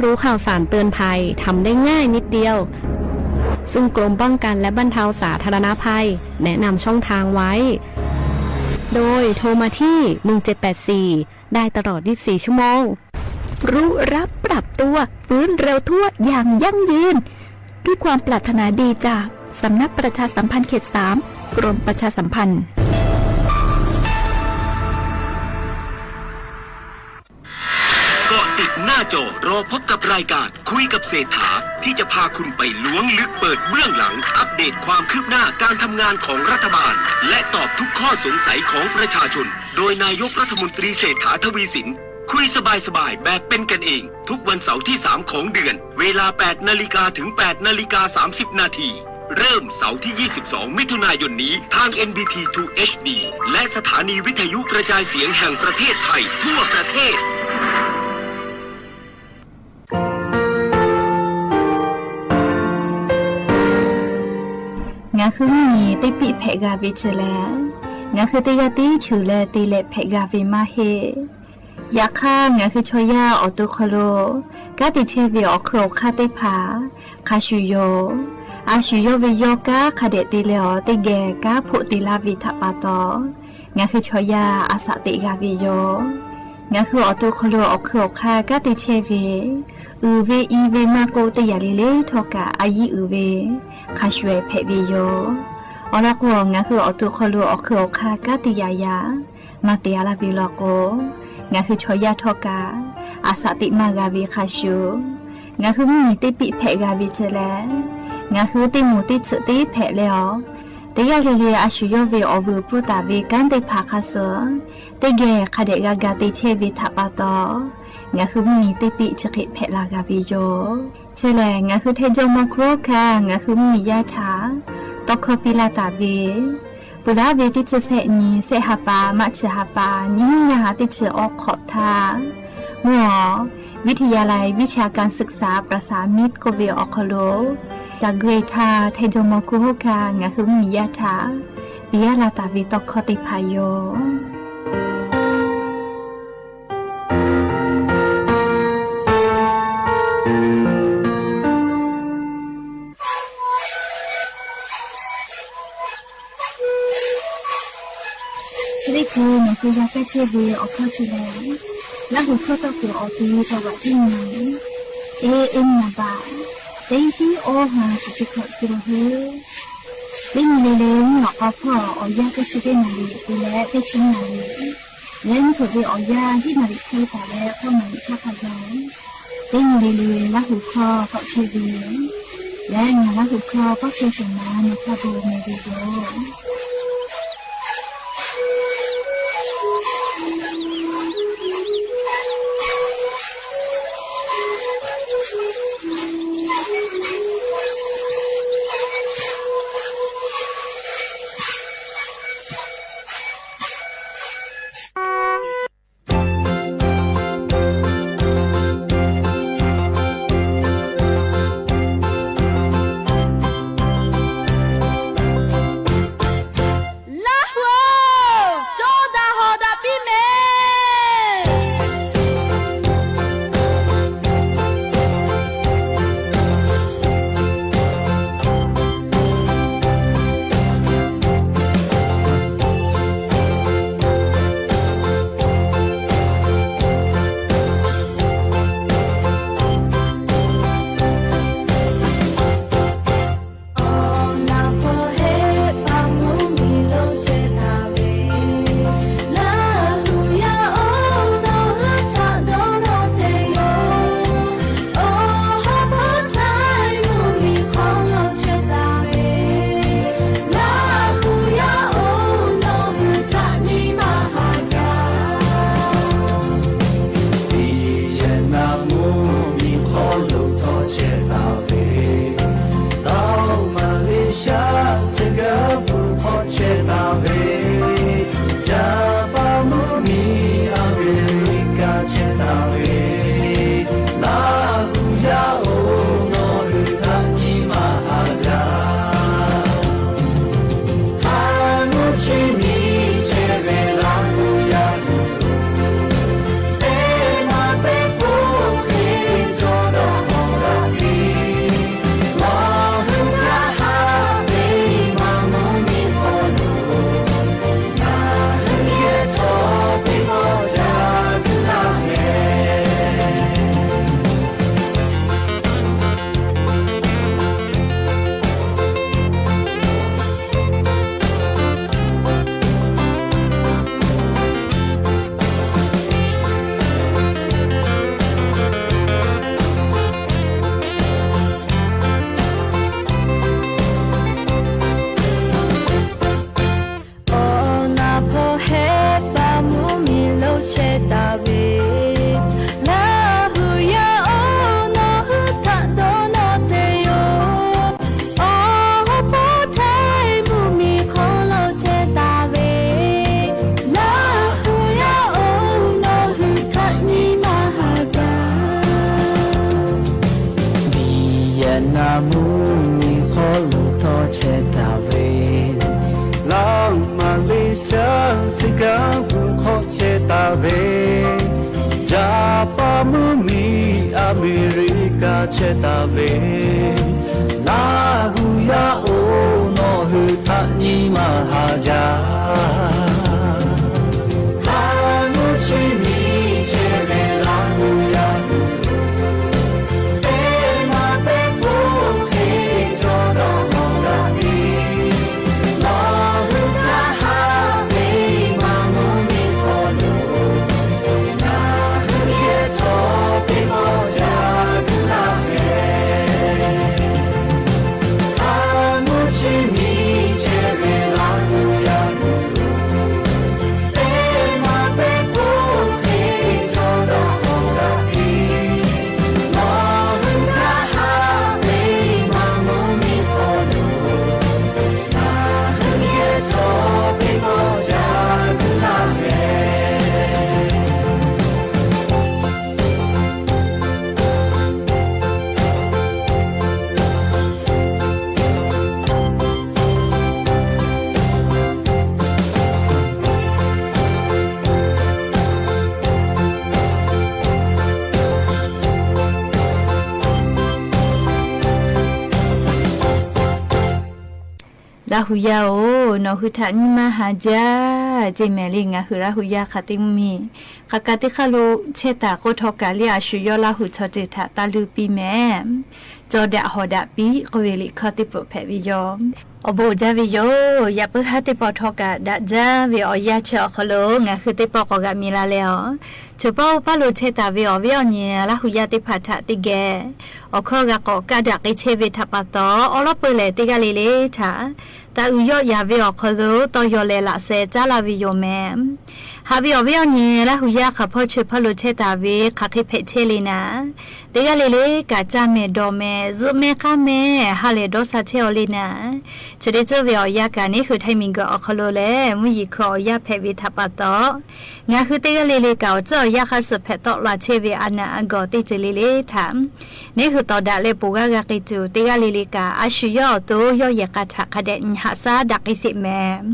รู้ข่าวสารเตือนภัยทำได้ง่ายนิดเดียว ซึ่งกรมป้องกันและบรรเทาสาธารณภัยแนะนำช่องทางไว้ โดยโทรมาที่ หนึ่งเจ็ดแปดสี่ ได้ตลอด ยี่สิบสี่ ชั่วโมง รู้รับปรับตัว ฟื้นเร็วทั่วอย่างยั่งยืน ด้วยความปรารถนาดีจากสำนักประชาสัมพันธ์เขตสาม กรมประชาสัมพันธ์ เกาะติดหน้าจอ รอพบกับรายการคุยกับเศรษฐา ที่จะพาคุณไปล้วงลึกเปิดเบื้องหลัง อัปเดตความคืบหน้าการทำงานของรัฐบาล และตอบทุกข้อสงสัยของประชาชน โดยนายกรัฐมนตรีเศรษฐา ทวีสิน คุยสบายๆ แบบเป็นกันเอง ทุกวันเสาร์ที่ สาม ของเดือน เวลา แปด นาฬิกาถึง แปด นาฬิกา สามสิบ นาที เริ่มเสาร์ที่ ยี่สิบสอง มิถุนายนนี้ ทาง เอ็น บี ที ทู เอช ดี และสถานีวิทยุกระจายเสียงแห่งประเทศไทย ทั่วประเทศ Ngaˬ hui mvuhˇ miˬ teˇ piˆ hpehꞈ g'a ve chi lehˬ, ngaˬ hui teˇ g'aˇ tiˉ cheuˬ leh te leh hpehꞈ g'a ve maˇ heˆ. Yaꞈ hk'aˇ, ngaˬ hui chaw yaˇ awˬ to hk'aw lo kanˉ te chehˇ ve awˬ hk'eun awˬ hk'aˇ teˇ hpaˍ hk'a shuˍ yoˬ. A shu yawˇ ve yawˇ kanˉ hk'a dehꞈ te leh awˬ teˇ geh kanˉ hpoˆ te laˇ ve htaꞈ pa taw, ngaˬ hui chaw yaˇ a shaꞈ teꞈ g'a ve yoˬ. Ngaˬ hui awˬ to hk'aw lo awˬ hk'eun awˬ hk'aˇ kanˉ te chehˇ ve, uiˍ ve i ve maˇ k'oˆ, teˇ yanˇ le le htawˇ kaꞈ a yiˉ uiˍ ve hk'a shuˍ ehˍ hpehꞈ ve yoˬ. Awˬ lawn k'o, ngaˬ hui awˬ to hk'aw lo awˬ hk'eun awˬ hk'aˇ kanˉ te yaꞈ yaꞈ maˇ te a laˇ ve law k'o, ngaˬ hui chaw yaˇ htawˇ kaꞈ a shaꞈ teꞈ maˇ g'a ve hk'a shuˍ, ngaˬ hui mvuhˇ miˬ teˇ piˆ hpehꞈ g'a ve chi lehˬ, ngaˬ hui teˇ moˍ teˇ tsuhꞈ teˇ hpehꞈ leh awˬ, teˇ g'aˇ le le a shu yawˇ ve awˬ vuiˬ pfuhˇ taˍ ve kanˉ teˇ hpaˍ hk'a suh teˇ geh hk'a dehꞈ g'a ga te chehˇ ve htaꞈ pa taw, ngaˬ hui mvuhˇ miˬ teˇ piˆ chi hk'e hpehꞈ la g'a ve yoˬ. Chi lehˬ, ngaˬ hui htaiˇ jawˇmawˇ hkuˇ hawˉ hkanˇ ngaˬ hui mvuhˇ miˬ yaˇ htaꞈ tawˇ hkawˇ piˇ laˇ taˍ ve, peuˬ laˇ ve teˇ chi sehˆ nyi sehˆ ha pa maˇ chi ha pa nyiˇ hinˉ ngaˇ ha teˇ chi awˬ hk'awꞈ htaˇ, mvuhˇ awˬ วิทยาลัยวิชาการศึกษาประสามิตร k'oˆ ve awˬ hk'aw lo ca geuˆ e htaˇ, htaiˇ jawˇmawˇ hkuˇ hawˉ hkanˇ ngaˬ hui mvuhˇ miˬ yaˇ htaꞈ piˇ laˇ taˍ ve tawˇ hkawˇ teˇ hpaˍ yoˬ. Chi teˇ hkui nawˬ hui g'a kaˇ chehˇ ve awˬ hkawˇ chi lehˬ, Laˇ huˍ hkawˇ tawˇ kuiˬ awˬ ti tawˇ vaꞈ tiˉ nyi, A M naˍ baꞈ teˇ hiˉ awˇ ha chi teˇ hkawꞈ te la hui. Teˇ nyi le le mvuhˇ lawꞈ k'aw hpawˇ awˬ yanˇ teˇ chi teˇ naˍ riˍ te leh teˇ chi naˍ riˍ, leh mvuhˇ hpeuꞈ ve awˬ yanˇ hiˉ naˍ riˍ hk'e taˍ leh k'awˇ naˍ riˍ hk'aˇ hk'a gaˬ, teˇ nyi le le Laˇ huˍ hkawˇ tawˆ chehˇ ve, leh ngaˬ Laˇ huˍ hkawˇ k'awꞈ chehˇ shawˍ ma nyi hk'a gaˬ meh ve yoˬ. Ngaˬ mvuhˇ miˬ hk'aw lo htawˇ chehˇ taˍ ve, Laˇ huˍ Maˍ leˇ shaˉ suh kanˉ gu hk'awꞈ chehˇ taˍ ve, Jaˍpaˍ mvuhˇ miˬ Aˍmeˍriˍkaˍ chehˇ taˍ ve, Laˇ huˍ yaˇ-oˬ, nawˬ hui htaꞈ nyi maˇ haˍ jaˇ. Haˍ nuˇ chi nyi chehˇ ve Laˇ huˍ yaˇ tuˬ, teˇ maˬ pehˉ k'oˆ hk'e cawˬ dawˇ mawˬ daꞈ ve, nawˬ hui htaꞈ haꞈ ve maˇ mvuhˇ miˬ hk'aw lo, ngaˬ hui yehˬ chaw teˇ pawˆ jaˇ guˇ laˇ ve, haˍ nuˇ chi nyi chehˇ ve Laˇ huˍ yaˇ tuˬ, teˇ maˬ pehˉ k'oˆ hk'e cawˬ dawˇ mawˬ daꞈ ve, nawˬ hui htaꞈ haꞈ ve maˇ mvuhˇ miˬ hk'aw lo, ngaˬ hui yehˬ chaw teˇ pawˆ jaˇ guˇ laˇ ve. Laˇ huˍ yaˇ-oˬ, nawˬ hui htaꞈ nyi maˇ haˍ jaˇ. Ceˇ mehˍ le, ngaˬ hui Laˇ huˍ yaˇ hk'a teˇ mvuhˇ miˬ hk'aˬ kaꞈ teˇ hk'aˇ lo chehˇ taˍ k'oˆ htawˇ kaꞈ le, a shu yawˇ Laˇ huˍ chaw ceuˬ htaꞈ taˇ luˇ piˇ mehˍ. Cawˇ daꞈ hawˍ daꞈ piˇ k'oˆ ve liꞈ hkawˇ teˇ peuˬ hpehꞈ ve yoˬ. Awˬ bon uiˍ jaˇ ve yoˬ. Yaꞈ puiˉ haˉ teˇ pawˆ htawˇ kaꞈ daꞈ jaˇ ve awˬ yanˇ chi awˬ hk'aw lo ngaˬ hui teˇ pawˆ k'awꞈ g'aꞈ mi la leh, a, cheuˬ paˇ oˇ paˇ lo chehˇ taˍ ve awˬ viˉ awˬ nyi Laˇ huˍ yaˇ teˇ hpaˍ htaꞈ teˇ geh awˬ hkawˇ g'a k'awꞈ kaˇ daꞈ k'ai chehˇ ve htaꞈ pa taw, awˉ lawˉ peuˬ lehˬ teˇ g'aˇ le le htaꞈ taˍ uiˍ yawˆ yaˍ ve awˬ hk'aw lo tawˇ yaw leh laꞈ sheh caˉ laˇ ve yoˬ mehˍ. Haꞈ ve awˬ viˉ awˬ nyi Laˇ huˍ yaˇ hk'aˬ hpawˇ cheuˬ hpawˇ lo chehˇ taˍ ve hk'aˬ hk'e hpehꞈ chehˇ le naˍ, teˇ g'aˇ le le kaꞈ caˇ mehˍ dawˬ mehˍ zuhˆ mehˍ k'aˉ mehˍ ha lehˬ dawˇ sha chehˇ aw le naˍ, chi teˇ ceuˬ ve awˬ yanˇ kaꞈ neˇ hui htaiˇ miˬ guiˬ awˬ hk'aw lo lehˬ mvuhˇ yeˬ hkui awˬ yanˇ hpehꞈ ve htaꞈ pa taw, ngaˬ hui teˇ g'aˇ le le kaꞈ awˬ tcuhˉ awˬ yanˇ hk'aˇ suh hpehꞈ tawˆ la chehˇ ve a naˍ a gawˬ teˇ ceuˬ le le htaꞈ neˇ hui tawˍ daꞈ leh poˬ g'aˇ g'a k'ai tuˬ, teˇ g'aˇ le le kaꞈ a shu yawˇ awˬ to yawˇ yehˬ k'a htaꞈ hk'a dehꞈ nyi haꞈ shaˉ daꞈ k'ai sheˍ mehˍ.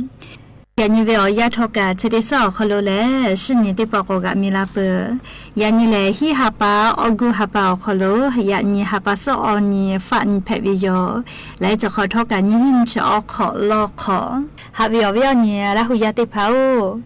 Yaꞈ nyi ve awˬ yanˇ htawˇ kaꞈ chi teˇ shaˉ awˬ hk'aw lo lehˬ, shinˉ nyi teˇ pawˆ k'awꞈ g'aꞈ mi la peuˬ. Yaꞈ nyi lehˬ, hiˉ ha pa, awˬ guˇ ha pa awˬ hk'aw lo yaꞈ nyi ha pa suhˉ awˬ nyi faˆ nyi hpehꞈ ve yoˬ. Leh chi hk'awꞈ htawˇ kaꞈ nyiˇ hinˉ nyiˇ chi awˬ hk'awꞈ lawˇ hk'awꞈ, haꞈ ve awˬ viˉ awˬ nyi Laˇ huˍ yaˇ teˇ hpaˍ-oˬ,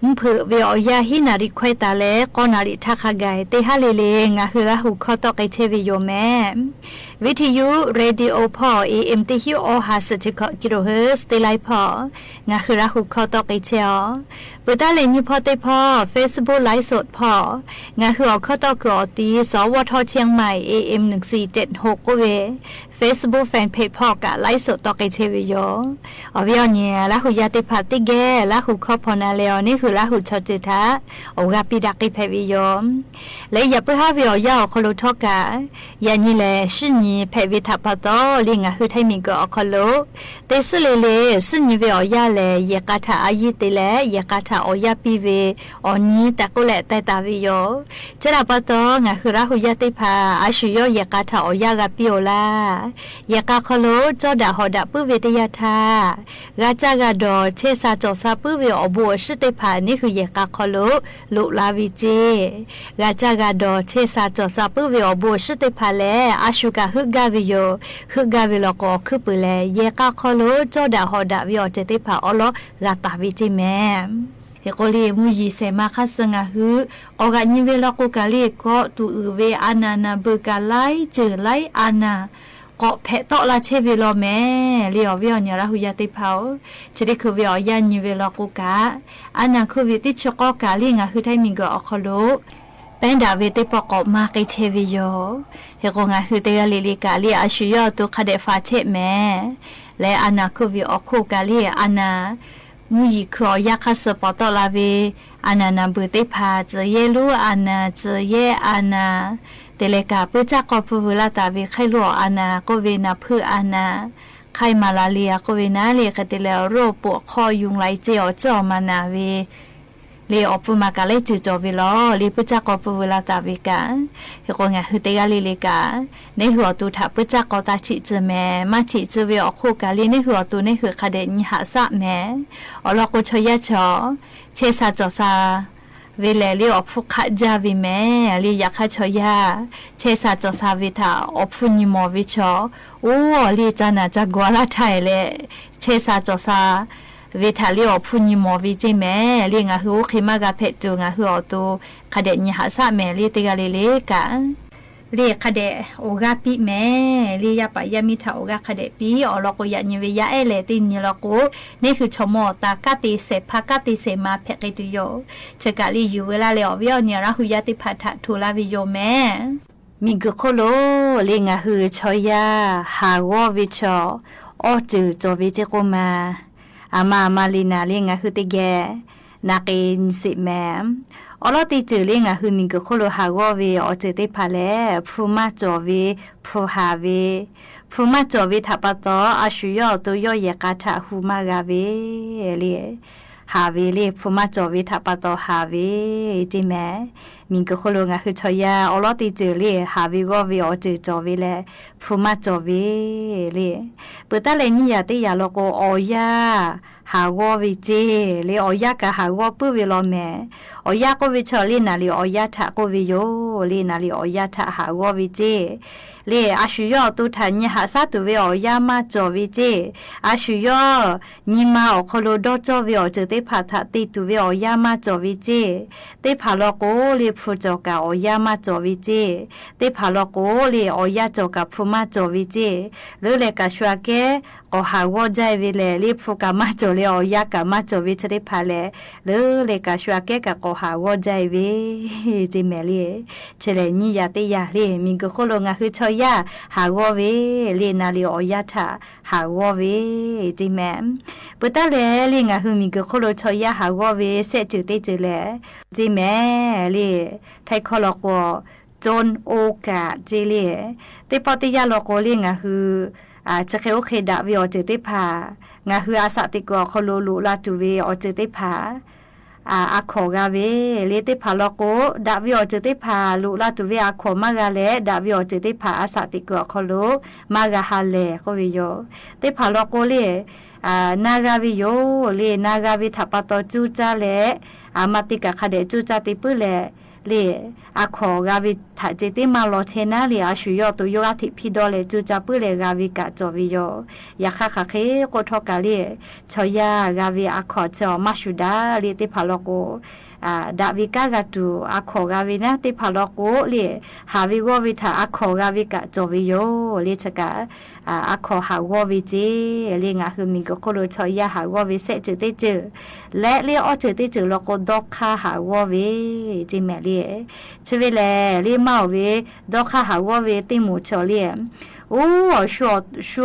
mvuhˇ hpeuꞈ ve awˬ yanˇ hiˉ naˍ riˍ hkawehˇ taˍ leh k'awˇ naˍ riˍ htaˇ hk'a gaˬ teˇ haˉ le le ngaˬ hui Laˇ huˍ hkawˇ tawˆ k'ai chehˇ ve yoˬ mehˍ. Viˉ hteˇ yuˇ radio hpawˇ A M teˇ hinˉ awˬ ha suhˍ chi hkawꞈ kilohertz teˇ laiˉ hpawˇ ngaˬ hui Laˇ huˍ hkawˇ tawˆ k'ai chehˇ-aw. Peuˬ taˉ leh nyiˇ hpawˇ teˇ hpawˇ Facebook live show hpawˇ ngaˬ hui awˬ hkawˇ tawˆ kuiˬ awˬ ti สวท เชียงใหม่ A M หนึ่งสี่เจ็ดหก k'oˆ ve Facebook fan page hpawˇ kaꞈ live show tawˆ k'ai chehˇ ve yoˬ. Awˬ viˉ awˬ nyi Laˇ huˍ yaˇ teˇ hpaˍ teˇ geh Laˇ huˍ hkawˇ hpaw na leh awˬ neˇ hui Laˇ huˍ chaw ceuˬ htaꞈ awˬ g'aˇ piˇ daꞈ k'ai hpehꞈ ve yoˬ. Leh yaꞈ puiˉ haˉ ve awˬ yanˇ awˬ hk'aw lo htawˇ kaꞈ, yaꞈ nyi lehˬ shinˉ nyi hpehꞈ ve htaꞈ pa taw le ngaˬ hui htaiˇ miˬ guiˬ awˬ hk'aw lo teˇ suhˉ le le shinˉ nyi ve awˬ yanˇ lehˬ yehˬ k'a htaꞈ a yiˇ te leh yehˬ k'a htaꞈ awˬ yanˇ piˇ ve awˬ nyi tehꞈ k'oˆ leh teh taˍ ve yoˬ. Chi htaꞈ pa taw ngaˬ hui Laˇ huˍ yaˇ teˇ hpaˍ a shu yawˇ yehˬ k'a htaꞈ awˬ yanˇ g'a piˇ-oˬ laˇ. Yehˬ k'a hk'aw lo cawˇ daꞈ hawˍ daꞈ puiˉ ve teˇ yanˇ htaˇ, g'a caˇ g'a dawˬ chehˇ sha cawˬ sha puiˉ ve awˬ bon awˬ shinˉ teˇ hpaˍ neˇ hui yehˬ k'a hk'aw lo loꞈ la ve ceˇ. G'a caˇ g'a dawˬ chehˇ sha cawˬ sha puiˉ ve awˬ bon awˬ shinˉ teˇ hpaˍ lehˬ a shu kaꞈ heuˆ gaˇ ve yoˬ. Heuˆ gaˇ ve law k'o awˬ hkuiˉ puiˍ lehˬ yehˬ k'a hk'aw lo cawˇ daꞈ hawˍ daꞈ ve awˬ ceuˬ teˇ hpaˍ awˉ lawˉ g'a taˍ ve ceˇ mehˍ. Hk'e k'o le mvuhˇ yeˬ shehˍ ma hk'aˇ suh ngaˬ hui k'awꞈ g'aꞈ nyi ve law k'o kaꞈ le kawˆ tuˬ uiˍ ve a naˍ naˍ beuˬ kaꞈ laiˉ ceuˬ laiˉ a naˍ k'awꞈ hpehꞈ tawˆ la chehˇ ve law mehˍ le awˬ viˉ awˬ nyi Laˇ huˍ yaˇ teˇ hpaˍ-oˬ. Chi teˇ hkui ve awˬ yanˇ nyi ve law k'o kaꞈ, a naˍ hkuˇ ve teˇ chi k'awˇ kaꞈ le ngaˬ hui htaiˇ miˬ guiˬ awˬ hk'aw lo pehˉ daꞈ ve teˇ pawˆ k'awꞈ maˇ k'ai chehˇ ve yoˬ. Hk'e k'o ngaˬ hui teˇ g'aˇ le le kaꞈ le a shu yawˇ awˬ to hk'a dehꞈ faˍ chehˇ mehˍ. Leh a naˍ hkuˇ ve awˬ hk'oˆ kaꞈ le a naˍ mvuhˇ yeˬ hkui awˬ yanˇ hk'aˇ suh pawˍ tawˆ la ve a naˍ naˍ beuˬ teˇ hpaˍ, tcuh yehˇ lonˉ a naˍ, tcuh yehˇ a naˍ, te leh kaꞈ puiˇ caˇ k'aw pui veu laˇ taˍ ve hk'aˇ lo awˬ a naˍ k'oˆ ve naˍ hpuiˇ a naˍ, hk'aiˇ maˍ la le a k'oˆ ve naˍ le hk'e te leh roˇ poꞈ hk'aw yunˍ lai ceˇ awˬ ceuˬ awˬ ma naˍ ve ve awˬ pfuhˇ ma kaꞈ lehˬ ceuˬ cawˬ ve lawˬ le, puiˉ caˇ k'aw pfuhˇ veu la taˍ ve kaꞈ. Hk'e k'o ngaˬ hui teˇ g'aˇ le le kaꞈ, neˇ hui awˬ to htaꞈ puiˉ caˇ k'aw taˇ chiˆ tcuh mehˍ. Maˇ chiˆ tcuh ve awˬ hk'oˆ kaꞈ le, neˇ hui awˬ to neˇ hui hk'a dehꞈ nyi haꞈ shaˆ mehˍ. Awˬ lawn k'o chaw yaˇ chaw chehˇ sha cawˬ sha ve lehˬ le, awˬ hpfuhˇ hk'aˆ jaˇ ve mehˍ le. Yaꞈ hk'aˇ chaw yaˇ chehˇ sha cawˬ sha ve htaꞈ awˬ hpfuhˇ nyi mawˬ ve chaw, oˇ awˬ le ca naˬ ca gaw laˇ htaˇ e leh, chehˇ sha cawˬ sha ve htaꞈ le awˬ hpfuhˇ nyi mawˬ ve ceˇ mehˍ le. Ngaˬ hui oˇ hk'e maˇ g'a hpehꞈ tuˬ, ngaˬ hui awˬ to hk'a dehꞈ nyi haꞈ shaˆ mehˍ le. Teˇ g'aˇ le le kaꞈ le hk'a dehꞈ awˬ g'aˇ piˇ mehˍ le. Yaˇ paˍ yaˇ miˇ htaꞈ awˬ g'aˇ hk'a dehꞈ piˇ. Awˬ lawn k'o yaꞈ nyi ve yaˇ ehˉ lehˬ teˇ nyi law k'o, neˇ hui chaw mawˇ awˬ ta kanˉ te shehˍ hpaˇ kanˉ te shehˍ ma hpehꞈ k'ai tuˬ yoˬ. Chi kaꞈ le yuˬ veu laˇ leh awˬ viˉ awˬ nyi Laˇ hu yaˇ teˇ hpaˍ htaꞈ hto laˇ ve yoˬ mehˍ. Miˬguiˬ hk'oˆ lo le ngaˬ hui chaw yaˇ haˍ g'awˇ ve chaw awˬ ceuˬ cawˬ ve ceˇ k'oˆ ma, aˬ ma aˬ ma le naˍ le ngaˬ hui teˇ geh naˍ k'e nyi sheˍ mehˍ. Awˬ lawn teˇ ceuˬ le ngaˬ hui miˬguiˬ hk'oˆ lo haˍ g'awˇ ve awˬ ceuˬ teˇ hpaˍ lehˬ, hpu maˇ cawˬ ve, hpu haˍ ve, hpu maˇ cawˬ ve htaꞈ pa taw, a shu yawˇ awˬ to yawˇ yehˬ k'a htaꞈ hu maˇ g'a ve le. Haˍ ve le, hpu maˇ cawˬ ve htaꞈ pa taw haˍ ve ceˇ mehˍ. Miˬguiˬ hk'oˆ lo ngaˬ hui chaw yaˇ awˬ lawn teˇ ceuˬ le haˍ ve g'awˇ ve awˬ ceuˬ cawˬ ve leh, hpu maˇ cawˬ ve le. Peuˬ taˉ leh nyiˇ yaꞈ teˇ yaꞈ law k'o, awˬ yanˇ haˍ g'awˇ ve ceˇ le. Awˬ yanˇ kaꞈ haˍ g'awˇ puiˉ ve law mehˍ. Awˬ yanˇ k'oˆ ve chaw le naˍ liꞈ awˬ yanˇ htaꞈ k'oˆ ve yoˬ le. Naˍ liꞈ awˬ yanˇ htaꞈ haˍ g'awˇ ve ceˇ le. A shu yawˇ awˬ to htaꞈ nyi haꞈ shaˉ tuˬ ve awˬ yanˇ maˇ cawˬ ve ceˇ. A shu yawˇ nyi ma awˬ hk'aw lo dawˇ cawˇ ve awˬ ceuˬ teˇ hpaˍ htaꞈ te tuˬ ve awˬ yanˇ maˇ cawˬ ve ceˇ. Teˇ hpaˍ law k'o le hpu cawˬ kaꞈ awˬ yanˇ maˇ cawˬ ve ceˇ. Teˇ hpaˍ law k'o le awˬ yanˇ cawˬ kaꞈ hpu maˇ cawˬ ve ceˇ. Leuˉ leh kaꞈ shu aꞈ kehˉ k'awꞈ haˍ g'awˇ jaˇ ve lehˬ, le hpu kaꞈ maˇ cawˬ leh awˬ yanˇ kaꞈ maˇ cawˬ ve chi teˇ hpaˍ lehˬ, leuˉ leh kaꞈ shu aꞈ kehˉ kaꞈ k'awꞈ haˍ g'awˇ jaˇ ve ceˇ mehˍ le. Chi lehˬ nyiˇ yaꞈ teˇ yaꞈ le miˬguiˬ hk'oˆ lo ngaˬ hui chaw yaˇ haˍ g'awˇ ve le naˍ liꞈ awˬ yanˇ htaꞈ haˍ g'awˇ ve ceˇ mehˍ. Peuˬ taˉ leh le ngaˬ hui miˬguiˬ hk'oˆ lo chaw yaˇ haˍ g'awˇ ve shehˆ ceuˬ teˇ ceuˬ lehˬ, ceˇ mehˍ le. Htaiˇ hkawˇ law k'o, โจรโอกาส ceˇ le. Teˇ pawˆ teˇ yanˇ law k'o le ngaˬ hui chi hk'e oˇ hk'e daꞈ ve awˬ ceuˬ teˇ hpaˍ, ngaˬ hui a shaꞈ teꞈ kuiˬ awˬ hk'aw lo loꞈ la tuˬ ve awˬ ceuˬ teˇ hpaˍ a hkawnˍ g'a ve le. Teˇ hpaˍ law k'o, daꞈ ve awˬ ceuˬ teˇ hpaˍ loꞈ la tuˬ ve a hkawnˍ maˇ g'a leh, daꞈ ve awˬ ceuˬ teˇ hpaˍ a shaꞈ teꞈ kuiˬ awˬ hk'aw lo maˇ g'a ha lehˬ k'oˆ ve yoˬ. Teˇ hpaˍ law k'o le, na g'a ve yoˬ le. Na g'a ve htaꞈ pa taw cuˇ caˇ leh, aˬ ma te kaꞈ hk'a dehꞈ cuˇ caˇ te puiˉ leh le, a hkawnˍ g'a ve htaꞈ ceh tiˉ maˇ law chehˇ naˉ le, a shu yawˇ awˬ to yawˇ g'aˇ hteꞈ hpiˇ dawˇ leh cuˇ caˇ puiˉ leh g'a ve kaꞈ cawˬ ve yoˬ. Yaꞈ hk'aˇ hk'aˬ hk'e k'oˆ htawˇ kaꞈ le, chaw yaˇ g'a ve a hkawnˍ chi awˬ maˇ shuˍ daꞈ le. Teˇ hpaˍ law k'o, daꞈ ve kanˉ g'a tuˬ a hkawnˍ g'a ve naˉ, teˇ hpaˍ law k'o le, haˍ ve g'awˇ ve htaꞈ a hkawnˍ g'a ve kaꞈ cawˬ ve yoˬ le. Chi kaꞈ a hkawnˍ haˍ g'awˇ ve ceˇ le. Ngaˬ hui miˬguiˬ hk'oˆ lo chaw yaˇ haˍ g'awˇ ve shehˆ ceuˬ teˇ ceuˬ leh le awˬ ceuˬ teˇ ceuˬ law k'o dawˇ hk'aˇ haˍ g'awˇ ve ceˇ mehˍ le. Chi ve lehˬ le maˇ oˬ ve dawˇ hk'aˇ haˍ g'awˇ ve teˇ moˍ chaw le, oˇ shu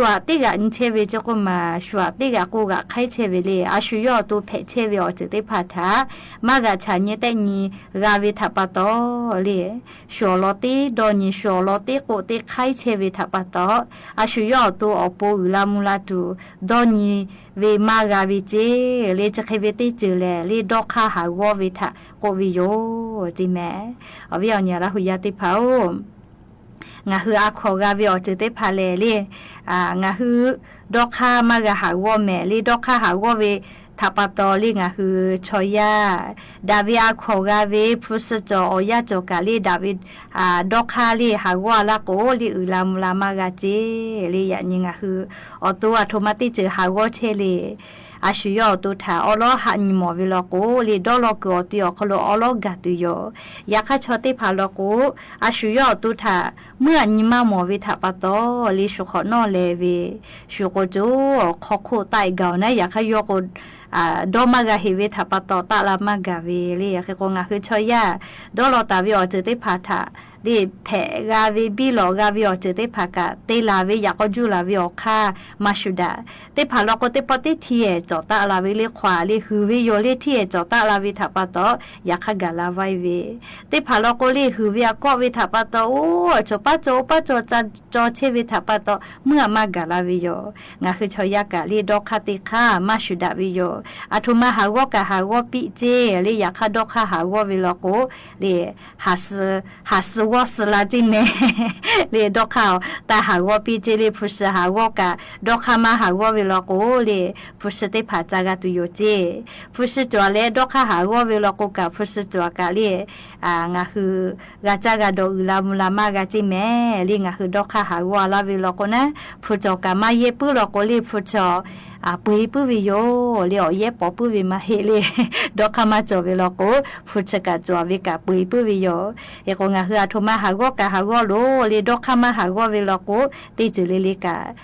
aꞈ teˇ g'aꞈ nyi chehˇ ve ceˇ k'oˆ ma, shu aꞈ teˇ g'aꞈ k'o g'aꞈ hk'aiˉ chehˇ ve le. A shu yawˇ awˬ to hpehꞈ chehˇ ve awˬ ceuˬ teˇ hpaˍ htaꞈ maˇ g'aꞈ chaꞈ nyi tehˆ nyi g'a ve htaꞈ pa taw le, shu awˬ lawn teˇ dawˇ nyi, shu awˬ lawn teˇ k'oˆ teˇ hk'aiˉ chehˇ ve htaꞈ pa taw, a shu yawˇ awˬ to awˬ pon uiˍ la mvuh la tuˬ dawˇ nyi ve maˇ g'a ve ceˇ le. Chi hk'e ve teˇ ceuˬ lehˬ le dawˇ hk'aˇ haˍ g'awˇ ve htaꞈ k'oˆ ve yoˬ ceˇ mehˍ. Awˬ viˉ awˬ nyi Laˇ hu yaˇ teˇ hpaˍ-oˬ, ngaˬ hui a hkawnˍ g'a ve awˬ ceuˬ teˇ hpaˍ lehˬ le, ngaˬ hui dawˇ hk'aˇ maˇ g'a haˍ g'awˇ mehˍ le. Dawˇ hk'aˇ haˍ g'awˇ ve htaꞈ pa taw le ngaˬ hui chaw yaˇ daꞈ ve a hkawnˍ g'a ve hpu suh cawˬ awˬ yanˇ cawˬ kaꞈ le daꞈ ve dawˇ hk'aˇ le haˍ g'awˇ a laˇ k'o le uiˍ la mvuh la maˇ g'a ceˇ le. Yaꞈ nyi ngaˬ hui awˬ to aˬ htoꞈ ma teˇ ceuˬ haˍ g'awˇ chehˇ le. A shu yawˇ awˬ to htaꞈ awˉ lawˉ haꞈ nyi mawˬ ve law k'o le dawˇ law kuiˬ awˬ ti awˬ hk'aw lo awˉ lawˉ gaˬ tuˬ yoˬ. Yaꞈ hk'aˇ chaw teˇ hpaˍ law k'o, a shu yawˇ awˬ to htaꞈ meuˇ aꞈ nyi maˇ mawˬ ve htaꞈ pa taw le shu hk'awꞈ nawˇ leh ve, shu k'o co awˬ hk'aw hk'oˆ taˆ e gaˬ-oˬ naˉ, yaꞈ hk'aˇ yawˇ k'o dawˇ maˇ g'a heˍ ve htaꞈ pa taw taˆ la maˇ gaˬ ve le. Yaꞈ hk'e k'o ngaˬ hui chaw yaˇ dawˇ law taˍ ve awˬ ceuˬ teˇ hpaˍ htaꞈ le hpehꞈ g'a ve biˇ lawꞈ g'a ve awˬ ceuˬ teˇ hpaˍ kaꞈ te laˬ ve yaꞈ k'aw juˇ laˬ ve awˬ hk'aˇ maˇ shu daꞈ. Teˇ hpaˍ law k'o teˇ pawˆ teˇ htiˇ ehˍ cawˬ taˆ la ve le hk'aw le huiˍ ve yoˬ le htiˇ ehˍ cawˬ taˆ la ve htaꞈ pa taw yaꞈ hk'aˇ gaˬ la vaiˇ ve. Teˇ hpaˍ law k'o le huiˍ ve a kawˆ ve htaꞈ pa taw oˇ awˬ cawˬ paˉ cawˬ oˇ paˉ cawˬ ca caw chehˇ ve htaꞈ pa taw meuˇ aꞈ maˇ gaˬ la ve yoˬ. Ngaˬ hui chaw yaˇ kaꞈ le dawˇ hk'aˇ teˇ hk'aˇ maˇ shu daꞈ ve yoˬ. Aˬ htoꞈ ma haˍ g'awˇ kaꞈ haˍ g'awˇ piˇ ceˇ le. Yaꞈ hk'aˇ dawˇ hk'aˇ haˍ g'awˇ ve law k'o le, haˍ suh g'awˇ suh la ceˇ mehˍ le. Dawˇ hk'aˇ taˇ haˍ g'awˇ piˇ ceˇ le. Hpu shi haˍ g'awˇ kaꞈ dawˇ hk'aˇ maˇ haˍ g'awˇ ve law k'o le, hpu shi teˇ hpaˍ ca g'a tuˬ yoˬ ceˇ. Hpu shi cawˬ leh dawˇ hk'aˇ haˍ g'awˇ ve law k'o kaꞈ, hpu shi cawˬ kaꞈ le, ngaˬ hui g'a caˇ g'a dawˬ uiˍ la mvuh la maˇ g'a ceˇ mehˍ le. Ngaˬ hui dawˇ hk'aˇ haˍ g'awˇ laˇ ve law k'o naˉ, hpu cawˬ kaꞈ maˇ yehˇ puiˉ law k'o le, hpu cawˬ peu-eˬ puiˉ ve yoˬ le. Awˬ yehˇ paw puiˉ ve maˇ heˆ le. Dawˇ hk'aˇ maˇ cawˬ ve law k'o, hpu chi kaꞈ cawˬ ve kaꞈ peu-eˬ puiˉ ve yoˬ. Hk'e k'o, ngaˬ hui aˬ htoꞈ ma haˍ g'awˇ kaꞈ haˍ g'awˇ loˬ le. Dawˇ hk'aˇ maˇ haˍ g'awˇ ve law k'o, teˇ ceuˬ le le kaꞈ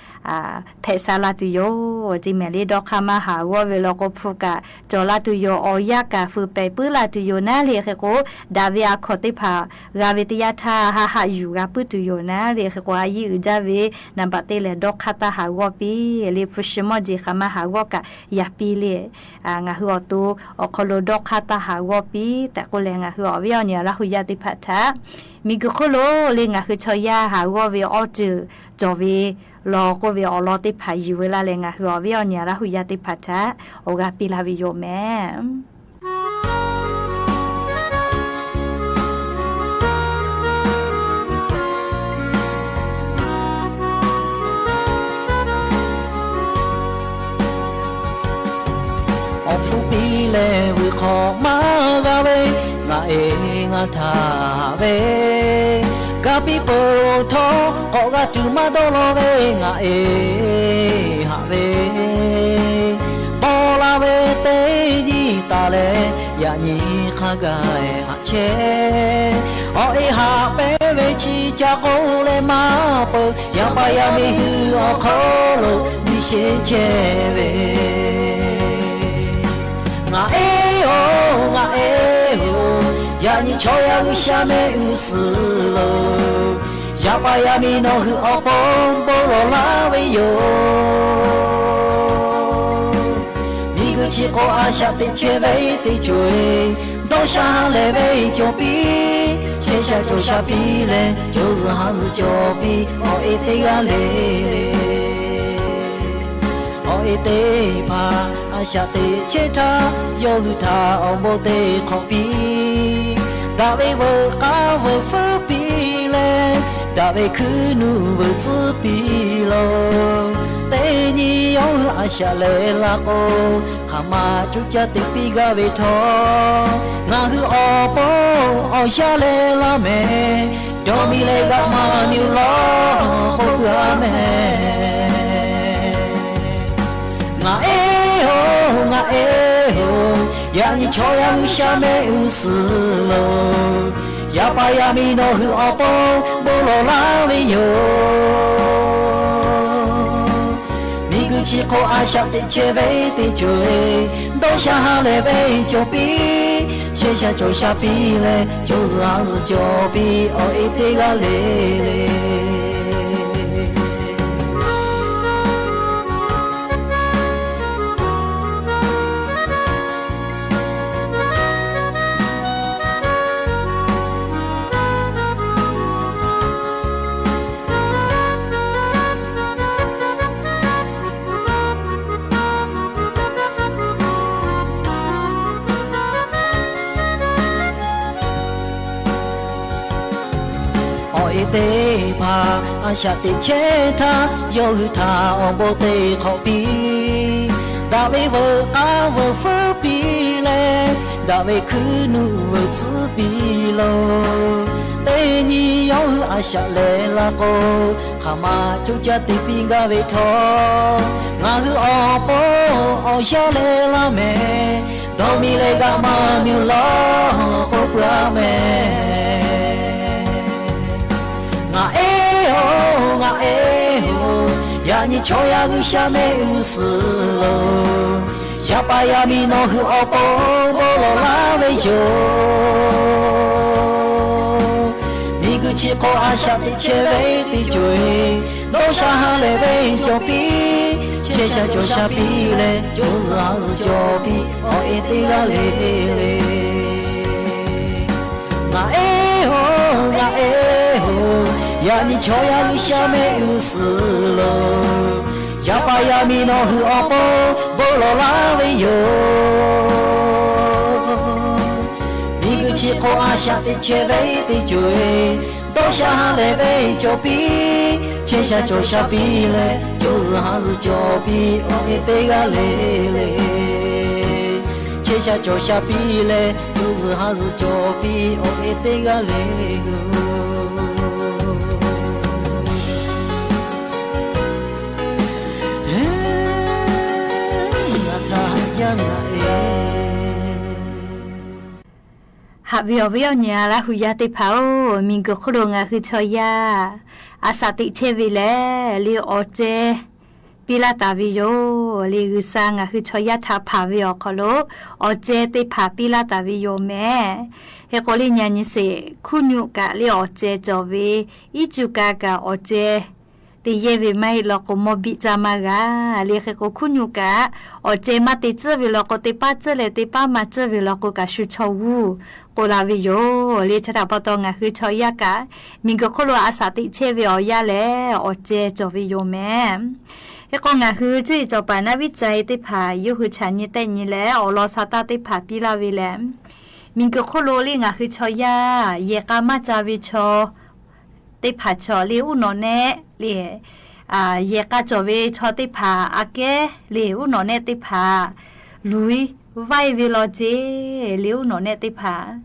hpehꞈ sha la tuˬ yoˬ ceˇ mehˍ le. Dawˇ hk'aˇ maˇ haˍ g'awˇ ve law k'o, hpu kaꞈ cawˬ la tuˬ yoˬ. Awˬ yanˇ kaꞈ fuiˍ pehˍ puiˉ la tuˬ yoˬ naˉ le. Hk'e k'o, daꞈ ve a hkawnˍ teˇ hpaˍ g'a ve teˇ yanˇ htaˇ, haˆ haˆ yuˬ g'a puiˉ tuˬ yoˬ naˉ le. Hk'e k'o, a yiˇ uiˍ jaˇ ve naˍ baꞈ te lehˬ, dawˇ hk'aˇ taˇ haˍ g'awˇ piˇ le. Hpu shi mawˇ jeˬ hk'aˬ ma haˍ g'awˇ kaꞈ yaꞈ piˇ le. Ngaˬ hui awˬ to awˬ hk'aw lo dawˇ hk'aˇ taˇ haˍ g'awˇ piˇ tehꞈ k'oˆ leh, ngaˬ hui awˬ viˉ awˬ nyi Laˇ hu yaˇ teˇ hpaˍ htaꞈ miˬguiˬ hk'oˆ lo le, ngaˬ hui chaw yaˇ haˍ g'awˇ ve awˇ ceuˬ cawˬ ve law k'oˆ ve awˬ lawn teˇ hpaˍ yuˬ ve laˇ leh, ngaˬ hui awˬ viˉ awˬ nyi Laˇ hu yaˇ teˇ hpaˍ htaꞈ awˬ g'a piˇ laˇ ve yoˬ mehˍ. Awˬ hpfuhˇ piˇ leh vuiˬ hk'awꞈ maˇ g'a ve, ngaˬ e ngaˬ htaꞈ haꞈ ve, ga piˇ peuˬ htawˇ k'awꞈ g'a tuˬ maˇ dawˇ law ve, ngaˬ e haꞈ ve, paw la ve teˇ nyi taˍ leh, yaꞈ nyi hk'a gaˬ haꞈ chehˇ. Awˬ e haꞈ pehnˇ ve chi ca k'oˆ leh maˇ peuˬ, yaˇ paˍ yaˇ miˇ hui awˬ hk'aw lo biˇ sheˆ chehˇ ve. Ngaˬ e oˬ, ngaˬ e oˬ, yaꞈ nyi chaw yaˇ G'uiˬsha mehˆ g'uˇ suhˍ lo, yaˇ paˍ yaˇ miˇ nawˬ hui awˬ pon bon lawˬ laˇ ve yoˬ. Miˬguiˬ chi k'o a shaꞈ teꞈ chehˇ ve teˇ co-e, dawˇ sha ha lehˬ ve cawˬ piˇ, chehˇ sha cawˬ sha piˇ leh, co zuhˬ ha zuhˬ cawˬ piˇ, awˬ e teˇ g'aˇ le le. Awˬ e teˇ hpaˍ a shaꞈ teꞈ chehˇ htaˇ, yawˇ hui htaꞈ awˬ bon te hk'awꞈ piˇ. Daꞈ ve veuꞈ k'aˉ veuꞈ feuˉ piˇ leh, daꞈ ve hkuiˉ nuˆ veuꞈ tcuhˉ piˇ loˬ. Teˇ nyi yawˇ hui a shaꞈ lehˬ la k'o, hk'aˬ ma coˇ caˇ te piˇ gaˇ ve htawˇ, ngaˬ hui awˬ pon awˬ shaˉ leh laˇ mehˍ. Dawˇ miˇ leh g'aꞈ maˇ miˇ lawˬ k'oˆ gaˇ mehˍ. Ngaˬ e oˬ, ngaˬ e oˬ, yaꞈ nyi chaw yaˇ G'uiˬsha mehˆ g'uˇ suhˍ lo, yaˇ paˍ yaˇ miˇ nawˬ hui awˬ pon bon lawˬ laˇ ve yoˬ. Miˬguiˬ chi hk'oˆ a shaꞈ teꞈ chehˇ ve teˇ co-e, dawˇ sha ha lehˬ ve cawˬ piˇ, chehˇ sha cawˬ sha piˇ leh, co zuhˬ ha zuhˬ cawˬ piˇ, awˬ e teˇ g'aˇ le le. Awˬ e teˇ hpaˍ a shaꞈ teꞈ chehˇ htaˇ, yawˇ hui htaꞈ awˬ bon te hk'awꞈ piˇ. Daꞈ ve veuꞈ k'aˉ veuꞈ feuˉ piˇ leh, daꞈ ve hkuiˉ nuˆ veuꞈ tcuhˉ piˇ loˬ. Teˇ nyi yawˇ hui a shaꞈ lehˬ la k'o, hk'aˬ ma coˇ caˇ te piˇ gaˇ ve htawˇ, ngaˬ hui awˬ pon awˬ shaˉ leh laˇ mehˍ. Dawˇ miˇ leh g'aꞈ maˇ miˇ lawˬ k'oˆ peuˬ-a mehˍ. Ngaˬ e oˬ, ngaˬ e oˬ, yaꞈ nyi chaw yaˇ G'uiˬsha mehˆ g'uˇ suhˍ lo, yaˇ paˍ yaˇ miˇ nawˬ hui awˬ pon bon lawˬ laˇ ve yoˬ. Miˬguiˬ chi hk'oˆ a shaꞈ teꞈ chehˇ ve teˇ co-e, dawˇ sha ha lehˬ ve cawˬ piˇ, chehˇ sha cawˬ sha piˇ leh, co zuhˬ ha zuhˬ cawˬ piˇ, awˬ e teˇ g'aˇ le le. Ngaˬ e oˬ, ngaˬ e oˬ, yaꞈ nyi chaw yaˇ G'uiˬsha mehˆ g'uˇ suhˍ lo, Yaˇ paˍ yaˇ miˇ nawˬ hui awˬ pon bon lawˬ laˇ ve yoˬ. Miˬguiˬ chi hk'oˆ a shaꞈ teꞈ chehˇ ve teˇ ceuˬ, dawˇ sha ha lehˬ ve cawˬ piˇ, chehˇ sha cawˬ sha piˇ leh, co zuhˬ ha zuhˬ cawˬ piˇ awˬ e teˇ g'aˇ le le. Chehˇ sha cawˬ sha piˇ leh, co zuhˬ ha zuhˬ cawˬ piˇ awˬ e teˇ g'aˇ le yoˬ. Haꞈ ve awˬ viˉ awˬ nyi Laˇ hu yaˇ teˇ hpaˍ-oˬ, miˬguiˬ hk'oˆ lo ngaˬ hui chaw yaˇ a shaꞈ teꞈ chehˇ ve lehˬ, le awˬ ceh piˇ laˇ taˍ ve yoˬ. Le G'uiˬsha ngaˬ hui chaw yaˇ htaꞈ hpanˍ ve awˬ hk'aw lo awˬ ceh teˇ hpaˍ piˇ laˇ taˍ ve yoˬ mehˍ. Hk'e k'o le, nyi nyi sheˍ, hkuˇ nyi kaꞈ le awˬ ceh cawˬ ve, iˉ cuˇ ka kaꞈ awˬ ceh te yehˇ ve maˇ heˆ law k'o, mawˇ biˆ caˇ maˇ g'a. Le hk'e k'o, hkuˇ nyi kaꞈ awˬ ceh maˇ te tcuhˉ ve law k'o, teˇ paˉ tcuhˉ leh teˇ paˉ maˇ tcuhˉ ve law k'o kaꞈ, shu chaw g'uˇ k'oˆ la ve yoˬ. Le chi htaꞈ pa taw, ngaˬ hui chaw yaˇ kaꞈ miˬguiˬ hk'oˆ lo a shaꞈ teꞈ chehˇ ve awˬ yanˇ lehˬ, awˬ ceh cawˬ ve yoˬ mehˍ. Hk'e k'o, ngaˬ hui cuˇ yiˍ cawˬ paˍ naˆ viˉ ca-e teˇ hpaˍ yawˇ hui chaꞈ nyi tehˆ nyi leh, awˬ lawn sa taˇ teˇ hpaˍ piˇ laˇ ve lehˬ, miˬguiˬ hk'oˆ lo le ngaˬ hui chaw yaˇ yehˬ k'a maˇ ca ve chaw teˇ hpaˍ chaw le uˉ nawꞈ nehˆ le, yehˬ k'a cawˬ ve chaw teˇ hpaˍ aꞈ kehˉ le uˉ nawꞈ nehˆ teˇ hpaˍ luˬ e vaiˇ ve law ceˇ. Le uˉ nawꞈ nehˆ teˇ hpaˍ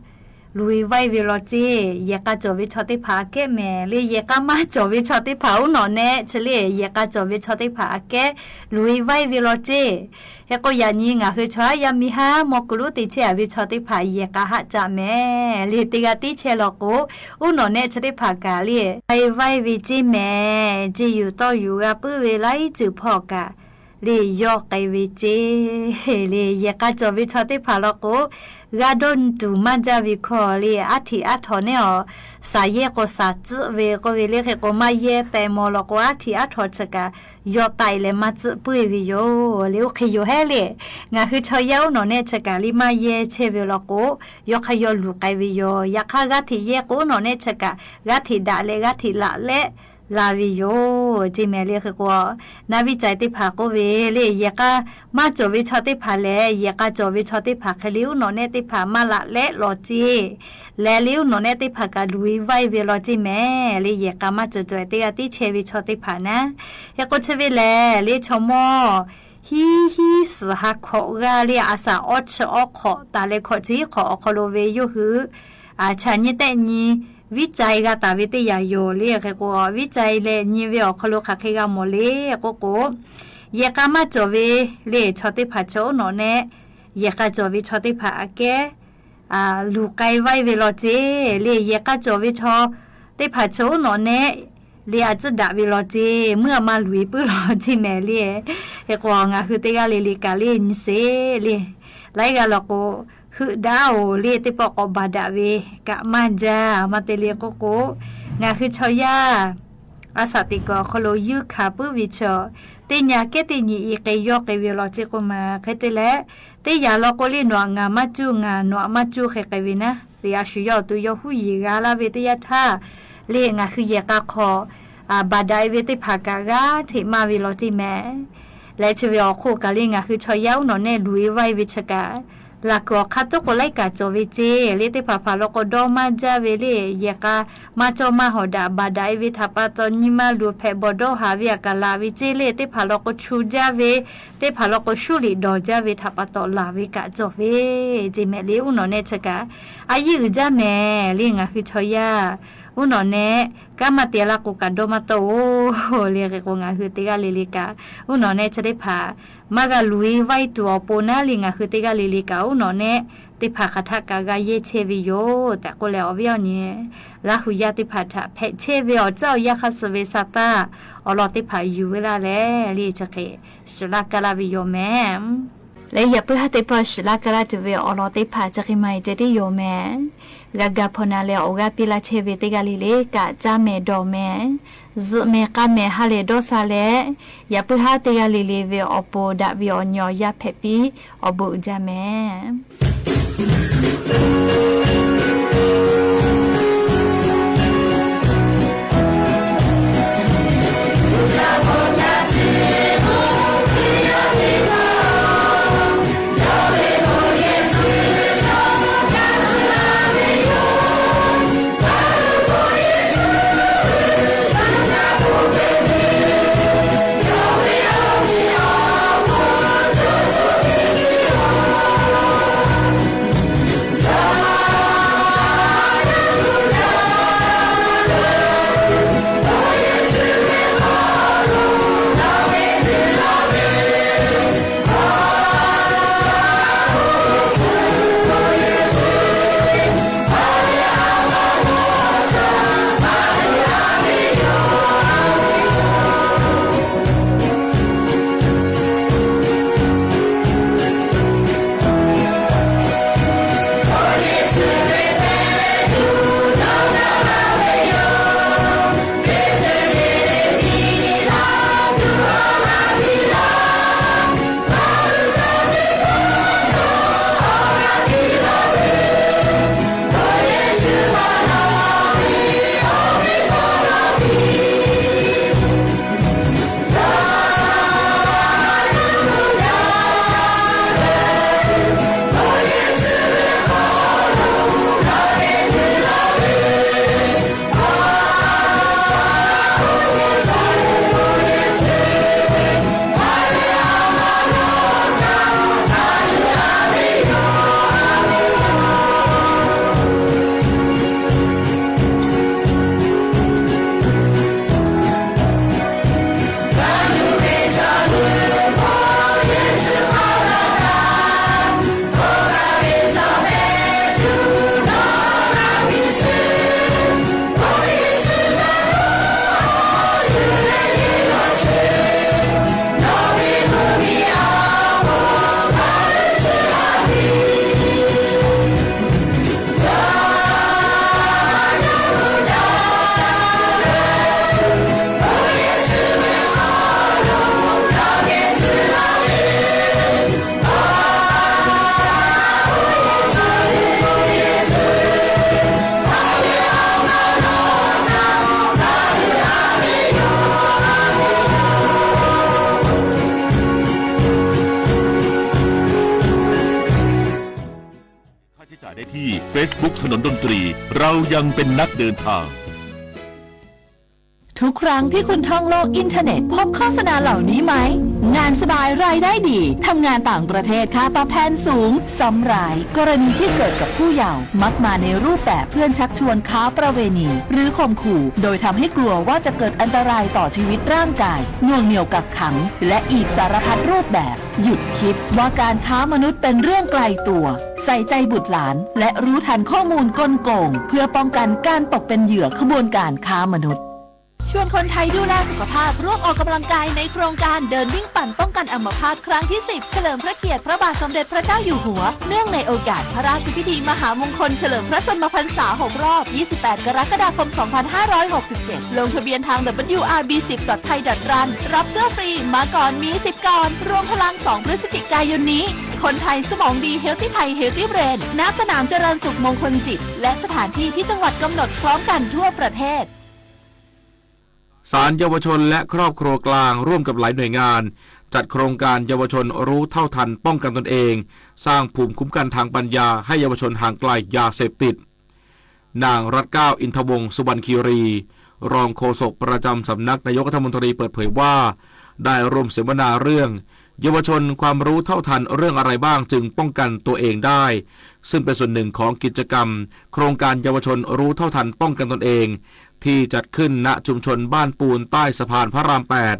luˬ e vaiˇ ve law ceˇ. Yehˬ k'a cawˬ ve chaw teˇ hpaˍ aꞈ kehˉ mehˍ le, yehˬ k'a maˇ cawˬ ve chaw teˇ hpaˍ uˉ nawꞈ nehˆ chi le, yehˬ k'a cawˬ ve chaw teˇ hpaˍ aꞈ kehˉ luˬ e vaiˇ ve law ceˇ. Hk'e k'o, yaꞈ nyi ngaˬ hui chaw yaˇ miˇ haˉ mawˇ kuˬ lonˉ te chehˇ a ve chaw teˇ hpaˍ yehˬ k'a haˆ caˆ mehˍ le, teˇ g'aˇ tiˉ chehˇ law k'o, uˉ nawꞈ nehˆ chi teˇ hpaˍ kaꞈ le, vaiˇ vaiˇ ve ceˇ mehˍ. Ceˇ yuˬ tawˇ yuˬ g'a puiˉ ve laiˉ ceuˬ hpawˇ kaꞈ le, yawˇ k'ai ve ceˇ. Le yehˬ k'a cawˬ ve chaw teˇ hpaˍ law k'o, g'a dawˇ nyi tuˬ maˇ jaˇ ve hkawˇ le, aˉ htiꞈ aˉ htaw nehˉ awˬ shaˍ yehˇ k'o shaˍ tcuhˆ ve k'oˆ ve le. Hk'e k'o, maˇ yehˇ teh maw law k'o, aˉ htiꞈ aˉ htaw chi kaꞈ yawˇ taiꞈ leh maˇ tcuhˆ puiˉ ve yoˬ. Le oˇ hk'e yoˬ hehˉ le, ngaˬ hui chaw yaˇ uˉ nawꞈ nehˆ chi kaꞈ le maˇ yehˇ chehˇ ve law k'o, yawˇ hk'aˇ yawˇ luˬ k'ai ve yoˬ. Yaꞈ hk'aˇ, g'aˇ hteꞈ yehˇ k'o uˉ nawꞈ nehˆ chi kaꞈ g'aˇ hteꞈ daꞈ leh g'aˇ hteꞈ laꞈ lehˆ la ve yoˬ ceˇ mehˍ le. Hk'e k'o, naˆ viˉ ca-e teˇ hpaˍ k'oˆ ve le, yehˬ k'a maˇ cawˬ ve chaw teˇ hpaˍ lehˬ, yehˬ k'a cawˬ ve chaw teˇ hpaˍ hk'e le uˉ nawꞈ nehˆ teˇ hpaˍ maˇ laꞈ lehˆ law ceˇ. Leh le uˉ nawꞈ nehˆ teˇ hpaˍ kaꞈ luˬ e vaiˇ ve law ceˇ mehˍ le, yehˬ k'a maˇ cawˬ cawˬ-e teˇ g'aˇ tiˉ chehˇ ve chaw teˇ hpaˍ naˉ. Hk'e k'o, chi ve lehˬ le chaw mawˇ hiˉ hiˉ suhˍ ha hkawꞈ g'aˇ le a shaꞈ awˇ chi awˇ hk'awꞈ taˍ leh hkawꞈ chi hiˉ hk'awꞈ awˬ hk'aw lo ve yawˇ hui chaꞈ nyi tehˆ nyi viˉ ca-e g'a taˍ ve teˇ yanˇ yoˬ le. Hk'e k'o, viˉ ca-e leh nyi ve awˬ hk'aw lo hk'aˬ hk'e g'a mawˬ le k'oˆ k'o, yehˬ k'a maˇ cawˬ ve le chaw teˇ hpaˍ chi uˉ nawꞈ nehˆ, yehˬ k'a cawˬ ve chaw teˇ hpaˍ aꞈ kehˉ luˬ k'ai vaiˇ ve law ceˇ. Le yehˬ k'a cawˬ ve chaw teˇ hpaˍ chi uˉ nawꞈ nehˆ le a tcuhˉ daꞈ ve law ceˇ, meuˇ a ma luˬ e puiˉ law ceˇ mehˍ le. Hk'e k'o, ngaˬ hui teˇ g'aˇ le le kaꞈ le nyi sheˍ le, laiˉ g'aˇ law k'o, heuˆ daꞈ-oˬ le, teˇ pawˆ k'awꞈ baˬ daꞈ ve kaꞈ maˇ jaˇ. Maˇ te le k'oˆ k'o, ngaˬ hui chaw yaˇ a shaꞈ teꞈ kuiˬ awˬ hk'aw lo yuˇ hkanˍ puiˉ ve chaw, teˇ nyi kehˉ teˇ nyi i k'e yawˇ k'ai ve law ceˇ k'oˆ ma. Hk'e te leh, teˇ yanˇ law k'o le nawˬ aꞈ ngaˬ maˇ cuˇ, ngaˬ nawˬ aꞈ maˇ cuˇ hk'e k'ai ve naˉ. Te a shu yawˇ awˬ to yawˇ huˉ yeˬ g'a laˇ ve teˇ yanˇ htaˇ, le ngaˬ hui yehˬ k'a hk'aw baˬ daꞈ e ve teˇ hpaˍ kaꞈ g'aˇ hteꞈ maˇ ve law ceˇ mehˍ. Leh chi ve awˬ hk'oˆ kaꞈ le ngaˬ hui chaw yaˇ uˉ nawꞈ nehˆ luˬ e vaiˇ ve chi kaꞈ, laˬ kuiˬ awˬ hk'aˇ tuˉ k'o laiˉ kaꞈ cawˬ ve ceˇ. Le teˇ hpaˍ hpaˍ law k'o dawˇ maˇ jaˇ ve le, yehˬ k'a maˇ cawˇ maˇ hawꞈ daꞈ baˬ daꞈ e ve htaꞈ pa taw nyi ma luˬ hpehꞈ bawˬ dawˇ haˍ ve aꞈ kaꞈ laˬ ve ceˇ. Le teˇ hpaˍ law k'o chu jaˇ ve, teˇ hpaˍ law k'o shuˉ liꞈ dawˬ jaˇ ve htaꞈ pa taw laˬ ve kaꞈ cawˬ ve ceˇ mehˍ. Le uˉ nawꞈ nehˆ chi kaꞈ a yiˇ uiˍ jaˇ mehˍ. Le ngaˬ hui chaw yaˇ uˉ nawꞈ nehˆ kanˉ maˇ te laˇ k'o kaꞈ dawˇ maˇ tawˆ-oˬ. Le hk'e k'o ngaˬ hui teˇ g'aˇ le le kaꞈ uˉ nawꞈ nehˆ chi teˇ hpaˍ maˇ g'a luˬ e vaiˇ tuˬ awˬ pon naˉ le ngaˬ hui teˇ g'aˇ le le kaꞈ uˉ nawꞈ nehˆ teˇ hpaˍ hk'aˬ htaˆ kaꞈ g'a yehˇ chehˇ ve yoˬ tehꞈ k'oˆ leh, awˬ viˉ awˬ nyi Laˇ hu yaˇ teˇ hpaˍ htaꞈ hpehꞈ chehˇ ve awˬ caˉ awˬ yanˇ hk'aˇ suh ve sa taˇ awˬ lawn teˇ hpaˍ yuˬ ve laˇ leh, le chi hk'e shiˍ laˇ kaˇ laˇ ve yoˬ mehˍ. Leh yaꞈ puiˉ haˉ teˇ pawˆ shiˍ laˇ kaˇ laˇ tuˬ ve awˬ lawn teˇ hpaˍ chi hk'e maˇ heˆ ceh tiˉ yoˬ mehˍ. G'a ga hpaw na leh awˬ g'aˇ piˇ laˇ chehˇ ve teˇ g'aˇ le le kaꞈ caˇ mehˍ dawˬ mehˍ. Zuhꞈ mehˍ k'a mehˍ ha lehˬ dawˇ sha leh, yaꞈ puiˉ haˉ teˇ g'aˇ le le ve awˬ pon daꞈ ve awˬ nyi awˬ yaˇ hpehꞈ piˇ awˬ bon uiˍ jaˇ mehˍ. ดนตรี เรายังเป็นนักเดินทาง ทุกครั้งที่คุณท่องโลกอินเทอร์เน็ต พบโฆษณาเหล่านี้ไหม งานสบายรายได้ดี ทำงานต่างประเทศค่าตอบแทนสูง ซ้ำร้าย กรณีที่เกิดกับผู้เยาว์ มักมาในรูปแบบเพื่อนชักชวนค้าประเวณี หรือข่มขู่ โดยทำให้กลัวว่าจะเกิดอันตรายต่อชีวิตร่างกาย หน่วงเหนี่ยวกักขัง และอีกสารพัดรูปแบบ หยุดคิดว่าการค้ามนุษย์เป็นเรื่องไกลตัว ใส่ใจบุตรหลาน และรู้ทันข้อมูลกลโกง เพื่อป้องกันการตกเป็นเหยื่อขบวนการค้ามนุษย์ ชวนคนไทยดูแลสุขภาพ ร่วมออกกำลังกายในโครงการเดินวิ่งปั่นป้องกันอัมพาตครั้งที่สิบ เฉลิมพระเกียรติพระบาทสมเด็จพระเจ้าอยู่หัว เนื่องในโอกาสพระราชพิธีมหามงคลเฉลิมพระชนมพรรษา หก รอบ ยี่สิบแปด กรกฎาคม สองพันห้าร้อยหกสิบเจ็ด ลงทะเบียนทาง ดับเบิลยูอาร์บีสิบ ดอท ไทย ดอท รัน รับเสื้อฟรี มาก่อนมีสิทธิ์ก่อน รวมพลัง สอง พฤศจิกายนนี้ คนไทยสมองดี Healthy Thai Healthy Brain ณ สนามเจริญสุขมงคลจิต และสถานที่ที่จังหวัดกำหนดพร้อมกันทั่วประเทศ ศาลเยาวชนและครอบครัวกลางร่วมกับหลายหน่วยงาน จัดโครงการเยาวชนรู้เท่าทันป้องกันตนเอง สร้างภูมิคุ้มกันทางปัญญาให้เยาวชนห่างไกลยาเสพติด นางรัตน์เกล้า อินทวงศ์ สุบรรณคีรี รองโฆษกประจำสำนักนายกรัฐมนตรีเปิดเผยว่า ได้ร่วมเสวนาเรื่อง เยาวชนความรู้เท่าทันเรื่องอะไรบ้างจึงป้องกันตัวเองได้ ซึ่งเป็นส่วนหนึ่งของกิจกรรม โครงการเยาวชนรู้เท่าทันป้องกันตนเอง ที่จัดขึ้น ณ ชุมชนบ้านปูนใต้สะพานพระราม แปด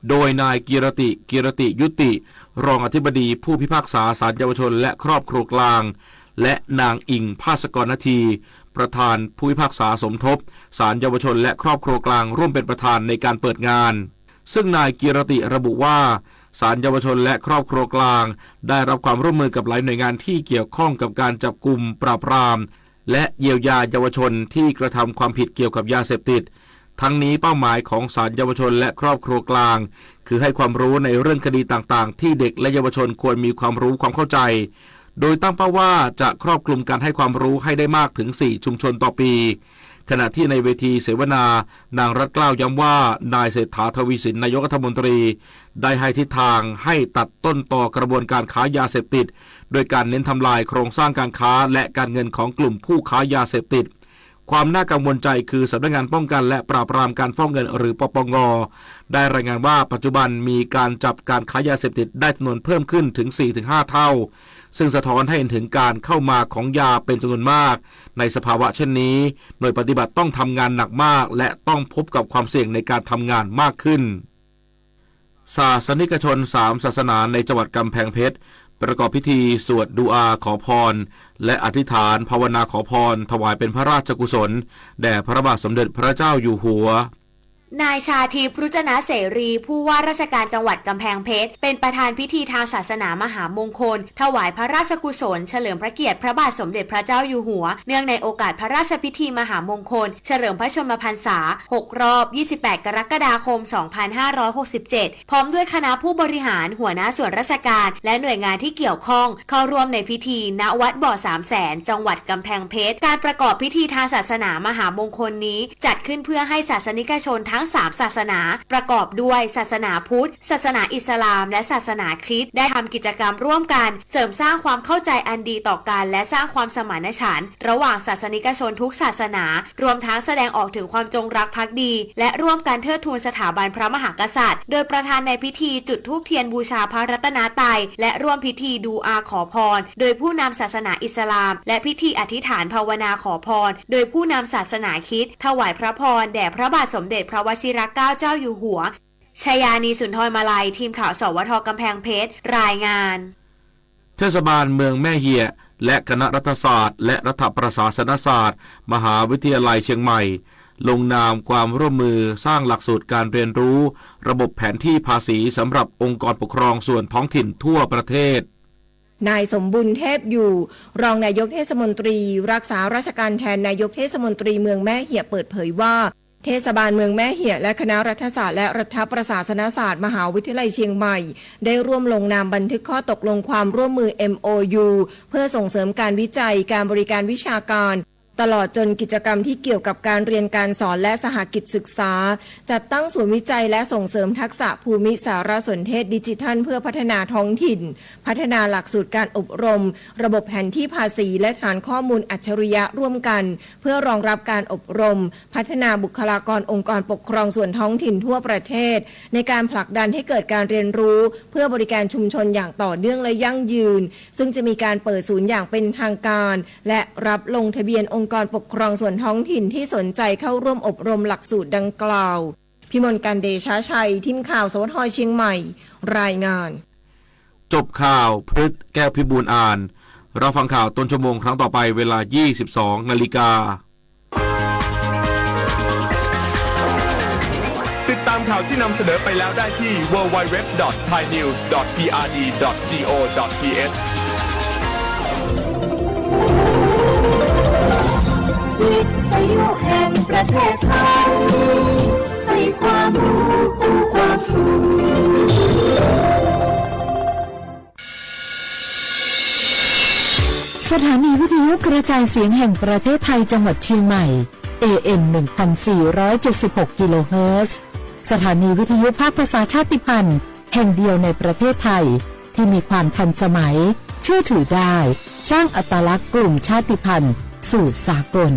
โดยนายกีรติ กีรติยุติ รองอธิบดีผู้พิพากษาศาลเยาวชนและครอบครัวกลาง และนางอิง ภาสกรนาที ประธานผู้พิพากษาสมทบศาลเยาวชนและครอบครัวกลาง ร่วมเป็นประธานในการเปิดงาน ซึ่งนายกีรติระบุว่า ศาลเยาวชนและครอบครัวกลาง ได้รับความร่วมมือกับหลายหน่วยงานที่เกี่ยวข้องกับการจับกุม ปราบปราม และเยียวยาเยาวชนที่กระทำความผิดเกี่ยวกับยาเสพติด ทั้งนี้เป้าหมายของศาลเยาวชนและครอบครัวกลาง คือให้ความรู้ในเรื่องคดีต่างๆ ที่เด็กและเยาวชนควรมีความรู้ความเข้าใจ โดยตั้งเป้าว่าจะครอบคลุมการให้ความรู้ให้ได้มากถึง สี่ ชุมชนต่อปี ขณะที่ในเวทีเสวนา นางรัตน์เกล้าย้ำว่า นายเศรษฐา ทวีสิน นายกรัฐมนตรี ได้ให้ทิศทางให้ตัดต้นตอกระบวนการค้ายาเสพติด ด้วยการเน้นทำลายโครงสร้างการค้าและการเงินของกลุ่มผู้ค้ายาเสพติด ความน่ากังวลใจคือสำนักงานป้องกันและปราบปรามการฟอกเงินหรือ ปปง ได้รายงานว่าปัจจุบันมีการจับการค้ายาเสพติดได้จำนวนเพิ่มขึ้นถึง สี่ถึงห้า เท่า ซึ่งสะท้อนให้เห็นถึงการเข้ามาของยาเป็นจำนวนมาก ในสภาวะเช่นนี้ หน่วยปฏิบัติต้องทำงานหนักมาก และต้องพบกับความเสี่ยงในการทำงานมากขึ้น ศาสนิกชนสามศาสนาในจังหวัดกำแพงเพชร ประกอบพิธีสวดดูอาขอพร และอธิษฐานภาวนาขอพร ถวายเป็นพระราชกุศล แด่พระบาทสมเด็จพระเจ้าอยู่หัว นายชาทิพย์ รุจนะเสรี ผู้ว่าราชการจังหวัดกำแพงเพชร เป็นประธานพิธีทางศาสนามหามงคล ถวายพระราชกุศล เฉลิมพระเกียรติพระบาทสมเด็จพระเจ้าอยู่หัว เนื่องในโอกาสพระราชพิธีมหามงคล เฉลิมพระชนมพรรษา หก รอบ ยี่สิบแปด กรกฎาคม สองพันห้าร้อยหกสิบเจ็ด พร้อมด้วยคณะผู้บริหาร หัวหน้าส่วนราชการ และหน่วยงานที่เกี่ยวข้อง เข้าร่วมในพิธี ณ วัดบ่อสามแสน จังหวัดกำแพงเพชร การประกอบพิธีทางศาสนามหามงคลนี้ จัดขึ้นเพื่อให้ศาสนิกชนทั้งสามศาสนา ประกอบด้วยศาสนาพุทธ ศาสนาอิสลาม และศาสนาคริสต์ ได้ทำกิจกรรมร่วมกัน เสริมสร้างความเข้าใจอันดีต่อกัน และสร้างความสมานฉันท์ระหว่างศาสนิกชนทุกศาสนา รวมทั้งแสดงออกถึงความจงรักภักดี และร่วมกันเทิดทูนสถาบันพระมหากษัตริย์ โดยประธานในพิธีจุดธูปเทียนบูชาพระรัตนตรัย และร่วมพิธีดูอาขอพร โดยผู้นำศาสนาอิสลาม และพิธีอธิษฐานภาวนาขอพร โดยผู้นำศาสนาคริสต์ ถวายพระพรแด่พระบาทสมเด็จพระวชิรเกล้าเจ้าอยู่หัว ชยานี สุนทรมาลัย ทีมข่าว สวท กำแพงเพชร รายงาน เทศบาลเมืองแม่เหียะ และคณะรัฐศาสตร์ และรัฐประศาสนศาสตร์ มหาวิทยาลัยเชียงใหม่ ลงนามความร่วมมือสร้างหลักสูตรการเรียนรู้ระบบแผนที่ภาษีสำหรับองค์กรปกครองส่วนท้องถิ่นทั่วประเทศ นายสมบุญ เทพอยู่ รองนายกเทศมนตรี รักษาราชการแทนนายกเทศมนตรีเมืองแม่เหียะเปิดเผยว่า เทศบาลเมืองแม่เหียะและคณะรัฐศาสตร์และรัฐประศาสนศาสตร์มหาวิทยาลัยเชียงใหม่ ได้ร่วมลงนามบันทึกข้อตกลงความร่วมมือ เอ็มโอยู เพื่อส่งเสริมการวิจัย การบริการวิชาการ ตลอดจนกิจกรรมที่เกี่ยวกับการเรียนการสอนและสหกิจศึกษา จัดตั้งศูนย์วิจัยและส่งเสริมทักษะภูมิสารสนเทศดิจิทัลเพื่อพัฒนาท้องถิ่น พัฒนาหลักสูตรการอบรม ระบบแผนที่ภาษี และฐานข้อมูลอัจฉริยะร่วมกัน เพื่อรองรับการอบรม พัฒนาบุคลากรองค์กรปกครองส่วนท้องถิ่นทั่วประเทศ ในการผลักดันให้เกิดการเรียนรู้เพื่อบริการชุมชนอย่างต่อเนื่องและยั่งยืน ซึ่งจะมีการเปิดศูนย์อย่างเป็นทางการ และรับลงทะเบียนองค์กรปกครองส่วนท้องถิ่นที่สนใจเข้าร่วมอบรมหลักสูตรดังกล่าว พิมลการเดชาชัย ทีมข่าว สวท เชียงใหม่ รายงาน จบข่าว พฤกษ์ แก้วพิบูลย์อ่าน รับฟังข่าวต้นชั่วโมงครั้งต่อไปเวลา ยี่สิบสองนาฬิกา ติดตามข่าวที่นำเสนอไปแล้วได้ที่ ดับเบิลยู ดับเบิลยู ดับเบิลยู ดอท ไทยนิวส์ ดอท พีอาร์ดี ดอท จีโอ ดอท ทีเอช วิทยุแห่งประเทศไทย ให้ความรู้คู่ความสุข สถานีวิทยุกระจายเสียงแห่งประเทศไทยจังหวัดเชียงใหม่ เอเอ็ม หนึ่งพันสี่ร้อยเจ็ดสิบหก กิโลเฮิรตซ์ สถานีวิทยุภาคภาษาชาติพันธุ์แห่งเดียวในประเทศไทย ที่มีความทันสมัย เชื่อถือได้ สร้างอัตลักษณ์กลุ่มชาติพันธุ์สู่สากล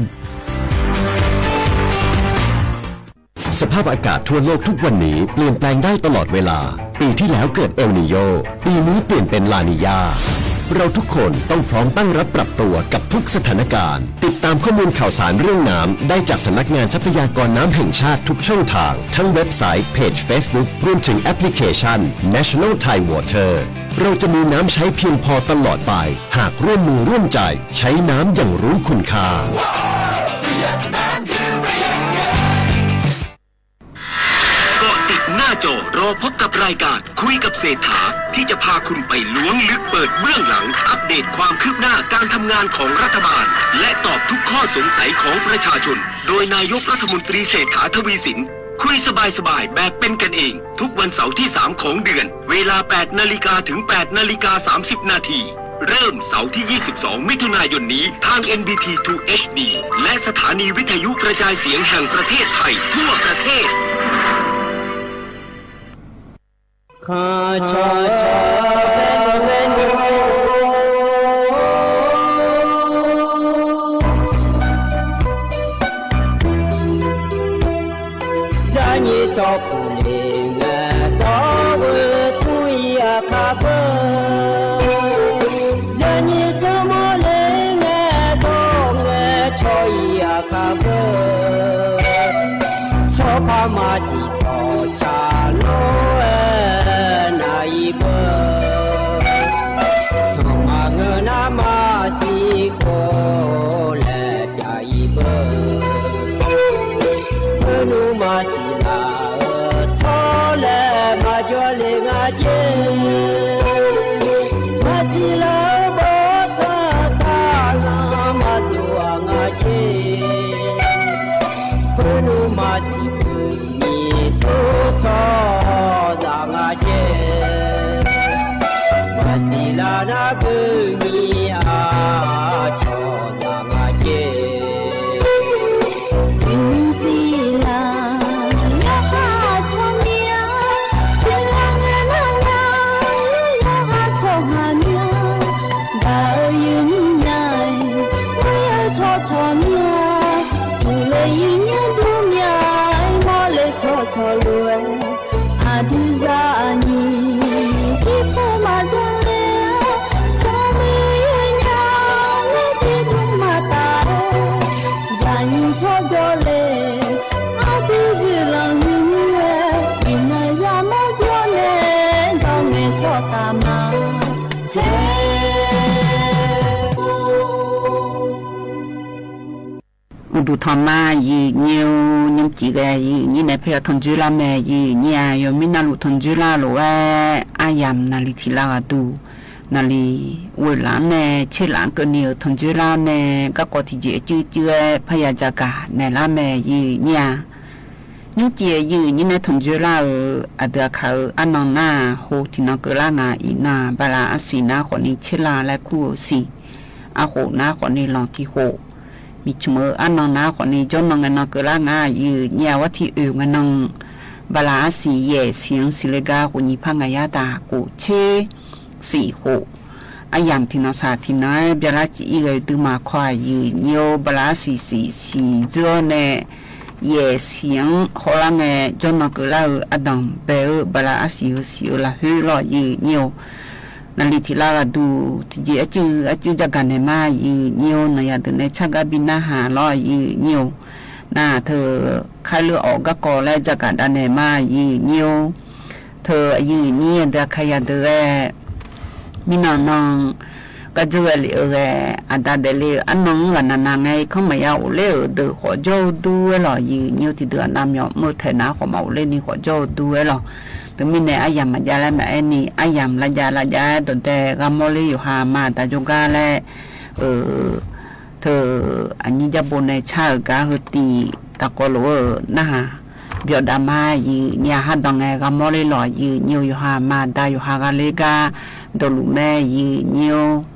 สภาพอากาศทั่วโลกทุกวันนี้เปลี่ยนแปลงได้ตลอดเวลา ปีที่แล้วเกิดเอลนีโญ ปีนี้เปลี่ยนเป็นลานีญา เราทุกคนต้องพร้อมตั้งรับปรับตัวกับทุกสถานการณ์ ติดตามข้อมูลข่าวสารเรื่องน้ำได้จากสำนักงานทรัพยากรน้ำแห่งชาติทุกช่องทาง ทั้งเว็บไซต์ เพจ เฟซบุ๊ก รวมถึงแอปพลิเคชัน National Thai Water เราจะมีน้ำใช้เพียงพอตลอดไป หากร่วมมือร่วมใจใช้น้ำอย่างรู้คุณค่า เกาะติดหน้าจอรอพบกับรายการคุยกับเศรษฐา ที่จะพาคุณไปล้วงลึกเปิดเบื้องหลัง อัปเดตความคืบหน้าการทำงานของรัฐบาล และตอบทุกข้อสงสัยของประชาชน โดยนายกรัฐมนตรีเศรษฐา ทวีสิน คุยสบายๆ แบบเป็นกันเอง ทุกวันเสาร์ที่ สาม ของเดือน เวลา แปด นาฬิกาถึง แปด นาฬิกา สามสิบ นาที เริ่มเสาร์ที่ ยี่สิบสอง มิถุนายนนี้ ทาง เอ็น บี ที ทู เอช ดี และสถานีวิทยุกระจายเสียงแห่งประเทศไทยทั่วประเทศ Yaꞈ nyi chaw pun le ngaˬ dawˇ ve tuˇ yaꞈ hk'a peu, yaꞈ nyi chaw mawˇ le ngaˬ dawˇ ngaˬ chaw yaꞈ hk'a peu, chaw hpaˇ maˇ shiˍ tawˍ chaꞈ lonˉ naˍ i peu, suhˍ maˬ ngeuˬ naˉ maˇ shiˍ k'o leh pyaꞈ i peu, meuˇ nuˇ maˇ shiˍ laˬ htawˇ leh maˇ jawˇ le ngaˬ ceˇ, maˇ shiˍ laˬ bawˇ caˇ saˍ laˬ maˇ tuˬ a ngaˬ ceˇ, meuˇ nuˇ maˇ shiˍ kuˬ miˬ suhˉ chaw yaꞈ ngaˬ ceˇ, maˇ shiˍ laˬ naˉ kuˬ miˬ a chaw yaꞈ ngaˬ ceˇ. Shiˍ laˬ yaˇ haˉ chaw miˇ a, shiˍ laˬ ngaˬ naˉ yaˇ, yaˇ haˉ chaw haˍ miˇ a, daꞈ uiˍ yuˬ nyi na, uˉ yehˬ chaw chaw miˇ a, tuˬ leh yuˬ nyi duˇ miˇ a, mawˇ leh chaw chaw loˬ, a diˇ zaˇ a nyi, tiˇ hpfuhˇ maˇ jaˇ leh, shaw miˇ yuˬ nyi, mehˆ tiˇ duˇ maˇ taˍ, yaꞈ nyi chaw jawˇ leh, a tiˇ zuhꞈ laˬ nyi mehˆ, iˉ naˍ yaˇ mawˇ jawˇ leh, dawˇ mehˆ chaw taˍ maˍ heˆ. อุดมทองมา ယုၢ်ညိ ညိုးစံၣ်ဂဲ ယုၢ်ညိ ne ဖဲ ထူၣ်စုလါ meh ယုၢ်ညိ a ယိၤ မီး နာလူ ထူၣ်စုလါ loˬ ဝဲ အါယၢ် မနုၤလီၤ ထံၣ်လါ ဂၤ တူၢ် နၢ်လီၤ ဝဲၢ်လး meh ဆ့လး ကၢၢ်နံၤ ထူၣ်စုလါ meh ကးကီး ထံၣ်ကၠ့ၣ် အစုစု ဝဲ ဖးယၢ် ကၠၢ်ကၢ် နဲၣ်လါ meh ယုၢ်ညိ a ညိုးစံၣ် ယုၢ်ညိ ne ထူၣ်စုလါ အၢ အဒုး အခါ အၢ အနီၢ် နၢ် ဟူ ထံၣ်နီၢ် ကၢၢ်လါ နၢ် အံၣ် နၢ် ဘၣ်လါ အစံၣ် နၢ် ဃိး နံၣ် ဆ့လါ လၢ ခူၣ် စံၣ် အဃိး နၢ် ဃိး နံၣ် လီၤ ထံ ဃိး Chi meuˬ aˉ naw naˉ k'awꞈ ni jawˇ naw ngaˬ naw keu laˇ ngaˬ, yehˬ nyi a vaˇ htiˇ oˬ ngaˬ naw, บาลาอัสสี yehˬ shiˍ-anˉ shiˍ le gaˇ k'o nyi hpaˇ ngaˬ yaˇ htaꞈ k'oꞈ cheˇ shiˍ k'o, aˉ yaꞈ htiꞈ naw shaˍ htiꞈ naw bya laˇ ciˍ iˉ g'a tuˬ maˬ hkawˇ a yehˬ nyi oˬ. บาลาอัสสี shiˍ shiˍ tzuhˇ-aw neh, yehˬ shiˍ-anˉ haw laˇ ngaˬ jawˇ naw keu laˇ-eu a danˍ behˬ-eu บาลาอัสสี shiˍ-eu laˬ hoˉ lawˬ yehˬ nyi oˬ. Naˍ liˍ htiꞈ laˇ g'a duˬ teˇ jeˬ a ciˉ a ciˉ jaˇ gaˬ nehˬ maˇ yehˬ nyi oˬ. Naˍ yaꞈ deuˬ neh chaˇ gaˇ biˇ naˇ haˍ lawˬ yehˬ nyi oˬ. Naˍ hteu hk'aˇ leuˆ awˬ gaˇ k'aw leh jaˇ gaˬ daꞈ nehˬ maˇ yehˬ nyi oˬ. Hteu a yehˬ nyi a deuˬ a hk'a yaꞈ deuˬ leh, miˇ naw naw g'a juˇ g'a liꞈ-eu geh, a daꞈ dehꞈ le aˉ naw g'a naˍ naˍ ngaˬ hkawˇ maˬ yaˇ oꞈ leh-euˬ deuˬ k'awꞈ jawˇ-o duˇ-e lawˬ yehˬ nyi oˬ. Teˇ deuˬ a na miˬ awˬ meuˇ htehꞈ naˍ k'awꞈ maˍ oꞈ leh ni k'awꞈ jawˇ-o duˇ-e lawˬ. Hteu miˇ nehˬ aˉ yaꞈ maˍ jaˇ leh maꞈ ehˉ ni aˉ yaꞈ laˇ jaˇ laˇ jaˇ dawˬ deh g'a mawˇ le yoˬ ha ma daꞈ jaˇ gaˇ leh, hteu a nyi jaˇ bon neh chaˇ-euˬ gaˇ hui tiꞈ taˍ k'aw loꞈ-eu naˇ haˍ, byawꞈ daꞈ maˇ yehˬ nyi a haˉ dawˬ ngaˬ g'a mawˇ le lawˬ yehˬ nyi oˬ. Yoˬ ha ma daꞈ yoˬ ha g'a le gaˇ dawˬ loꞈ meh yehˬ nyi oˬ.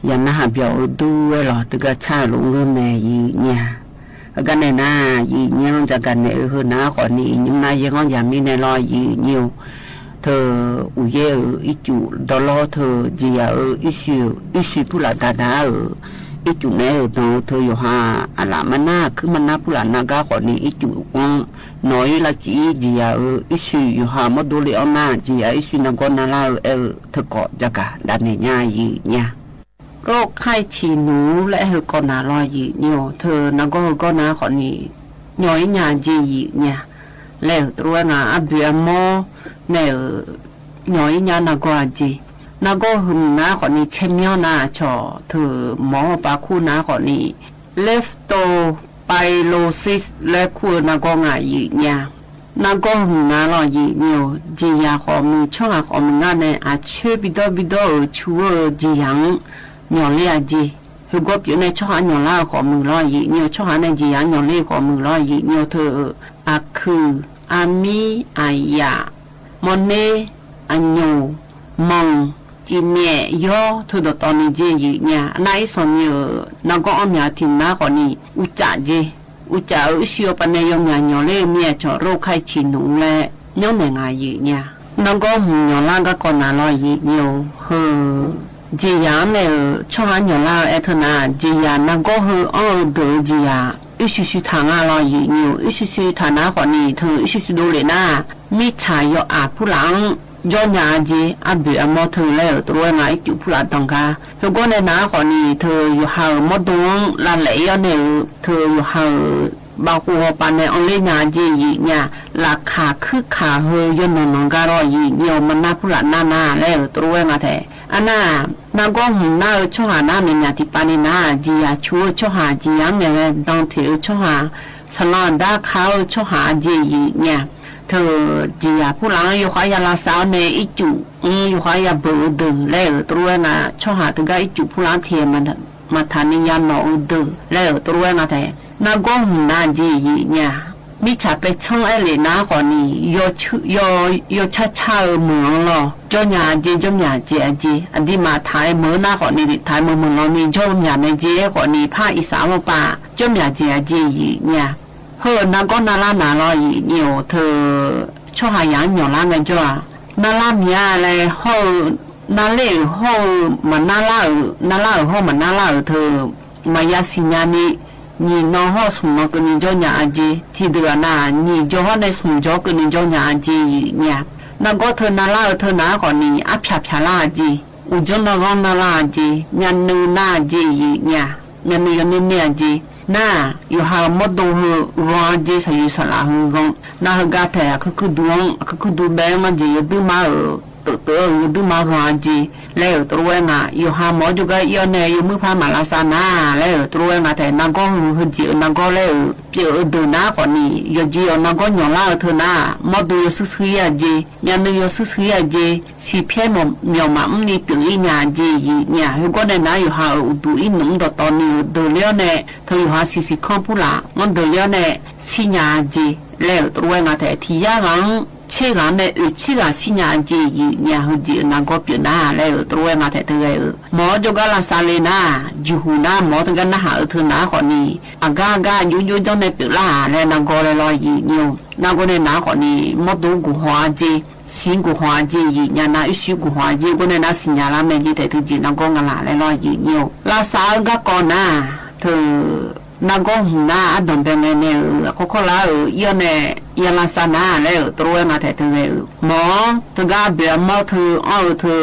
Yaꞈ naˆ haꞈ byawˬ-eu duˇ-e lawˬ teˇ g'aˇ chaˇ lo ngeuˇ meh yehˬ nyi a. Gaˇ nehˬ naˉ yehˬ nyi-anˉ jaˇ gaˬ nehˬ-eu hui naˉ k'awꞈ ni nyi naˆ yehˬ g'aˇ yaꞈ miˇ nehˬ lawˬ yehˬ nyi oˬ. Hteu uiˍ yehˬ-euˬ iˉ cuˬ dawˇ lawˇ hteu jeˬ yaꞈ-euˬ iˉ shu puˉ laꞈ daꞈ daꞈ-euˬ Iˉ cuˬ naeˬ-euˬ dawˬ-eu hteu yawˬ ha aˬ laꞈ maˇ naˇ, hkuiˉ maˇ naˇ puˇ laꞈ na gaˇ k'awꞈ ni iˉ cuˬ k'o, nawˬ iˉ la ciˉ jiˬ yaꞈ-euˬ iˉ shu yawˬ ha mawˇ do le awˇ naˇ, jiˬ yaꞈ iˉ shu na gawˇ na laˇ-eu ehˉ-eu hteu k'awꞈ jaˇ kaꞈ daꞈ nehˬ nyaˇ yiˬ nyi-a. Roˆ hk'aiˇ chi nuˬ leh hui k'awꞈ naˬ law yiˬ nyi-oˬ. Hteu na gawˇ hui gawˇ na k'awꞈ ni nyawˬ iˉ nya jeˬ yiˬ nyi-a. Leh-euˬ to lo-e ngaˬ aˉ beˬ aˉ mawˇ nehˬ-euˬ nyawˬ iˉ nya na gawˇ a jeˬ. Na gawˇ hui mvuhˬ naˉ k'awꞈ ni chehˇ miˇ awˇ naˇ chaw hteu mawˬ pa hkuˇ naˉ k'awꞈ ni leptospirosis leh hkuˇ-eu na gawˇ ngaˬ yiˬ nyi-a. Na gawˇ hui mvuhˬ naˉ law yiˬ nyi-oˬ. Jeˬ yaꞈ k'awꞈ mui, chawˇ haˍ k'awꞈ mui ngaˇ nehˬ, a chehˇ piˇ dawˇ piˇ dawˇ-euˬ chu-eu jeˬ yaꞈ-anˉ nyawˬ le a jeˬ. Hui gawˇ piˇ-oˬ nehˬ, chawˇ haˍ nyawˬ laˇ-eu k'awꞈ mui law yiˬ nyi-oˬ. Chawˇ haˍ nehˬ jeˬ yaꞈ-anˉ nyawˬ le k'awꞈ mui law yiˬ nyi-oˬ. Hteu a hkuiˬ, a miˉ, a yaꞈ, mawˇ neˉ, a nyoˬ, manˬ, ciˍ mehˍ yawˇ hteu dawˬ taw ni jeˬ yiˬ nyi-a. Naˆ iˉ suhˍ nyi-euˬ na gawˇ awˇ myaˬ tiꞈ naˉ k'awꞈ ni uˉ caꞈ jeˬ. Uˉ caꞈ-euˬ iˉ shu awˬ pa nehˬ yawˇ myaˬ nyawˬ le nyi-a chaw roˆ hk'aiˇ chi nuˬ leh nyawˇ nehˬ ngaˬ yiˬ nyi-a. Na gawˇ mvuhˬ nyawˬ laˇ gaˇ k'awꞈ naˬ law yiˬ nyi-oˬ. Hui jeˬ yaꞈ-anˉ leh-euˬ chawˇ haˍ nyawˬ laˇ-eu ehˉ hteu naˉ, jeˬ yaꞈ na gawˇ hui awˇ-eu deuˬ-eu jeˬ yaꞈ iˉ shu shu htaꞈ ngaˇ law yiˬ nyi-oˬ. Iˉ shu shu htaꞈ naˉ k'awꞈ ni hteu iˉ shu shu do le naˉ, miˇ chaꞈ yawˇ aˬ hpuˇ laꞈ-anˉ jawˇ nya a jeˬ. Aˉ beˬ aˉ mawˇ hteu leh-euˬ to lo-e ngaˬ iˉ cuˬ hpuˇ laꞈ dawˬ gaˇ. Hui gawˇ nehˬ naˉ k'awꞈ ni hteu yawˬ ha-euˬ mawˇ do-anˉ la lehꞈ yawˇ nehˬ-euˬ hteu yawˬ ha-euˬ baˬ k'o awˬ pa nehˬ awˬ leˇ nya a jeˬ yiˬ nyi-a. Laꞈ hkanˍ hkuiˉ hkanˍ hui yawˇ nawˬ nawˬ gaˇ law yiˬ nyi-oˬ. Maˇ naˇ hpuˇ laꞈ naˇ naˉ leh-euˬ to lo-e ngaˬ htehꞈ. A naˉ, na gawˇ mvuhˬ naˉ-eu chawˇ haˍ naˉ mehˍ nyaˬ tiꞈ pa ni naˉ, jeˬ yaꞈ chu-eu chawˇ haˍ, jeˬ yaꞈ-anˉ mehˍ leh dan hteꞈ-eu chawˇ haˍ, saˍ laꞈ daˇ hk'a-eu chawˇ haˍ a jeˬ yiˬ nyi-a. Hteu jeˬ yaꞈ hpuˇ laꞈ-anˉ yawˇ hk'a yaˇ la sa-awˉ nehˬ iˉ cuˬ, yawˇ hk'a yaˇ beuꞈ-eu deuˬ leh-euˬ to lo-e ngaˬ chawˇ haˍ teˇ gaˇ iˉ cuˬ hpuˇ laꞈ-anˉ hteꞈ maˍ htaꞈ ni yaˇ nawˬ-eu deuˬ leh-euˬ to lo-e ngaˬ htehꞈ. Na gawˇ mvuhˬ naˉ jeˬ yiˬ nyi-a. Miˇ chaꞈ pehˇ chawˇ ehˉ le naˉ k'awꞈ ni yawˇ chaˇ chaˇ-eu meuˬ-anˉ law jawˇ nya a jeˬ, jawˇ myaꞈ jeˬ a jeˬ. A diˇ maˬ htaꞈ meuˬ naˉ k'awꞈ ni liꞈ htaꞈ meuˬ meuˬ law ni jawˇ myaꞈ mehˍ jeˬ k'awꞈ ni hpaˇ iˉ saˍ mawˇ pa jawˇ myaꞈ jeˬ a jeˬ yiˬ nyi-a. Hui na gawˇ na laˇ naˍ law yiˬ nyi-oˬ. Hteu chawˇ haˍ yaꞈ-anˉ nyawˬ laˇ ngaˬ jawˇ-a. Na laˇ miˬ-a leh hawˇ-eu, na leˇ-euˬ hawˇ-eu maˍ naˇ laˇ-euˬ, na laˇ-euˬ hawˇ maˍ naˇ laˇ-euˬ hteu maˍ yaˇ shiˍ nya ni, nyiˬ naw hawˇ smꞈ naw keu ni jawˇ nya a jeˬ. Hti deuˬ aꞈ naˉ, nyiˬ jaw hawˇ nehˬ smꞈ jaw keu ni jawˇ nya a jeˬ yiˬ nyi-a. Na gawˇ hteu na laˇ-eu hteu naˉ k'awꞈ ni aˉ hpaꞈ hpaꞈ laˇ a jeˬ. Uˬ jawˇ naˇ g'awˇ naˇ laˇ a jeˬ. Myaꞈ nuiˬ naˇ a jeˬ yiˬ nyi-a. Myaꞈ nuiˬ yawˇ neˇ neˇ a jeˬ. Naˉ, yawˬ ha-euˬ mawˇ do hui g'aw a jeˬ, saˍ yuˬ saˍ laꞈ hui g'aw. Na hui gaˇ htehꞈ a hkuiˉ hkuiˉ du-anˉ, a hkuiˉ hkuiˉ du beh maˇ jeˬ yawˇ duiˉ maˇ-euˬ teuꞈ teuꞈ-eu yawˇ duiˉ maˇ g'aw a jeˬ leh-euˬ to lo-e ngaˬ, yawˬ ha mawˬ jaw gaˇ iˉ awˇ nehˬ yawˇ muiˇ hpaˇ maˍ la sa naˉ leh-euˬ to lo-e ngaˬ htehꞈ na gawˇ hui hui jeˬ-euˬ na gawˇ leh-euˬ pyeꞈ-eu deuˬ naˉ k'awꞈ ni yawˬ jeˬ awˬ na gawˇ nyawˬ laˇ-eu hteu naˉ, mawˇ do yawˇ suhˉ suhˉ a jeˬ, myaꞈ nuiˬ yawˇ suhˉ suhˉ a jeˬ, shiˍ hpehˇ mawˬ maꞈ mvuhˇ ni pyeꞈ iˉ nya a jeˬ yiˬ nyi-a. Hui gawˇ nehˬ naˉ yawˬ ha-euˬ uˍ duˬ iˉ nuꞈ mvuhˇ dawˬ taw ni-euˬ deuˬ le awˇ nehˬ hteu yawˬ ha shiˍ shiˍ hkanˇ puˇ laꞈ mawˇ deuˬ le awˇ nehˬ shiˍ nya a jeˬ leh-euˬ to lo-e ngaˬ htehꞈ hti yaˇ g'aꞈ-anˉ chehˇ g'aꞈ meh uiˍ chehˇ g'aꞈ shiˍ nya a jeˬ yiˬ nyi-a. Hui jeˬ-euˬ na gawˇ pyeꞈ naˉ leh-euˬ to lo-e ngaˬ htehꞈ te g'a-euˬ mawˬ jaw gaˇ la sa le naˉ, juˬ huˍ naˉ mawˬ teˇ gaˇ naˉ haꞈ-eu hteu naˉ k'awꞈ ni, aꞈ gaˇ gaˇ yoˇ yoˇ jawˇ nehˬ peuˬ laˇ leh na gawˇ leh law yiˬ nyi-oˬ. Na gawˇ nehˬ naˉ k'awꞈ ni mawˇ do guˬ haw a jeˬ, shiˍ guˬ haw a jeˬ yiˬ nyi-a. Na iˉ shu guˬ haw a jeˬ gawˇ nehˬ naˉ shiˍ nya laˇ meh jeˬ tehꞈ hteu jeˬ na gawˇ nga laˬ leh law yiˬ nyi-oˬ. La sa-eu gaˇ k'aw naˉ hteu na gawˇ huˍ naˉ aˉ dawˬ beh meh nehˬ-euˬ a hk'aw hkawˇ laˇ-euˬ iˉ awˇ nehˬ yaˇ la sa naˉ leh-euˬ to lo-e ngaˬ htehꞈ te g'a-euˬ mawˬ teˇ gaˇ beˬ a mawˇ hteu awˇ-eu hteu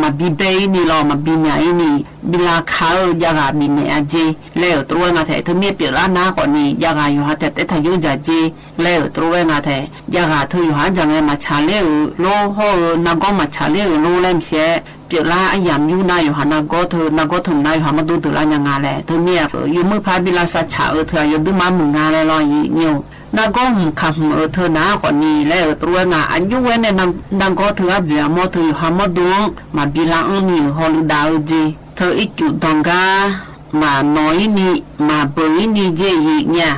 maˍ biˇ beh iˉ ni law maˍ biˇ myaꞈ iˉ ni, biˇ la hkanˍ-eu jaˇ g'a biˇ nehˬ a jeˬ leh-euˬ to lo-e ngaˬ htehꞈ hteu miˇ pyeꞈ laˇ naˉ k'awꞈ ni jaˇ g'a yawˬ ha tehꞈ teˇ htaꞈ yeuˇ jaˬ jeˬ leh-euˬ to lo-e ngaˬ htehꞈ jaˇ g'a hteu yawˬ ha jaˬ ngeh maˍ chaˍ le-euˬ lo hawˇ-eu na gawˇ maˍ chaˍ le-euˬ lo leh miˬ shehˍ pyeꞈ laˇ aˉ yaꞈ mvuhˇ naˉ yawˬ ha na gawˇ hteu na gawˇ hteu mvuhˬ naˉ yawˬ ha mawˇ do deuˬ laˇ nya nga leh hteu miˇ a yawˇ muiˇ hpaˇ biˇ la sa chaꞈ-eu hteu a yawˇ duiˉ maˇ meuˬ nga leh law yiˬ nyi-oˬ. Na gawˇ huˍ hkanˍ huˍ-euˬ hteu naˉ k'awꞈ ni leh-euˬ to lo-e ngaˬ a nyoˇ g'uˇ nehˬ na gawˇ hteu aˉ beˬ a mawˇ hteu yawˬ ha mawˇ do-anˉ maˍ biˇ la anˉ ni-euˬ haw lu daꞈ-eu jeˬ hteu iˉ cuˬ dawˬ gaˇ maˍ nawˬ iˉ ni maˍ beuˬ iˉ ni jeˬ yiˬ nyi-a.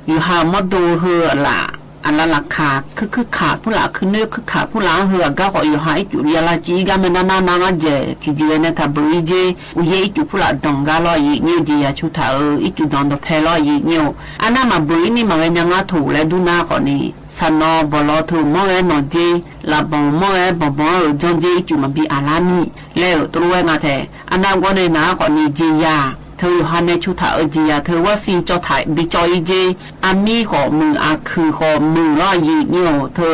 Yawˬ ha mawˇ do hui laꞈ aˬ la laꞈ hkanˍ hkuiˉ hkuiˉ hkanˍ puˇ laꞈ hkui nuˇ hkuiˉ hkanˍ puˇ laꞈ-anˉ hui aꞈ gaˇ k'awꞈ yawˬ ha iˉ cuˬ yaˇ laˇ ci iˉ gaˇ meh naˇ naˇ naˇ maˇ jehˬ htiꞈ jeˬ g'a neh htaꞈ beuˬ iˉ jeˬ uˬ yehˇ iˉ cuˬ puˇ laꞈ dawˬ gaˇ law yiˬ nyi-oˬ. Jeˬ yaꞈ chu htaꞈ-euˬ iˉ cuˬ dawˬ dawˬ hpehˇ law yiˬ nyi-oˬ. A naˉ maˍ beuˬ iˉ ni maˍ g'a nyi ngaˇ htoꞈ leh duˇ naˉ k'awꞈ ni, shaˍ naw bawˬ law hteu mawˇ g'ehˉ nawˬ jeˬ, laꞈ bawˬ mawˇ g'ehˉ bawˬ bawˬ-anˉ-euˬ janˇ jeˬ iˉ cuˬ maˍ biˇ aˬ laˇ miˬ leh-euˬ to lo-e ngaˬ htehꞈ a naˉ gawˇ nehˬ naˉ k'awꞈ ni jeˬ yaꞈ Hteu yawˬ ha neh chu htaꞈ jiˬ yaꞈ hteu vaˇ siˆ cawˬ htaꞈ biˇ cawˬ e jeˇ. A miˇ k'awꞈ muiˬ, a hkui k'awꞈ muiˬ laˇ yeˬ nyi-oˬ. Hteu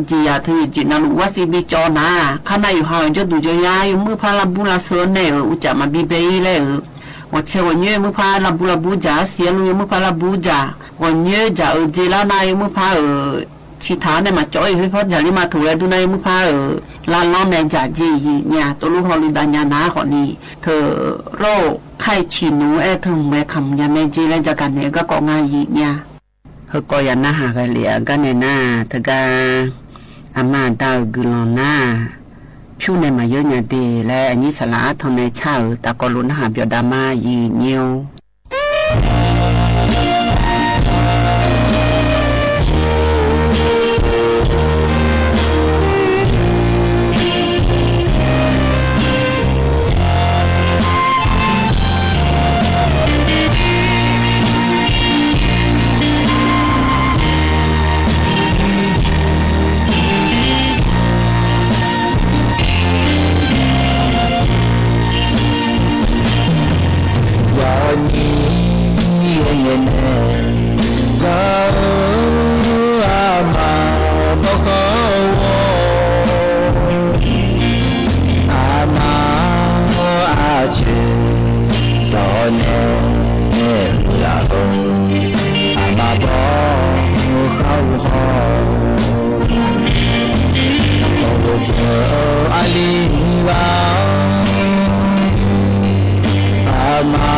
jiˬ yaꞈ hteu yawˬ jeꞈ na loꞈ vaˇ siˆ biˇ cawˬ naˍ, hk'aˇ naˆ yawˬ ha awˬ jawˇ duˬ jawˬ yaˇ yawˇ meuˇ hpaˇ laˇ buˇ laˇ suh neˇ-euˬ, uˉ caꞈ maˍ biˇ beh iˉ leh-euˬ. Awˬ chehˇ g'awˬ nyi meuˇ hpaˇ laˇ buˇ laˇ buˇ jaˇ, a siˍ a lo yawˇ meuˇ hpaˇ laˇ buˇ jaˇ, g'awˬ nyi jaꞈ-euˬ jeˇ laˇ na yawˇ meuˇ hpaˇ-euˬ. Chi htaꞈ neˇ maˬ cawˬ-e ve hpaˇ jaˬ liˇ maˇ htoꞈ leh duˇ na yawˇ meuˇ hpaˇ-euˬ. Laˇ lawˉ meh jaˬ jeˇ yeˬ nyi-a, to lo haw lo daꞈ nyi-a naˍ k'awꞈ ni, hteu roˇ hk'aiˇ chi nuˬ ehˉ hteu mvuhˬ-e hk'aˬ mvuhˬ nyi meh jeˇ leh jaˇ kaꞈ nehˬ g'aˇ k'awꞈ ngaˇ yeˬ nyi-a. Hui k'awꞈ yaꞈ naˇ haˍ g'a liꞈ-a gaˇ nehˬ naˇ, hteu gaˇ a ma daꞈ-euˬ guiˬ lawˬ naˇ, hpuˇ neh maˍ yeuˇ nyi-a de leh a nyiˇ saˍ laꞈ aˉ htaw neh chaˇ-euˬ taˍ k'awꞈ lo naˇ haˍ, byawꞈ daꞈ maˇ yeˬ nyi-oˬ. Yaꞈ nyi nyi nehˬ gaˇ-oˬ, a ma bawˇ hkawˇ-oˬ, a ma a ceˬ dawˬ nehˬ laˬ-oˬ, a ma bawˇ hkawˇ-oˬ hawˇ. Awˬ g'uˇ ceuˬ a liˇ g'a, a ma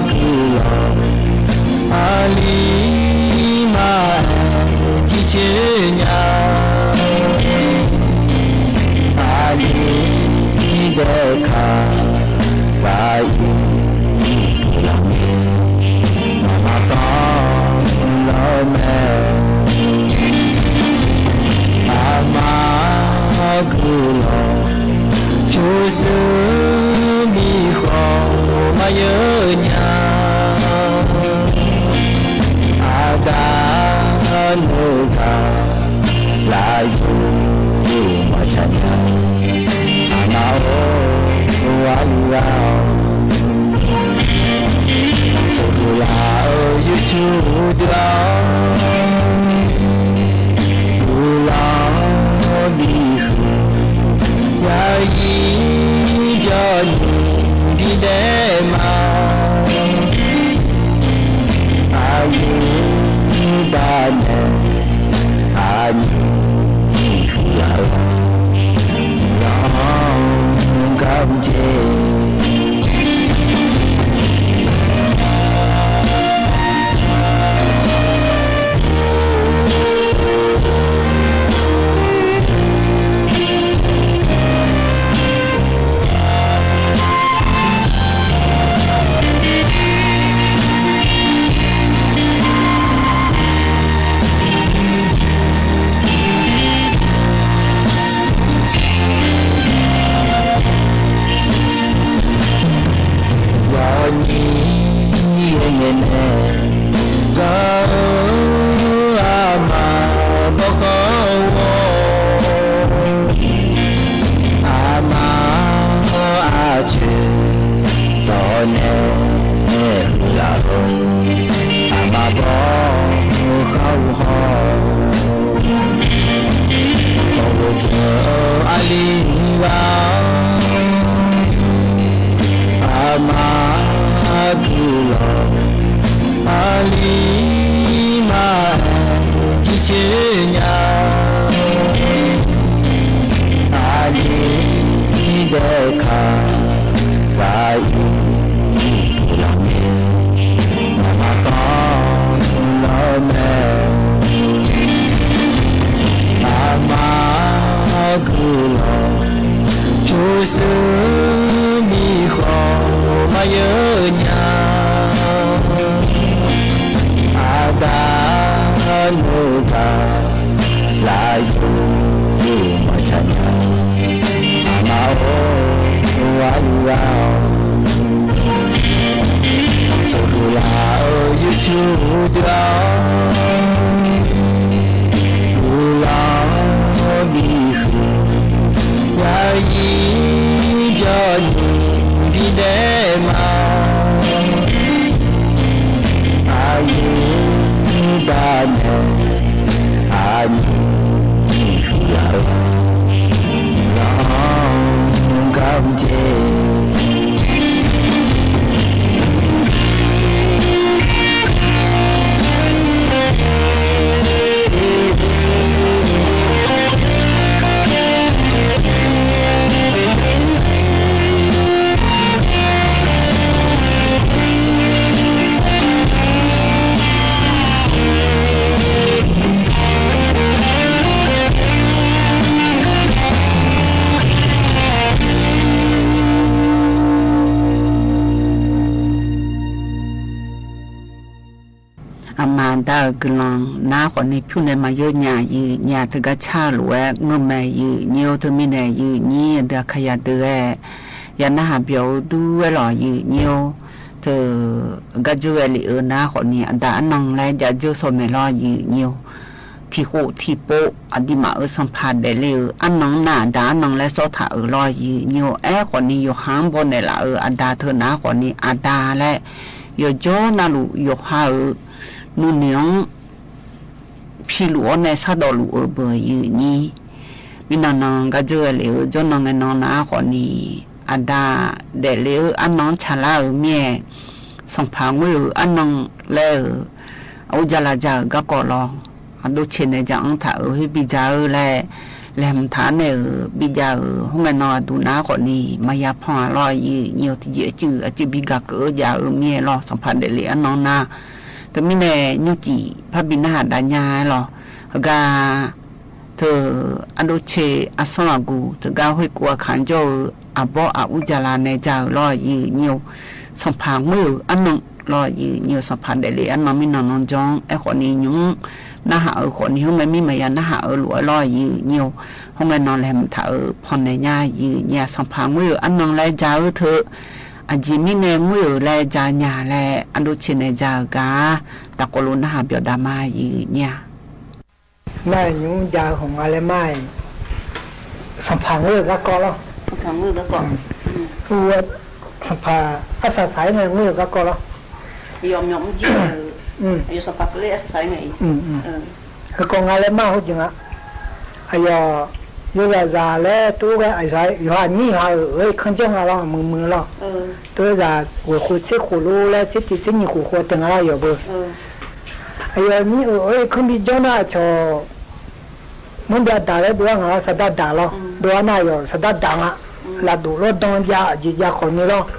kuiˬ lawˬ, a liˇ maˇ tiˇ ceˇ nyi-a, a liˇ dehꞈ hkanˍ k'ai tuˬ laˬ meh, a ma hk'aw lawˬ meh. A ma kuiˬ lawˬ, co suhˉ miˬ hk'aw maˇ yeuˇ nyi-a, a daꞈ nuˇ kaꞈ laꞈ yuˬ maˇ ca nyi-a, a ma-oˬ, a liˇ g'a-oˬ. Suhˍ g'uiˬ laˬ-eu yuˇ cuˇ duˬ-a, g'uiˬ laˬ-awˬ miˬ huiˍ, yaꞈ nyi jawˇ nyi biˇ dehꞈ ma, a yuˬ baˆ nehˬ, a nyi g'uiˬ laˬ-eu g'a mvuh ce. Yaꞈ nyi nyi nehˬ gaˇ-oˬ, a ma bawˇ hkawˇ-oˬ, a ma a ceˬ dawˬ nehˬ laˬ-oˬ, a ma bawˇ hkawˇ-oˬ hawˇ. Awˬ g'uˇ ceuˬ a liˇ g'a, a ma kuiˬ lawˬ, a liˇ maˇ tiˇ ceˇ nyi-a, a liˇ dehꞈ hkanˍ g'a yuˬ tuˬ laˬ meh, a ma hk'aw lawˬ meh. A ma kuiˬ lawˬ, co suhˉ miˬ hk'aw maˇ yeuˇ nyi-a, a daꞈ nuˇ kaꞈ laꞈ yuˬ maˇ ca nyi-a, a ma-oˬ, a liˇ g'a-oˬ. Suhˍ g'uiˬ laˬ-eu yuˇ cuˇ duˬ-a, g'uiˬ laˬ-awˬ miˬ huiˍ, yaꞈ nyi jawˇ nyi biˇ dehꞈ ma, daꞈ-euˬ guiˬ lanˬ naˉ k'awꞈ ni hpuˇ neh maˇ yeunˇ nyi-a, yeuˬ nyi-a, teuˬ gaˇ chaˇ loꞈ-e ngeuˇ meh yeuˬ nyi-oˬ. Teuˬ miˇ nehˬ yeuˬ nyi, a deuˬ a hk'a yaꞈ deuˬ-e, yaꞈ naˆ haꞈ byawˬ-oˬ duˇ-e lawˬ yeuˬ nyi-oˬ. Teuˬ gaˇ jeuˇ-e liꞈ-euˬ naˉ k'awꞈ ni a daꞈ aˉ naˆ leh jaˇ jeuˇ shaw mehˍ lawˬ yeuˬ nyi-oˬ. Htiꞈ k'oˆ htiꞈ poˆ a diˇ maꞈ-euˬ Sanˍ hpaˍ dehꞈ le-euˬ aˉ naˆ naˆ a daꞈ aˉ naˆ leh sawˉ htaꞈ uiˍ lawˬ yeuˬ nyi-oˬ. Ehˉ k'awꞈ ni yawˬ haˉ bawˆ nehˬ laꞈ-euˬ a daꞈ teuˬ naˉ k'awꞈ ni a daꞈ leh, yawˬ jawˇ naˆ loꞈ yawˬ ha-euˬ nuˇ nehˬ-oˬ hpiˇ loꞈ-awˉ neh shaˉ dawꞈ loꞈ-euˬ beuˬ yeuˬ nyi. Miˇ naꞈ naꞈ gaˇ jeuˇ-e liꞈ-euˬ jawˇ naˆ ngeh naˆ naˉ k'awꞈ ni a daꞈ dehꞈ le-euˬ aˉ naˆ chaˬ laˇ-euˬ miˇ-ehˍ. Sanˍ hpaˍ ngeuˇ-euˬ aˉ naˆ leh-euˬ, a uˉ jaˇ la jaˇ-euˬ gaˇ kawˆ lawˬ. A doˇ che neh jaˇ-anˉ htaꞈ-euˬ heˆ biˇ jaˇ-eu leh, lehˬ mvuhˇ htaꞈ neh-euˬ biˇ jaˇ-euˬ. Hoˉ ngeh naw a duˬ naˉ k'awꞈ ni maˇ yaˇ hpawˇ-a lawˬ yeuˬ nyi-oˬ. Teˇ jeˬ a cuˇ a cuˇ biˇ gaˬ keuꞈ jaˇ-euˬ miˇ-ehˍ lawˬ. Sanˍ hpaˍ dehꞈ le aˉ naˆ naˉ, teuˬ miˇ nehˬ nyiˇ ciˍ hpaˇ biˇ naˆ haꞈ daꞈ nyi-e lawˬ. Hk'e gaˇ teuˬ a doˇ che a sanˉ a gu teuˬ gaˇ hoˆ k'o a hkanˍ jawˇ-eu, a bawˆ a uˉ jaˇ la neh jaˇ-euˬ lawˬ yeuˬ nyi-oˬ. Sanˍ hpaˍ ngeuˇ-euˬ aˉ naˆ lawˬ yeuˬ nyi-oˬ. Sanˍ hpaˍ dehꞈ le aˉ naˆ miˇ naꞈ naꞈ jawˇ-anˉ ehˉ k'awꞈ ni nyi naˆ haꞈ-euˬ k'awꞈ ni hoˉ ngeh miˇ maˇ yaˇ naˆ haꞈ-euˬ loꞈ-e lawˬ yeuˬ nyi-oˬ. Hoˉ ngeh naw lehˬ mvuhˇ htaꞈ-euˬ hpaw nehˬ nyi yeuˬ nyi-a. Sanˍ hpaˍ ngeuˇ-euˬ aˉ naˆ leh jaˇ-eu teuˬ, a jeˬ miˇ nehˬ ngeuˇ-euˬ leh jaˇ nyaˇ leh a doˇ che neh jaˇ-euˬ kaꞈ, taꞈ k'awꞈ lo naˆ haꞈ byawˬ daꞈ maˇ yeuˬ nyi-a. Maˇ nyi jaˇ-eu hawˬ ngaˬ leh maˇ Sanˍ hpaˍ ngeuˇ-euˬ gaˇ kawˆ lawˬ. Sanˍ hpaˍ aˉ shaˍ shaˍ-e ngaˬ ngeuˇ-euˬ gaˇ kawˆ lawˬ. Hk'e k'o ngaˬ leh maˇ hoˆ jeˬ ngaˬ. A yoˬ, yawˇ g'a zaˬ leh to g'a, yawˇ a nyiˇ ha-euˬ ve hkanˇ jawˇ ngaˬ lawˬ mui mui lawˬ. To g'a zaˬ g'oˬ k'o tseˉ k'oˍ lo leh tseˉ teˇ tseˉ nyi k'oˍ k'o te ngaˬ lawˬ yawˬ beuˬ. A yoˬ, nyiˇ-euˬ ve hkanˇ biˇ jawˇ naˆ chaw mvuhˇ daꞈ daꞈ leh do-a ngaˬ lawˬ, saˍ daꞈ daꞈ lawˬ. Do-a naˆ yoˬ, saˍ daꞈ daꞈ ngaˬ. Laꞈ doꞈ lawˇ dan jaˇ, a jeˬ jaˇ hk'awꞈ nyi lawˬ.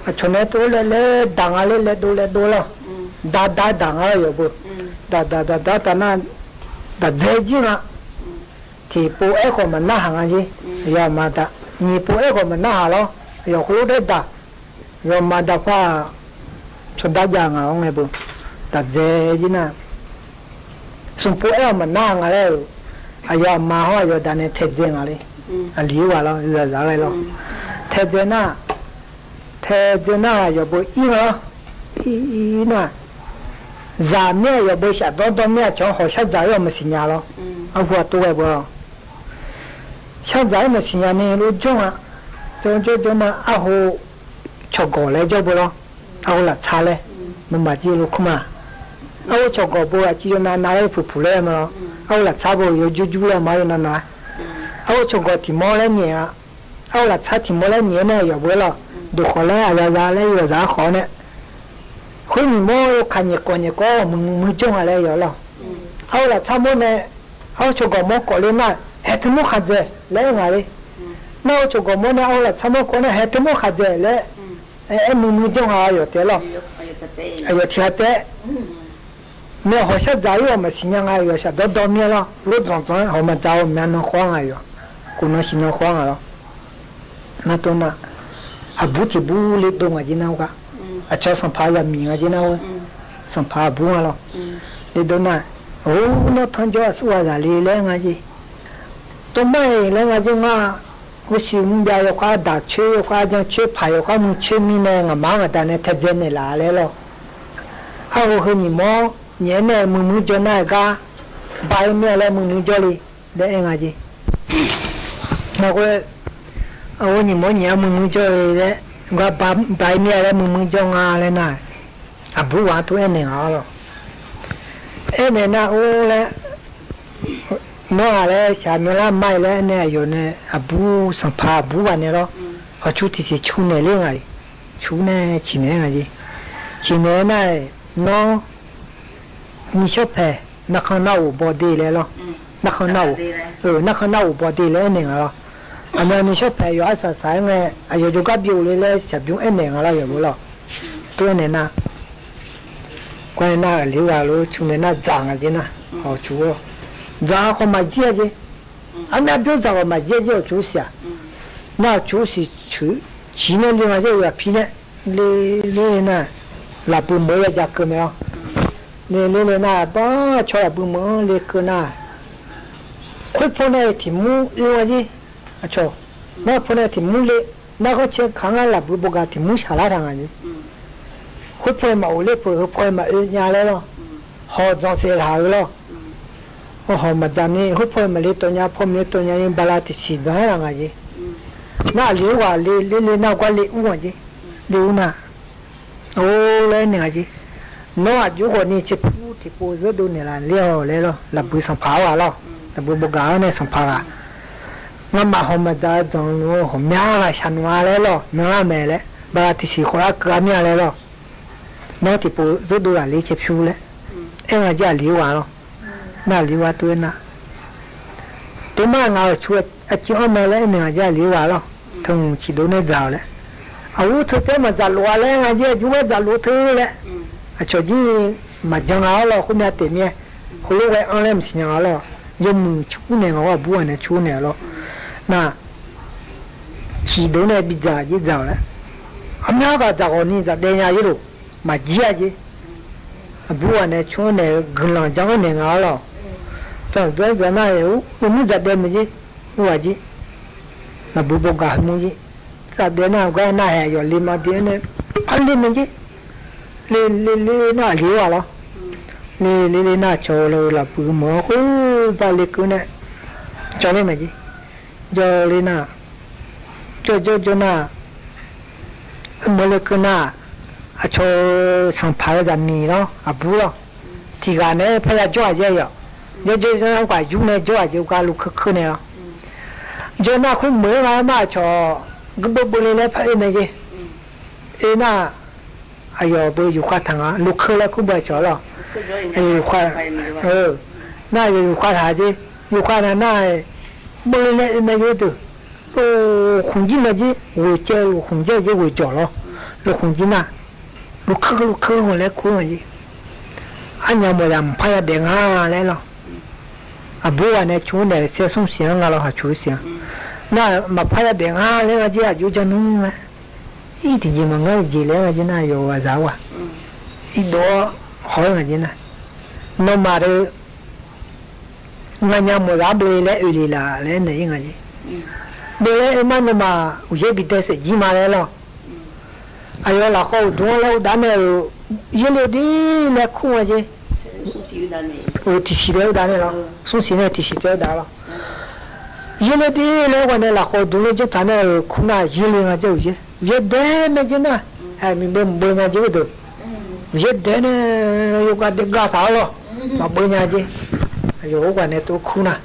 A chaw nehˬ to leh leh daꞈ ngaˬ leh leh do leh do lawˬ. Daꞈ daꞈ daꞈ ngaˬ lawˬ yawˬ beuˬ. Daꞈ daꞈ daꞈ daꞈ taˍ naˆ, daꞈ dzeˬ jiˇ ngaˬ. Htiꞈ po ehˉ k'awꞈ maˍ naˆ haˍ ngaˬ jeˇ. Yawˇ maˍ daꞈ, nyi po ehˉ k'awꞈ maˍ naˆ haˍ lawˬ. Yawˬ hk'aw lo dehꞈ daꞈ, yawˇ maˍ daꞈ hpaˇ chaw daꞈ jaˇ ngaˬ awˬ ngeh beuˬ. Daꞈ dzeˬ jiˇ naˆ, suh po ehˉ k'awꞈ maˍ naˆ ngaˬ leh-euˬ, a yoˬ a ma hawˉ a yoˬ daꞈ neh hteh dzeˬ ngaˬ le. A liꞈ g'a lawˬ, zaˍ zaˍ g'a lawˬ. Hteh dzeˬ naˆ, hteh dzeˬ naˆ yawˬ beuˬ iˉ lawˬ. Iˉ naˆ, zaˍ miˇ yawˬ beuˬ shaꞈ dawˇ dawˇ miˇ a chaw hawˬ shaˉ dzaˍ ve awˬ maˍ shiˍ nyi lawˬ. A hu a to g'a beuˬ. Shaˉ dzaˍ ve maˍ shiˍ nyi ni lo jawˇ a. Jawˇ jawˇ jawˇ naˆ a ho chaw gawˬ leh jawˇ beuˬ lawˬ. A ho laꞈ tsuhˇ leh, mvuhˇ maˬ jiˇ lo hkuˇ ma. A ho chaw gawˬ beuˬ a ciˉ yawˇ na na leh pfuhˍ pfuhˍ leh ma lawˬ. A ho laꞈ tsuhˇ beuˬ yawˇ juˇ juˇ leh ma yawˇ na na. A ho chaw gawˬ htiꞈ mawˇ leh nyi a. A ho laꞈ tsuhˇ htiꞈ mawˇ leh nyi neh yawˬ beuˬ lawˬ. Doˬ hk'awꞈ leh a yaꞈ yaꞈ leh yawˬ zaꞈ hk'awꞈ neh, hk'oˆ nyi mawˇ lo hk'a nyi k'awꞈ nyi k'awꞈ mui mui jawˇ a leh yawˬ lawˬ. A ho laꞈ tsuhˇ mawˇ neh, a ho chaw gawˬ mawˇ k'awꞈ le naˆ, heh te mawˇ hk'a dzeˬ leh ngaˬ le. Naˆ ho chaw gawˬ mawˇ neh a ho laꞈ tsuhˇ mawˇ k'awꞈ neh heh te mawˇ hk'a dzeˬ leh, ehˉ mui mui jawˇ a yawˬ tehꞈ lawˬ. A yoˬ htiꞈ ha tehꞈ meh hawˬ shaˉ dzaˍ ve awˬ maˍ shiˍ nyi ngaˬ yoˬ. Shaꞈ dawˇ dawˇ miˇ lawˬ, loˉ dawˬ dawˬ hawˬ maˍ dzaˍ awˬ meh a naw hk'aw ngaˬ yoˬ. K'oˍ naw shiˍ naw hk'aw ngaˬ lawˬ. Naˆ to naˆ, a buˉ htiꞈ buˉ le do ngaˬ jeˇ naˆ-oˬ kaꞈ, a chaw Sanˍ hpaˍ yaꞈ miˬ ngaˬ jeˇ naˆ-oˬ. Sanˍ hpaˍ a buˉ ngaˬ lawˬ. Le do naˆ, oˬ, nawˬ htaˇ jawˇ a suˉ g'a zaˍ le leh ngaˬ jeˇ. To maˇ heˆ leh ngaˬ jeˇ ngaˬ, g'uˇ suhˍ mvuhˇ jaˇ yawˇ hk'aˇ daꞈ chehˇ, yawˇ hk'aˇ jaˇ chehˇ, hpaˍ yawˇ hk'aˇ mvuh chehˇ miˇ neh ngaˬ maˉ ngaˬ daꞈ neh hteh dzeˬ nehˬ laˬ leh lawˬ. Hk'a k'o hui nyi mawˇ nyi neh mui mui jawˇ naˆ g'aˇ, ba e miˇ a leh mui mui jawˇ le leh ngaˬ jeˇ. Naˬ k'o, a ho nyi mawˇ nyi a mui mui jawˇ le leh, g'a ba e miˇ a leh mui mui jawˇ ngaˬ leh naˆ, a buˉ g'a to ehˉ nehˬ ngaˬ lawˬ. Ehˉ nehˬ naˆ oˇ leh, nawˬ a leh shaˍ meh laˇ maˇ e leh neh a yoˬ neh a buˉ Sanˍ hpaˍ a buˉ g'a neh lawˬ. Awˬ chu tiꞈ tiꞈ chu nehˬ le ngaˬ, chu neh chi nehˬ ngaˬ jeˇ. Chi nehˬ naˆ, nawˬ nyi shawˉ hpehꞈ, naˆ hk'anˇ naˆ oˍ bawˬ de leh lawˬ. Naˆ hk'anˇ naˆ oˍ, naˆ hk'anˇ naˆ oˍ bawˬ de leh ehˉ nehˬ ngaˬ lawˬ. A nawˬ nyi shawˉ hpehꞈ yawˬ a shaˍ shaˍ ngaˬ, a yawˬ jaw gaˇ biˇ oˬ le leh shaˍ biˇ ehˉ nehˬ ngaˬ lawˬ yawˬ beuˬ lawˬ. To ehˉ nehˬ naˆ, k'o naˆ liꞈ g'a lo chu nehˬ naˆ dzaꞈ ngaˬ jeˇ naˆ, awˬ chu, dzaꞈ k'awꞈ maˍ jiˇ a jeˇ. A naˆ biˇ dzaꞈ k'awꞈ maˍ jiˇ a jeˇ awˬ chu shiˍ a. Naˆ awˬ chu shiˍ chi nehˬ le ngaˬ jeˇ yaꞈ hpiˇ nehˬ le le naˆ, laˬ pui meuˬ yaˇ jaˇ keu meh lawˬ. Neˇ le le naˇ, baˆ chaw laˬ bui meuꞈ le keu naˇ, hk'oˆ hpawˇ naˇ tiˍ mvuhˇ oˇ a yeˇ. Aˬ chaw, naˇ hpawˇ naˇ tiˍ mvuhˇ le, naˇ g'awˇ chehˇ hk'aˬ ngaˇ laˬ bui bon gaˬ tiˍ mvuhˇ shaˍ laˇ htaꞈ ngaˬ nyi. Hk'oˆ hpawˇ maꞈ oˍ le peuˬ, hk'oˆ hpawˇ maꞈ oˇ nyi a leh lawˇ, hawˬ dawˬ sheˍ laˬ ve lawˇ. Hawˬ maˍ daꞈ neˇ hk'oˆ hpawˇ maꞈ le tawˇ nyi, hpawˇ miˇ tawˇ nyi, baˬ la tiꞈ shiˍ gaˬ laˇ ngaˬ nyi. Naˇ liꞈ oˇ g'aꞈ le le le naˇ g'awˇ le uˉ a yeˇ, le uˉ naˇ. Oˇ leh neˇ ngaˬ nyi, nawˉ aꞈ juˇ k'awꞈ neˇ chi hpu tiꞈ po zuhˆ do nehˬ laˬ le awˬ leh lawˇ, laˬ bui sanˍ hpaˍ a laˇ, laˬ bui bon gaˬ a neˇ sanˍ hpaˍ g'aꞈ, ngaˇ maꞈ hawˬ maˍ daꞈ a, dawˬ lo hawˬ myaˇ g'a sha nu a leh lawˇ, myaˇ g'a mehˍ leh, baˬ la tiꞈ shiˍ k'awꞈ laˇ keu a miˇ a leh lawˇ, nawˉ tiꞈ po zuhˆ do laˬ le chi hpu leh, ehˉ ngaˬ jaˇ liꞈ oˇ g'aꞈ lawˇ. Naˇ liꞈ oˇ g'aꞈ to eˉ naˇ, to maˇ ngaˬ awˬ chu a ci awˇ meh leh neˇ ngaˬ jaˇ liꞈ oˇ g'aꞈ lawˇ, htaꞈ chi do neˇ daꞈ leh, aˬ g'uˇ hteu teˇ maˬ daꞈ loꞈ a leh ngaˬ jaˇ juˇ g'aˇ daꞈ loꞈ hteu leh, aˬ chaw jiˇ maˍ jaˇ ngaˬ a lawˇ, hk'oˆ meh a teꞈ meh, hk'aw lo g'a anˇ leh maˬ shiˍ nyi a lawˇ, yawˇ mui chi uˉ nehˬ ngaˬ g'awˇ a buˉ a nehˬ chi uˉ nehˬ a lawˇ, naˇ chi do neˇ biˇ daꞈ jiˇ daꞈ leh, a myaˇ kaꞈ daꞈ k'awꞈ ni daꞈ deh nyi a yeˇ loˬ, maˍ jiˇ a jeˇ. Aˬ buˉ a nehˬ chi uˉ nehˬ guiˬ lanˬ jaˇ uˉ nehˬ ngaˬ a lawˇ, ca daꞈ daꞈ naˇ e, oˇ mvuhˇ daꞈ deh meh jeˇ, oˇ a jeˇ, laˬ bui bon gaˬ hui mvuhˇ jeˇ, daꞈ deh naˇ g'aˇ naˇ hehꞈ yawˬ le ma de neˇ, a le meh jeˇ, le le le naˇ liꞈ oˇ g'aꞈ lawˇ, le le le naˇ chaw lo laˬ bui meuꞈ k'oˆ baˆ le keu neˇ, cawˬ le meh jeˇ, jawˇ le naˇ, jawˇ jawˇ jawˇ naˇ, meuꞈ le keu naˇ, aˬ chaw sanˍ hpaˍ ve gaˬ miˬ lawˇ, aˬ buˉ lawˇ, tiꞈ g'aꞈ neˇ hpaˇ yaˇ jawˇ a jeˇ yoˬ. Jawˇ jawˇ jawˇ naˇ oˇ kaꞈ yuˇ neˇ jawˇ a jeˇ, oˇ kaꞈ lo hkeuˇ hkeuˇ neˇ lawˇ, jawˇ naˇ hk'oˆ meuꞈ g'a maˇ chaw, g'uiˇ beuˆ beuˆ le leh hpaˇ oˇ meh jeˇ, e naˇ, aˬ yawˬ beuꞈ yuˬ hk'aˇ htaꞈ ngaˬ lo hkeuˇ leh hkuˇ beuꞈ cawˬ lawˇ, naˇ yawˬ yuˬ hk'aˇ htaꞈ jeˇ, yuˬ hk'aˇ htaꞈ naˇ, beuꞈ le leh oˇ meh jeˇ tuˬ, lo hk'oˍ jiˇ meh jeˇ, g'uiˬ ceh lo hk'oˍ jehˇ jeˇ g'uiˬ cawˬ lawˇ, lo hk'oˍ jiˇ naˇ, lo hkeuˇ lo hkeuˇ g'aw leh hkuˇ a jeˇ, aˉ nyi mawˬ yaꞈ maˍ hpaˇ yaˇ dehꞈ ngaˇ leh lawˇ, aˬ buˉ g'aꞈ nehˬ chu neˬ sheh suhˉ shiˍ a ngaˬ lawˇ ha chu shiˍ a, naˇ maˍ hpaˇ yaˇ dehꞈ ngaˇ leh g'a jeˇ aꞈ juˇ jaˇ nuˇ leh, iˉ teˇ jeˬ maˬ ngaˇ jeˬ leh g'a jeˇ naˇ yawˬ g'a zaꞈ oˇ a, iˉ dawˬ hawˉ g'a jeˇ naˇ, nawˬ maˬ te ngaˬ nyi mawˬ yaꞈ beuꞈ leh oˬ le laˬ leh neˇ iˉ ngaˬ jeˇ, beuꞈ leh oˬ maˇ nawˬ maˬ uˬ yehˇ biˇ deh shehˍ jiˇ ma leh lawˇ, aˬ yawˬ laˬ k'aw uˬ duˬ leh oˇ daꞈ neˇ oˬ, yehˇ le deˇ leh hkuˇ a jeˇ, tiꞈ shiˍ leh oˇ daꞈ neˇ lawˇ, suhˉ shiˍ neˇ tiꞈ shiˍ te oˇ daꞈ lawˇ, yehˇ le deˇ leh g'a neˇ laˬ k'aw duˬ leh jawˇ htaꞈ neˇ oˬ hkuˇ naˇ yehˇ le ngaˬ jeˇ uˬ yehˇ, uˬ yehˇ dehˇ meh jeˇ naˇ, miˬ beuꞈ mvuhꞈ beuꞈ ngaˬ jeˇ ve deuˬ, uˬ yehˇ dehˇ neˇ yawˇ g'a dehꞈ gaˇ htaꞈ lawˇ, maꞈ beuꞈ nyi a jeˇ, yawˇ oˇ g'aꞈ nehˬ to hkuˇ naˇ,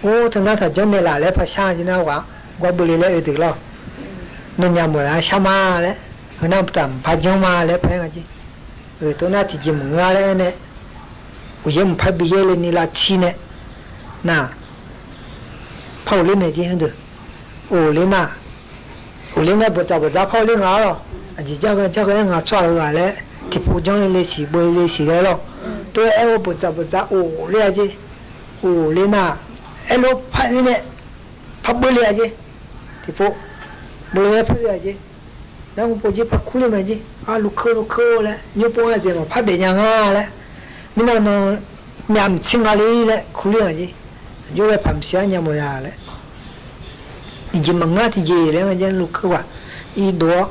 oˇ htaˇ ngaˇ htaꞈ jaˇ neˇ laˬ leh hpaˇ shaˉ a jeˇ naˇ g'aꞈ, g'aw beuꞈ le leh oˬ deuˬ lawˇ, nawˬ nyi mawˬ yaꞈ shaˉ ma leh, hui naˇ htaꞈ maˍ hpaˇ jaˇ ma leh hpaˇ ngaˬ jeˇ, to naˇ tiꞈ jeˬ mvuhꞈ ngaˇ leh neˇ, uˬ yehˇ mvuhꞈ hpaˇ biˇ yehˇ le ni la htiˇ neˇ, naˇ hpaˇ oˬ le meh jeˇ hui deuˬ, oˬ le naˇ, oˬ le ngaˇ bvuhꞈ taˍ bvuhꞈ taˍ hpaˇ oˬ le ngaˬ lawˇ, aˬ jeˬ jaˇ g'a jaˇ g'a ngaˬ tcuhˇ a g'a leh, tiꞈ hpu jaˇ le le shiˍ beuꞈ le shiˍ leh lawˇ, to ehˉ oˇ bvuhꞈ taˍ bvuhꞈ taˍ oˬ le a jeˇ, oˬ le naˇ, ehˉ lo hpaˇ ve neˇ, hpaˇ beuꞈ le a jeˇ, tiꞈ hpu beuꞈ le hpaˇ ve a jeˇ, naˇ mvuhꞈ po jeˇ hpaˇ hkuˇ le meh jeˇ, a lo hkeuˇ lo hkeuˇ leh nyi po a zeˬ maˬ hpaˇ dehꞈ nyi a ngaˇ leh, miˇ naˇ nawˬ meh a miˬ chi ngaˇ le leh hkuˇ le a jeˇ, aˬ juˇ leh hpaˍ miˬ shiˍ a nyi mawˬ yaꞈ leh, tiꞈ jeˬ mvuhꞈ ngaˇ tiꞈ jeˬ leh ngaˬ jeˇ lo hkeuˇ vaˬ, iˉ dawˬ,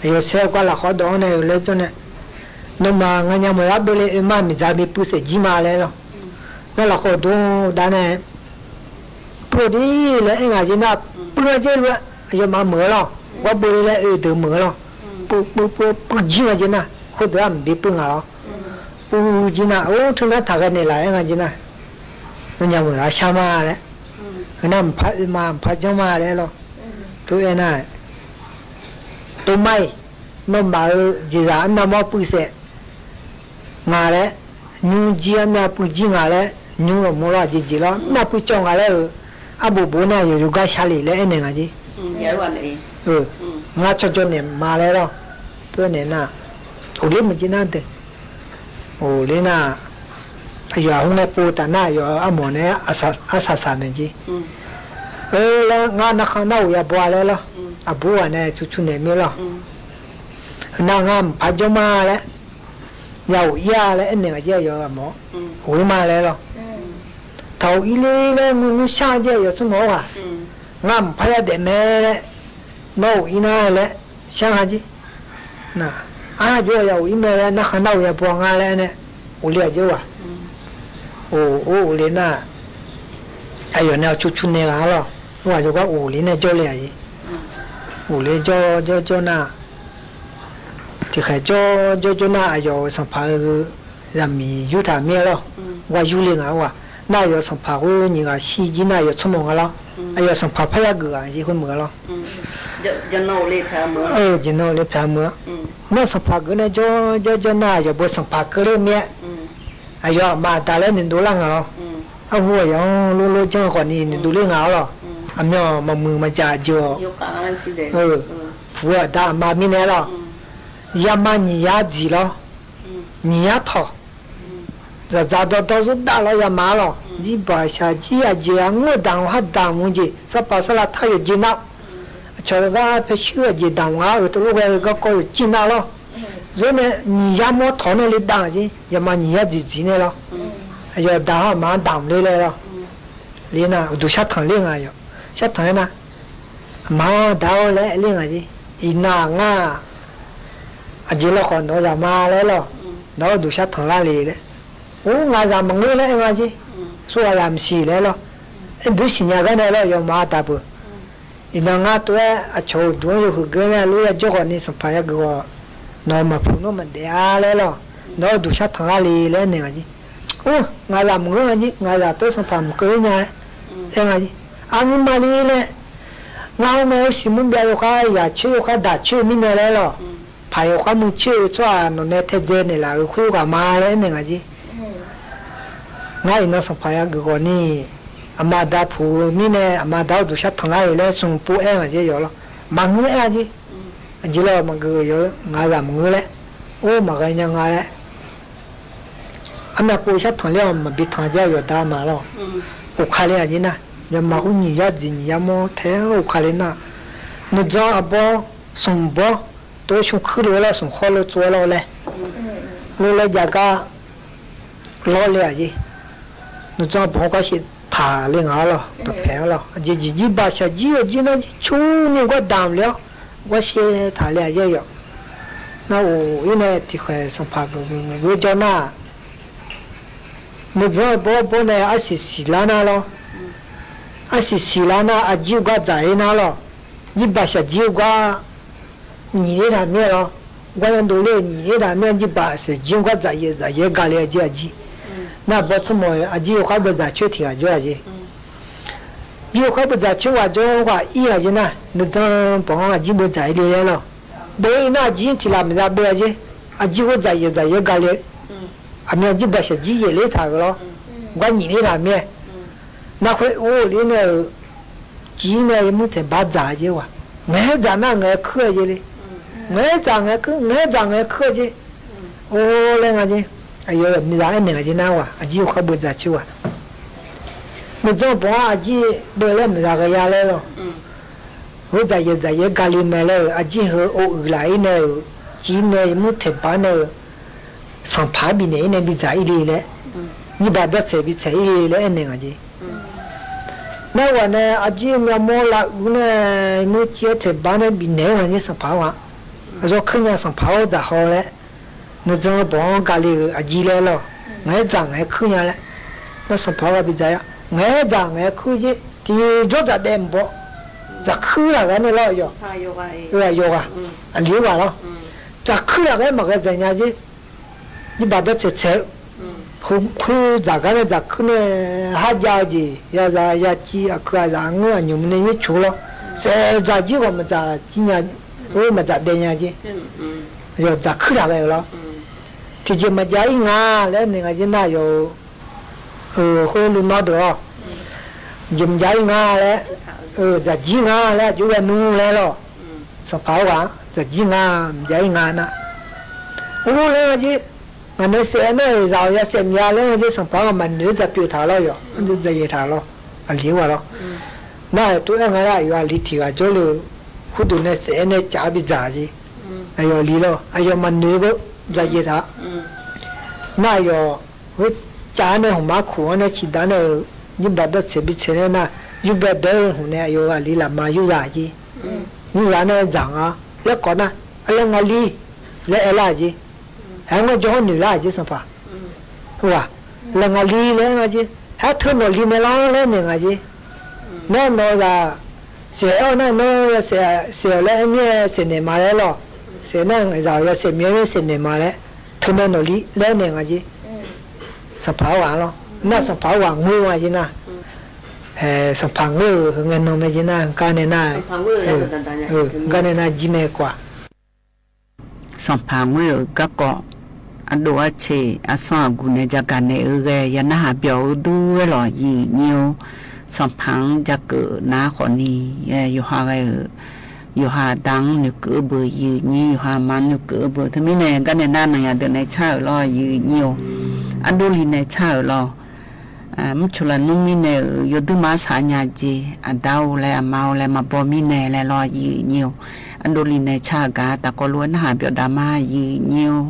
aˬ yawˬ sheh g'a laˬ k'aw dawˬ neˇ oˬ leh cawˇ neˇ, nawˬ maˬ ngaˬ nyi mawˬ yaꞈ beuꞈ le maˇ miˬ daꞈ ve pui shehˍ jiˇ ma leh lawˇ, naˇ laˬ k'aw dawˬ daꞈ neˇ, pui deˇ leh ehˉ ngaˬ jeˇ naˇ, pui ngaˬ jeˇ lo, yawˇ maˇ meuꞈ lawˇ, g'aw beuꞈ le leh oˬ deuˬ meuꞈ lawˇ, pui pui pui pui jiˇ ngaˬ jeˇ naˇ, hk'oˆ deuˬ a miˬ beˬ pui ngaˬ lawˇ, pui jiˇ naˇ, oˇ htaˇ ngaˇ htaꞈ g'a nehˬ laˬ ehˉ ngaˬ jeˇ naˇ, nawˬ nyi mawˬ yaꞈ shaˉ ma leh, hui naˇ mvuhꞈ hpaˇ oˬ ma mvuhꞈ hpaˇ jaˇ ma leh lawˇ, to ehˉ naˇ, to maˇ e, nawˬ maˬ hui jeˬ zaꞈ naˇ mawˇ pui shehˍ ngaˬ leh, nyi jiˇ a naˇ pui jiˇ ngaˬ leh, nyi lawˬ mawˇ lawˇ a jeˬ jeˬ lawˇ naˇ pui cawˬ ngaˬ leh, aˉ boꞈ boꞈ naˇ yawˬ yuˬ gaˇ sha le leh ehˉ nehˬ ngaˬ jeˇ, ngaˇ chaw jaw nehˬ ma leh lawˇ, to ehˉ nehˬ naˇ, oˬ le meh jeˇ naˇ dehꞈ, oˬ le naˇ, yawˬ a hoˉ leh po taˍ naˇ yawˬ aˉ mawˬ nehˬ, aˉ shaˍ shaˍ meh jeˇ, oˬ leh ngaˇ naˇ hk'aˇ naˇ oˬ yaꞈ baw a leh lawˇ, aˬ buˉ g'aꞈ nehˬ cu cu nehˬ meh lawˇ, naˇ ngaˇ mvuhꞈ hpaˇ jaˇ ma leh, Yaˇ oˍ iˉ a leh ehˉ nehˬ ngaˬ jeˇ a yaw g'a mawˬ. Oˍ iˉ ma leh lawˬ. Htaꞈ oˍ iˉ le leh mvuhˇ shaˆ jeˇ yaw tsuhˇ mawˬ a. Ngaˬ mvuhˇ hpaˇ yaˇ dehꞈ meh leh, nawˬ oˍ iˉ naˇ leh shaˉ ha jeˇ. Aˉ jeˇ yaˇ oˍ iˉ meh leh naˇ ha naˇ oˍ yaˇ bawˬ ngaˇ leh neh, oˍ le a jeˇ a. Oˍ, oˍ le naˇ, a yaw neh a co cu neh g'a lawˬ. Oˇ a yaw g'aˇ oˍ le neh jawˇ le a jeˇ. Oˍ le jawˇ jawˇ jawˇ naˇ, teˇ hk'e jawˇ jawˇ jawˇ naˇ a yaw sanˍ hpaˍ hui yaˇ miˬ yuˇ htaꞈ mehˇ lawˬ. G'a yuˇ le ngaˬ oˇ a. Naˇ a yaw sanˍ hpaˍ k'o nyi g'a shiˍ jiˇ naˇ a yaw tsuhˇ mawˬ g'a lawˬ. A yaw sanˍ hpaˍ hpaˇ yaˇ g'uiˬ a jeˇ k'oˆ meuˬ g'a lawˬ. Jeˬ naw le hpehꞈ meuˬ. Naˇ sanˍ hpaˍ g'uiˬ neh jawˇ jawˇ jawˇ naˇ a yaw bon sanˍ hpaˍ keu le mehˇ. A yaw aˬ ma daꞈ leh nyi do laˇ ngaˬ lawˬ. Aˉ hu a yaw loˇ loˇ jaˇ k'awꞈ nyi nyi do le ngaˬ lawˬ. Aˬ meh awˬ maˍ muiˬ maˍ jaˇ jeˬ a. Pfuhˍ aˬ daꞈ aˬ ma miˇ neh lawˬ. Yaˇ ma nyi yaˇ jiˬ lawˬ. Nyi yaˇ htawꞈ, zaˬ zaˬ dawˇ dawˇ zuhˆ daꞈ lawˬ yaˇ ma lawˬ. Jiˇ baˬ shaˍ jiˇ a jeˬ a ngeuˆ daꞈ haˉ daꞈ mvuh jeˬ saˉ pa saˉ la htaˇ yaw jeˇ naˆ. Chaw g'aˇ hpehˇ shuˉ a jeˬ daꞈ g'a ve to lo g'a ve g'aˇ kawˇ yaw jeˇ naˆ lawˬ. Zuhˆ neh nyi yaˇ mawˇ htawꞈ neh le daꞈ jeˇ yaˇ ma nyi yaˇ jiˬ jiˬ neh lawˬ. Yaw daꞈ haˉ ma daꞈ le leh lawˬ. Le naˇ uˬ duˬ shaˉ htanˍ le ngaˬ yaw. Shaˉ htanˍ le naˇ, aˬ ma daꞈ oˬ leh le ngaˬ jeˇ. Iˬ naˍ ngaˇ a jeˬ lawˬ k'awꞈ nawˬ yaꞈ ma leh lawˬ. Nawˬ uˬ duˬ shaˉ htanˍ laˇ le leh, oˇ ngaˬ yaꞈ maˬ ngeuˆ leh ngaˬ jeˇ. Suh g'a yaꞈ maˬ shiˍ leh lawˬ. Eˇ duˉ shiˍ nyi g'aˇ neh lawˬ yaw ma daꞈ peuˬ. Iˬ naˍ ngaˇ to ehˉ a chaw uˬ duˬ a yaw hui geuˆ leh lo yaˇ jawˇ k'awꞈ nyi sanˍ hpaˍ yaˇ g'uiˬ k'awꞈ, nawˬ maˍ hpu nawˉ maˍ dehꞈ a leh lawˬ. Nawˬ uˬ duˬ shaˉ htanˍ laˇ le leh neh ngaˬ jeˇ. Oˇ ngaˬ yaꞈ maˬ ngeuˆ ngaˬ jeˇ, ngaˬ yaꞈ to ehˉ sanˍ hpaˍ maˍ keu le nyi a. Ehˉ ngaˬ jeˇ, a nyi ma le leh, ngaˬ oˇ meh oˇ shiˍ mvuhˇ byaꞈ yaw hk'aˇ yaꞈ chehˇ yaw hk'aˇ daꞈ chehˇ ve miˇ neh leh lawˬ. Hpaˍ yaw hk'aˇ mvuh chehˇ ve chaw a nawˬ neh hte deh nehˬ laˬ ve hk'oˆ kaꞈ ma leh neh ngaˬ jeˇ. Ngaˬ iˬ naˍ sanˍ hpaˍ yaˇ g'uiˬ k'awꞈ nyi, aˬ ma daꞈ hpu miˇ neh aˬ ma daꞈ uˬ duˬ shaˉ htanˍ laˇ ve leh suh po ehˉ ngaˬ jeˇ yaw lawˬ. Maˬ ngeuˆ ehˉ a jeˇ. A jeˇ lawˬ maˬ g'uiˬ yaw ngaˬ yaꞈ maˬ ngeuˆ leh, oˇ maˬ g'a nyi ngaˬ leh, aˉ meh k'o shaˉ htanˍ le a maˬ biˇ htanˍ jaˇ yaw daꞈ maˬ lawˬ. Oˇ hk'aˇ le a jeˇ naˇ, yaˇ ma k'oˆ nyi yaˇ jiˬ nyi yaˇ mawˇ htehꞈ oˇ hk'aˇ le naˇ, nuˬ tzaˇ a bawˇ, suhˍ bawˇ, to ehˉ shu hkuiˉ lo lawˬ suhˍ hawˉ lo tcuh lawˬ leh, lo leh jaꞈ kaˇ lawˬ le a jeˇ. Nuˬ tzaˇ a bawˇ k'aˇ sheˍ htaˍ le ngaˬ lawˬ, tawˬ hpehꞈ lawˬ. A jeˇ jiˬ jiˇ baˬ shaˍ jiˇ awˬ jiˇ naˇ jiˇ chu nyi g'aˇ daꞈ le a, g'aˇ sheˍ htaˍ le a jeˇ yaw. Naˇ oˬ iˉ neh teˇ hk'e sanˍ hpaˍ g'uiˬ g'uiˬ jawˇ naˇ, nuˬ tzaˇ a bawˇ bawˇ neh aˉ shiˍ shiˍ laˇ naˇ lawˬ. Aˉ shiˍ shiˍ laˇ naˇ a jiˇ g'aˇ daꞈ e naˇ lawˬ. Jiˇ baˬ shaˍ jiˇ g'aˇ nyi le htaꞈ mehˇ lawˬ. G'aˇ yaˇ do le nyi le htaꞈ mehˇ jiˇ baˬ shaˍ jiˇ g'aˇ daꞈ yehˬ daꞈ yehˬ ga le a jeˇ a jiˇ. Naˇ bawˇ tcuhˉ mawˬ a jiˇ oˇ hk'aˇ beuꞈ daꞈ chehˇ hteꞈ g'a jawˇ a jeˇ. Jiˇ oˇ hk'aˇ beuꞈ daꞈ chehˇ g'a jawˇ g'aˇ iˉ a jeˇ naˇ, nuˬ tzaˇ pawˍ a jiˇ beuꞈ daꞈ e le leh lawˬ. Beuꞈ e naˇ a jiˇ tiꞈ laˬ miˬ daꞈ beuꞈ a jeˇ. A jiˇ g'aˇ daꞈ yehˬ daꞈ yehˬ ga le. Aˬ meh a jiˇ baˬ shaˍ jiˇ yehˬ le htaꞈ g'uiˬ lawˬ. G'aˇ nyi le htaꞈ mehˇ. Naˇ hk'e oˇ le neh, ciˉ neh mvuhˇ hteꞈ baˆ daꞈ a jeˇ a. Ngaˬ hui daꞈ naˇ ngaˬ hui hkuiˉ a jeˇ le. Ngaˬ hui daꞈ ngaˬ hui hkuiˉ, ngaˬ hui daꞈ ngaˬ hui hkuiˉ a jeˇ. Oˇ leh ngaˬ jeˇ, a yaw miˬ zaꞈ ehˉ nehˬ ngaˬ jeˇ naˇ a, a jiˇ oˇ hk'aˇ beuꞈ daꞈ chehˇ a. Nuˬ tzaˇ pawˍ a jiˇ beuꞈ leh miˬ zaꞈ g'a ya leh lawˬ. Oˇ daꞈ yehˬ daꞈ yehˬ ga le meh leh, a jiˇ hui oˇ uiˍ laˬ iˉ neh, ciˉ neh mvuhˇ hteꞈ baˆ neh, sanˍ hpaˍ biˇ nehˬ iˉ neh biˇ daꞈ iˉ le leh, nyiˇ baˬ dawˇ cehˬ biˇ cehˬ iˉ le leh ehˉ nehˬ ngaˬ jeˇ. Naˇ g'aꞈ neh a jiˇ mvuhˇ mawˇ la uiˍ neh, mvuhˇ ciˉ ehˉ hteꞈ baˆ neh biˇ nehˬ ngaˬ jeˇ sanˍ hpaˍ a. A yaw hkuiˉ nyi sanˍ hpaˍ oˇ daꞈ haw leh, nuˬ tzaˇ pawˍ ga le a jiˇ leh lawˬ. Ngaˬ hui daꞈ ngaˬ hui hkuiˉ nyi leh, naˇ sanˍ hpaˍ g'a biˇ daꞈ yaˇ. Ngaˬ hui daꞈ ngaˬ hui hkuiˉ jeˇ, tiꞈ jawˇ daꞈ deh mvuhˇ bawˆ, daꞈ hkuiˉ laˬ g'a neh lawˬ yaw. Yaw g'a, a liꞈ g'a lawˬ. Daꞈ hkuiˉ laˬ g'a maˬ g'a dehꞈ nyi a jeˇ. Nyiˇ baˬ dawˇ cehˬ cehˬ, hk'oˆ hk'oˆ daꞈ gaˇ neh daꞈ hkuiˉ neh, haˉ jaˇ jeˬ, yaˇ za yaˇ ciˇ a hkui a zaꞈ a ngeuˆ a nyuˬ mvuh neh nyiˇ choˬ lawˬ. Shehˍ daꞈ jiˇ k'awꞈ maˬ daꞈ ciˇ nyi, oˇ maˬ daꞈ deh nyi a jeˇ. Yaw daꞈ hkuiˉ laˬ g'a ve lawˬ. Teˇ jeˬ maˬ jaˇ iˉ ngaˬ leh neh ngaˬ jeˇ naˇ yaw. Hk'oˆ lo nawˉ deuˬ a, jeˬ maˬ jaˇ iˉ ngaˬ leh, daꞈ jiˇ ngaˬ leh a joˇ g'a nuˇ leh lawˬ. Sanˍ hpaˍ oˇ g'aꞈ daꞈ jiˇ ngaˬ maˬ jaˇ iˉ ngaˬ naˇ. Oˇ leh ngaˬ jeˇ, ngaˬ neh shehˍ neh zaꞈ awˬ yaˇ shehˍ miˬ yaˇ leh ngaˬ jeˇ sanˍ hpaˍ g'a maˬ nuˬ daꞈ piˇ htaꞈ lawˬ yaw, daꞈ yehˬ htaꞈ lawˬ. A liꞈ g'a lawˬ. Naˇ to ehˉ ngaˬ leh a yaw a liꞈ tiꞈ g'a jawˇ le, hkuˇ tuˬ neh shehˍ neh caꞈ biˇ daꞈ jeˇ. A yaw liꞈ lawˬ, a yaw maˬ nuˬ ve daꞈ yehˬ htaꞈ. Naˆ yawˬ, caˇ neˇ hawˬ maˉ hkuˬ a neˇ chi daꞈ neˇ, nyiˇ baˬ dawˇ tseˍ biˇ tseˍ neˇ naˆ, yuˇ beh dawˇ ve hoꞈ neˇ a yoˬ, a liˇ laꞈ ma yuˇ yaˇ a jiˇ. Yuˇ yaˇ neˇ zaˬ ngaˬ leh k'awꞈ naˆ, a leh ngaˬ liˇ leh ehˉ laˇ a jiˇ. Heh, ngaˬ jawˇ hawˉ nuˬ laˇ a jiˇ Sanˍ hpaˍ. Oˇ, leh ngaˬ liˇ leh ngaˬ jiˇ, heh, hteˇ nawˬ liˇ meh laˇ leh neˇ ngaˬ jiˇ. Mehˆ nawˬ zaˬ shehˍ awˬ naˆ nawˬ yaˇ shehˍ awˬ leh miˇ shehˍ nehˬ ma leh lawˬ. Shehˍ naˆ ngaˬ zaˬ yaˇ shehˍ miˇ shehˍ nehˬ ma leh, hteˇ meh nawˬ liˇ leh neˇ ngaˬ jiˇ. Sanˍ hpaˍ oˇ g'aꞈ lawˬ, naˆ Sanˍ hpaˍ oˇ g'aꞈ ngeuˇ a jiˇ naˆ. Sanˍ hpaˍ ngeuˇ ngaˬ nawˬ meh jiˇ naˆ, gaˇ neˇ naˆ, gaˇ neˇ naˆ jiˇ meh k'o a. Sanˍ hpaˍ ngeuˇ gaˇ k'awꞈ, a doꞈ a cheˬ a suhˉ a guˬ neh jaˇ gaˬ neh uiˍ geh yaꞈ naˆ haˍ byawˬ uiˍ duˇ ve lawˬ yiˍ nyi-oˬ. Sanˍ hpaˍ jaˇ keunˍ naˉ hk'awꞈ ni, yawˬ ha g'a, yawˬ ha daꞈ nuˬ keuꞈ beuˬ yiˍ nyi, yawˬ ha maˍ nuˬ keuꞈ beuˬ. Hteˇ miˇ neh gaˇ neh naˆ naˬ yaꞈ deuꞈ neh chaˇ uiˍ lawˬ yiˍ nyi-oˬ. A doˇ liˇ neh chaˇ uiˍ lawˬ. Mvuhˇ choˬ laˬ nuˇ miˇ neh uiˍ yawˇ duˇ maˇ shaˍ nyaˇ jeˬ, a daꞈ-oˬ leh a ma-oˬ leh maˇ bawˇ miˇ neh leh lawˬ yiˍ nyi-oˬ. A doˇ liˇ neh chaˇ gaˬ taˍ k'awꞈ lo naˆ haˍ byawˬ daꞈ maˇ yiˍ nyi-oˬ.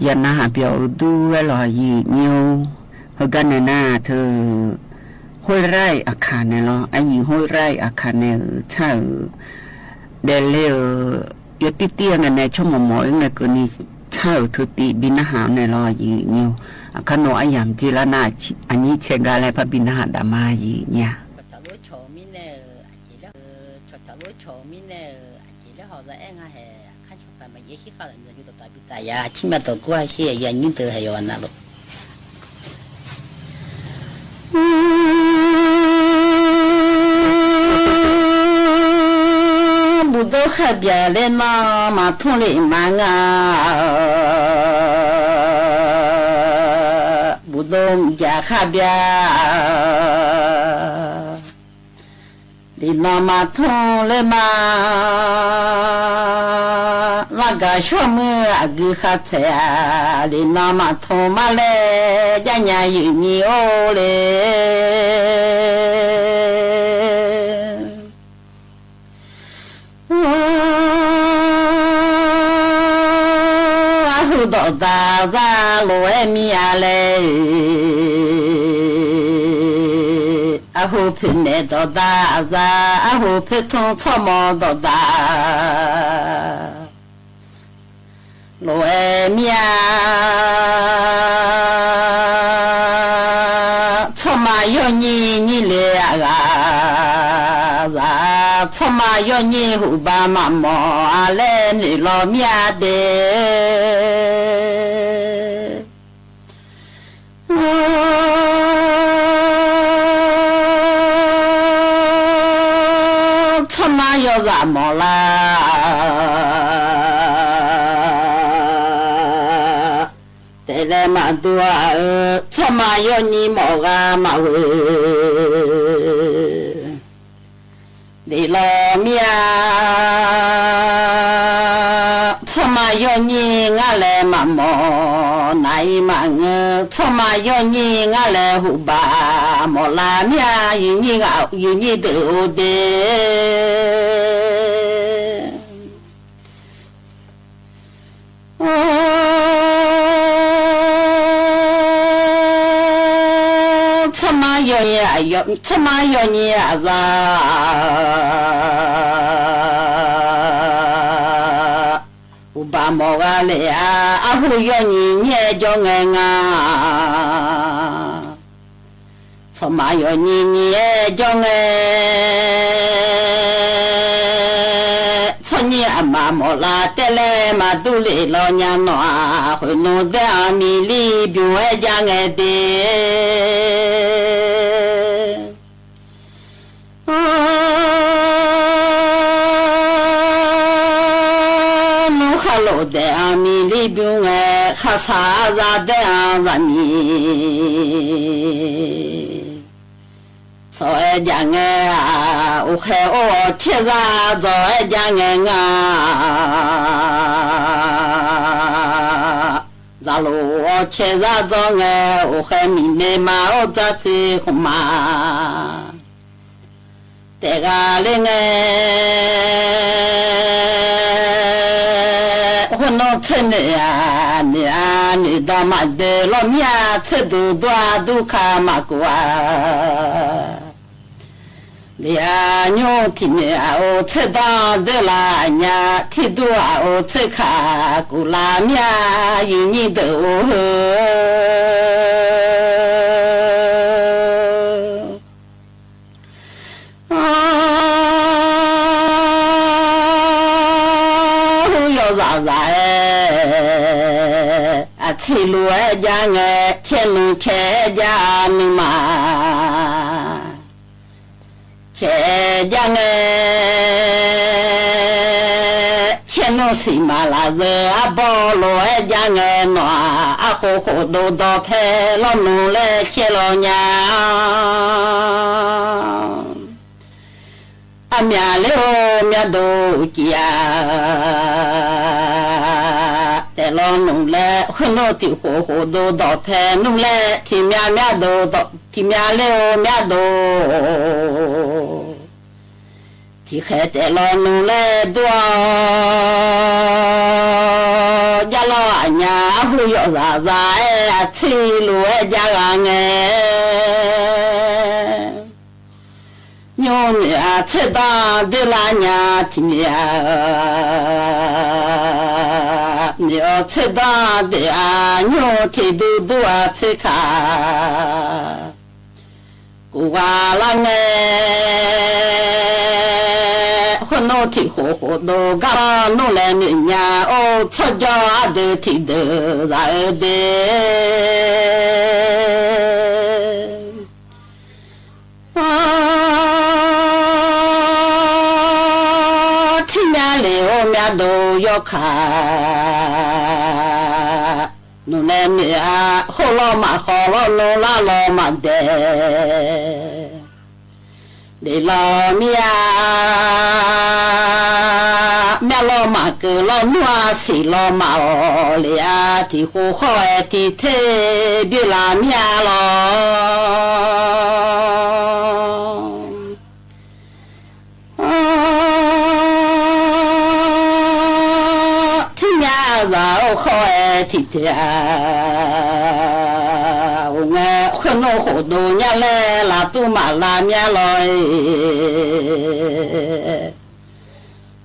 Yaꞈ na haꞈ pyawˬ uiˍ duˇ ve lawˬ yiˍ nyi-oˬ. Heuˬ gaˇ nehˬ naˇ hteu, ห้วยไร่ aˬ hkanˍ nehˬ lawˬ, a yiˍ ห้วยไร่ aˬ hkanˍ nehˬ uiˍ chaˇ uiˍ dehˬ le-euˬ. Yawˇ tiˇ tiˇ ngaˬ nehˬ chaw mawˬ mawˬ ve ngaˬ kuiˬ ni chaˇ uiˍ hteu tiꞈ biˇ naˇ haꞈ nehˬ lawˬ yiˍ nyi-oˬ. Aˬ hkanˍ nawˬ a yaꞈ meuꞈ ce laˇ naˇ, a nyi chehˇ gaˇ leh hpaˇ biˇ naˇ haꞈ daꞈ ma yiˍ nyi-a. Chaw htaꞈ lonˉ chaw miˇ nehˇ, a ceˬ leh, chaw htaꞈ lonˉ chaw miˇ nehˇ, a ceˬ leh hawˬ za ehˉ ngaˇ hehꞈ, a hkanˉ chaw hk'a maˍ yehˬ hiˉ hk'aˇ laꞈ nyi dawˬ taˍ piˇ taˍ yaꞈ, a hkiˉ maˇ tawˍ kuˉ a sheˍ yaꞈ nyi deuˬ hehꞈ yaw a naˍ lo. Bvuhꞈ dawˇ hk'a byaꞈ leh naˇ maˍ htoˇ le maˍ ngaˇ, bvuhꞈ dawˇ jaꞈ hk'a byaꞈ liꞈ naw ma htoˇ leh ma, laˇ gaˬ shawˉ meuˇ aꞈ gui hk'a htehꞈ, liꞈ naw ma htoˇ maˇ leh jaˇ nya yuˬ nyi oˬ le. A hu dawꞈ daꞈ zaˇ loꞈ ehˉ miˇ a leh, a hu hpeꞈ mehˍ dawꞈ daꞈ zaˇ, a hu hpeꞈ htoˇ tsawˇ maw dawꞈ daꞈ loꞈ ehˉ miˇ a. Tsawˇ ma yawˇ nyi nyi le a g'a, zaꞈ tsawˇ ma yawˇ nyi huꞈ ba maꞈ mawˬ a leh nuˬ law miˇ a te. Tsawˇ ma yawˇ zaꞈ mawˬ la tehꞈ leh maꞈ duˬ a, tsawˇ ma yawˇ nyi mawˬ g'a maꞈ ve liꞈ law miˇ a. Tsawˇ ma yawˇ nyi ngaˇ leh maꞈ mawˬ naꞈ i maꞈ ngeu, tsawˇ ma yawˇ nyi ngaˇ leh huꞈ ba mawˬ la miˇ a, yuˬ nyi deuꞈ oˬ te. Tsawˇ ma yawˇ nyi a, tsawˇ ma yawˇ nyi a za, uˍ baˬ mawˬ g'a leh a, a hoˇ yawˇ nyi nyi ehˉ jawˇ ngeh ngaˇ. Tsawˇ ma yawˇ nyi nyi ehˉ jawˇ ngeh, tsawˇ nyi a maˍ mawˬ la tehꞈ leh maˍ duˇ le law nya nawˬ a, hk'oꞈ nawˬ dehꞈ a miˬ liˇ byonˍ ehˉ jaˇ ngeh te. Nuˇ hk'a loꞈ dehꞈ a miˬ liˇ byonˍ ngeh, hk'a shaˍ a za dehꞈ a zaꞈ miˬ tawˬ ehˉ jaˇ ngeh a, oˇ hk'e oˇ awˬ chehˇ zaˇ dawˬ ehˉ jaˇ ngeh ngaˇ. Zaꞈ loꞈ awˬ chehˇ zaˇ dawˬ ngeh, oˇ hk'e miˬ ne ma oˇ caˇ te k'oꞈ ma tehꞈ g'a le ngeh. Hoˇ nawˉ tsuhˇ nehˬ a, nehˬ a, nehˬ dawˇ maꞈ dehꞈ lawˇ miˇ a, tsuhˇ duˬ duˇ a duˇ hk'a maꞈ k'oꞈ a. Liꞈ a nyoˇ tiꞈ nehˬ a oˬ tsuhˇ dawˇ dehꞈ la nya, hteˇ duˇ a oˬ tsuhˇ hk'a k'oꞈ la miˇ a, yuˬ nyi deuꞈ oˬ hui. Hu yawˇ zaꞈ zaꞈ ehˉ, a ciˉ lo ehˉ jaˇ ngeh, chehˇ nuˬ chehˇ jaˇ nuˬ ma chehˇ jaˇ ngeh, chehˇ nuˬ shiˍ maˍ laˬ zuhꞈ a bawˇ lo ehˉ jaˇ ngeh nawˬ a, a k'oˍ k'oˍ do dawˇ hpehꞈ lawˇ nuˬ leh chehˇ law nya. A myaꞈ le oˬ myaꞈ do ce a tehꞈ lawˇ nuˬ leh, heuˆ nuˬ tiꞈ k'oˍ k'oˍ do dawˇ hpehꞈ nuˬ leh, hti myaꞈ myaꞈ do dawˇ, hti myaꞈ le oˬ myaꞈ do hti hk'e tehꞈ lawˇ nuˬ leh duˇ a Jaˇ laˇ aꞈ nya, aˉ hoˆ yawˆ zaˍ zaˍ-ehˉ, a tcuhˇ lo-ehˉ jaˇ g'a ngeh. Nyoˇ miˬ aꞈ tcuhˇ danˇ deˇ laˇ nya tiꞈ miˬ aꞈ, miˬ awˬ tcuhˇ danˇ deꞈ aꞈ, nyoˇ hteꞈ duˇ duˇ a tcuhˇ hkaꞈ kuˬ g'a laˇ ngeh. Hk'oˆ nuˇ hteꞈ hoꞈ hoꞈ do gaˇ nuˇ leh miˬ nya, oˇ tsawˇ jawˇ aˉ deuˬ hteꞈ deuˬ zaꞈ-eu de. Hteˇ myaˇ le oˇ myaˇ do yawˇ hkanˍ, nuˬ leh miˬ aꞈ hoˆ lawˇ maꞈ hk'aw lawˇ nuˇ laˇ law maꞈ dehˬ. Leꞈ law miˇ a, myaˇ lawˇ maꞈ keu lawˇ nuˇ a, shiˍ law maꞈ awˬ leꞈ a, tiꞈ hoꞈ hk'awˇ-e tiꞈ hteˇ biˇ la miˇ a law. Hteˇ myaˇ zaˍ oˇ hk'awˇ-e tiꞈ hteˇ a, oˬ ngeh hk'oˆ nuˇ hoꞈ do nyaˇ leh, laˬ tuˇ maꞈ la miˇ a law-e.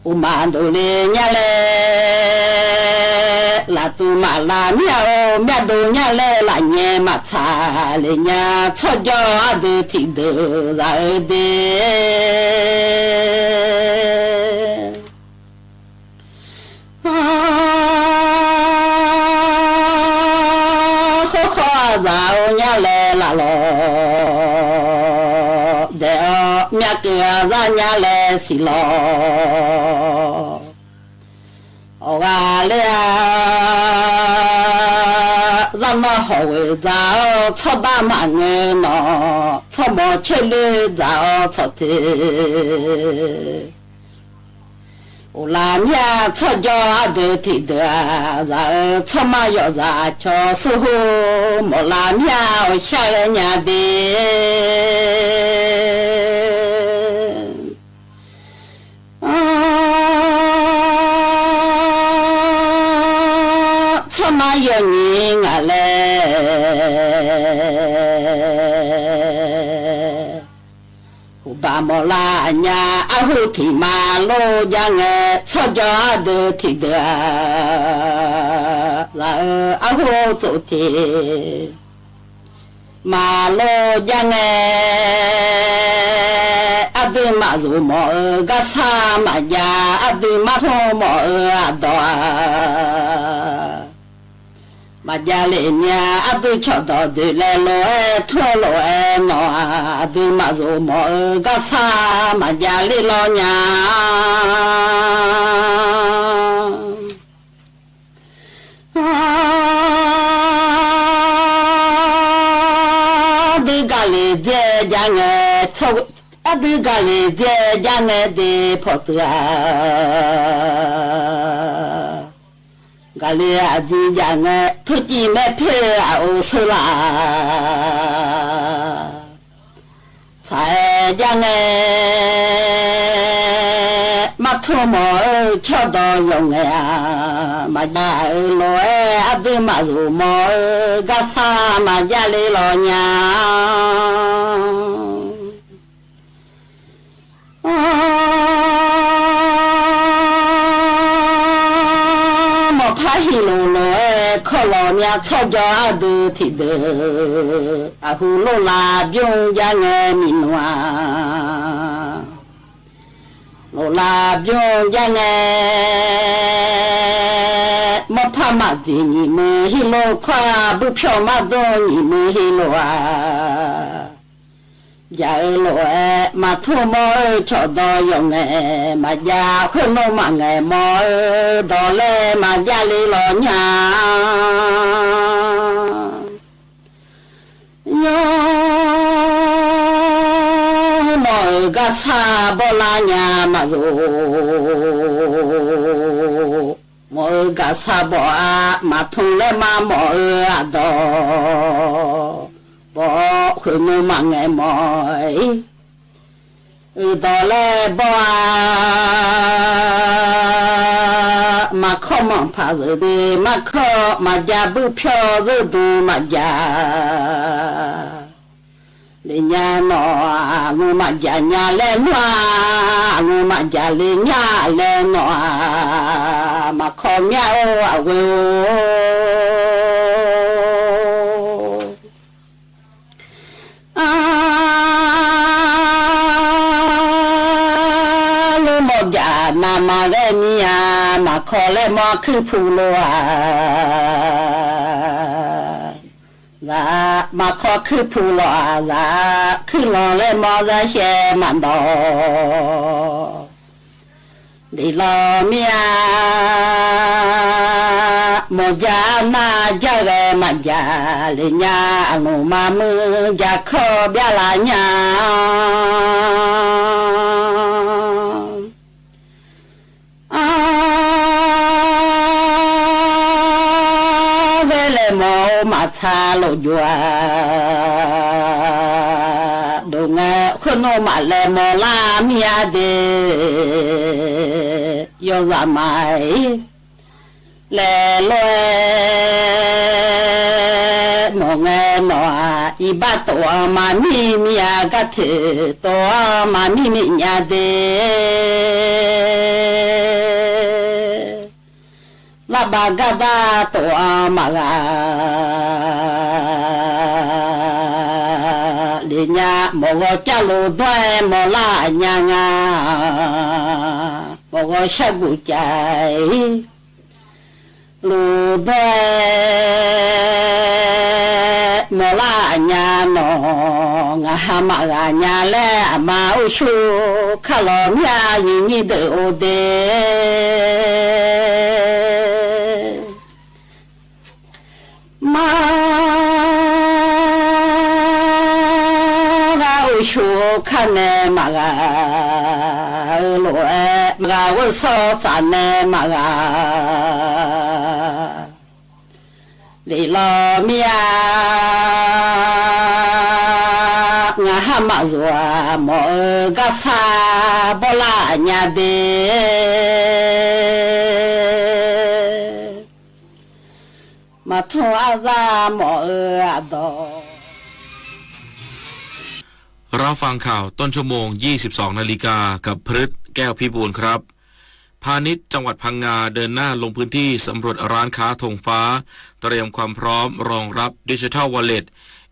Oˇ maꞈ doˍ le nyaˇ leh, laˬ tuˬ maꞈ la miˇ a, oˇ myaˇ do nyaˇ leh, laꞈ nyeh maꞈ htaꞈ le nya, tsawˇ jawˇ aˉ deuˬ hteꞈ deuˬ zaꞈ-eu de. Hk'oˆ hk'awˇ zaˍ oˇ nyaˇ leh laꞈ law dehꞈ, myaˇ keu a zaˇ nyaˇ leh shiˍ law. Awˬ g'aˇ le a, zaˇ nawˇ hawꞈ veuꞈ daꞈ-oˬ, tsawˇ baˆ maꞈ ngeu nawˬ, tsawˇ mawˬ chehˇ leuˇ daꞈ-oˬ, tawꞈ te. Oˬ, la miˇ a, tsawˇ jawˇ aˉ deuˬ hteꞈ deuˬ a, zaꞈ-eu tsawˇ maˇ yawꞈ zaꞈ chaw suh hoˇ, mawˬ la miˇ a, awˬ shaˉ g'aˇ nya de. Tsawˇ maˇ yawˇ nyi ngaˬ leh, hoꞈ baˬ mawˬ la nya, aˉ hoˆ hteꞈ maˍ loˇ jaˇ ngeh, tsawˇ jawˇ aˉ deuˬ hteꞈ deuˬ a, laˬ-eu aˉ hoˆ tcuhꞈ hteꞈ maˍ loˇ jaˇ ngeh. Aˉ dui maꞈ zuhꞈ mawˬ-eu gaˇ shaˉ maꞈ jaˇ, aˉ dui maˇ htoˇ mawˬ-eu aꞈ dawˬ a. Maꞈ jaˇ le nya, aˉ dui chaw dawˬ deuꞈ leh loꞈ-e htoˇ loꞈ-e nawˬ, aˉ dui maꞈ zuhꞈ mawˬ-eu gaˇ shaˉ maꞈ jaˇ le law nya. Aˉ dui gaˬ le dehꞈ jaˇ ngeh, aˉ dui gaˬ le dehꞈ jaˇ ngeh de hpawꞈ tuˬ a. Gaˬ le aꞈ dui jaˇ ngeh, htoˇ ciˇ mehˆ hpehˇ aꞈ oˬ suhˉ laˇ. Htaꞈ jaˇ ngeh, maˇ htoˇ mawˬ-eu chaw dawˬ yawˬ ngeh a, maꞈ jaˇ-eu loꞈ-e aˉ dui maꞈ zuhꞈ mawˬ-eu gaˇ shaˉ maꞈ jaˇ le law nya. Mawˬ hpaˇ heˍ loˍ loꞈ-e hkawˇ lawˬ myaˇ, tsawˇ jawˇ aˉ dui hteꞈ deuˬ, aˬ hu loˇ la byoˇ jaˇ ngeh miˬ nuˬ a. Loꞈ la byoˇ jaˇ ngeh, mawˇ hpaˇ maꞈ tiˍ nyi mui heˍ loˍ hkawˇ, buiˇ hpyawˇ maˇ dawˇ nyi mui heˍ loˍ a. Jaˇ-eu loꞈ-e maˍ htoˇ mawˬ-eu chaw dawˬ yawˬ ngeh, maꞈ jaˇ hk'oˆ nuˇ maꞈ ngeh mawˬ-eu dawˬ leh maꞈ jaˇ le law nya. Yawˇ mawˬ-eu gaˇ shaˉ bawˆ laˇ nya maˇ zuhꞈ. Mawˬ-eu gaˬ shaˉ bawˆ a, maˍ htoꞈ leh maˇ mawˬ-eu aꞈ dawˬ bawˆ, hk'oˆ nuˇ maꞈ ngeh mawˬ-e. Uiˍ dawˬ leh bawˆ a, Maˍ hkawˇ maˇ hpaˍ zuhˬ te, maˇ hkawˇ maˍ jaˇ, buiˇ hpyawˇ zuhˬ duˬ maꞈ jaˍ le nyaˇ nawˬ, a loˍ maꞈ jaˍ nyaˇ leh nawˬ, a loˍ maꞈ jaˍ le nyaˇ leh nawˬ, a maˍ hkawˇ myaˇ oˇ a ve oˬ. A loˍ mawˬ jaˍ naˍ maˍ leh miˇ a, maˍ hkawˇ leh mawˬ hkuiˇ hpu lo a, zaꞈ maˍ hkawˇ hkuiˇ hpu lo a, zaꞈ hkuiˇ law leh mawˬ zaˇ sheh maꞈ dawˬ. Liꞈ law miˇ a, mawˬ jaˇ naˇ jaˇ g'a maꞈ jaˍ le nyaˇ, a loˍ ma meuˇ jaˇ hkawˇ byaˇ la nyaˇ. A ve leh mawˬ oˇ maꞈ htaˇ loꞈ jaw a, doꞈ ngaˬ hk'oˆ naˇ maꞈ leh mawˬ laˇ miˇ a de, yawˇ zaꞈ maˍ leh loꞈ e mawˬ ngaˬ nawˬ a, iˉ baˆ toꞈ a maˍ miˇ miˇ a, gaˇ hteꞈ toꞈ a maˍ miˇ miˇ nyi a de, laˇ baˬ gaˇ daˇ toꞈ a maꞈ g'a le nyaˇ, mawˬ g'awˬ caˇ lo dawˇ e mawˬ laˇ nyaˇ ngaˬ, mawˬ g'awˬ shaˉ guˬ ca e lo dawˇ e mawˬ laˇ nyaˇ nawˬ, ngaˬ ha maꞈ g'a nyaˇ leh a ma oˇ shu hkaˇ law myaˇ nyi nyi deuꞈ oˬ de. Maˇ g'a oˇ shu hkaˇ neh maꞈ g'a, loꞈ e g'a g'uˇ suhˍ taˍ neh maꞈ g'a. Liꞈ law miˇ a, ngaˬ ha maꞈ zuhˬ a mawˬ e gaˇ shaˉ bawˆ laˇ nyaˇ de. Maˍ htoˇ aˉ zaˇ mawˬ e aꞈ dawˬ รับฟังข่าวต้นชั่วโมง ยี่สิบสองนาฬิกา กับพฤษ แก้วพิบูลครับ พาณิชย์จังหวัดพังงาเดินหน้าลงพื้นที่สำรวจร้านค้าธงฟ้า เตรียมความพร้อมรองรับดิจิทัลวอลเล็ต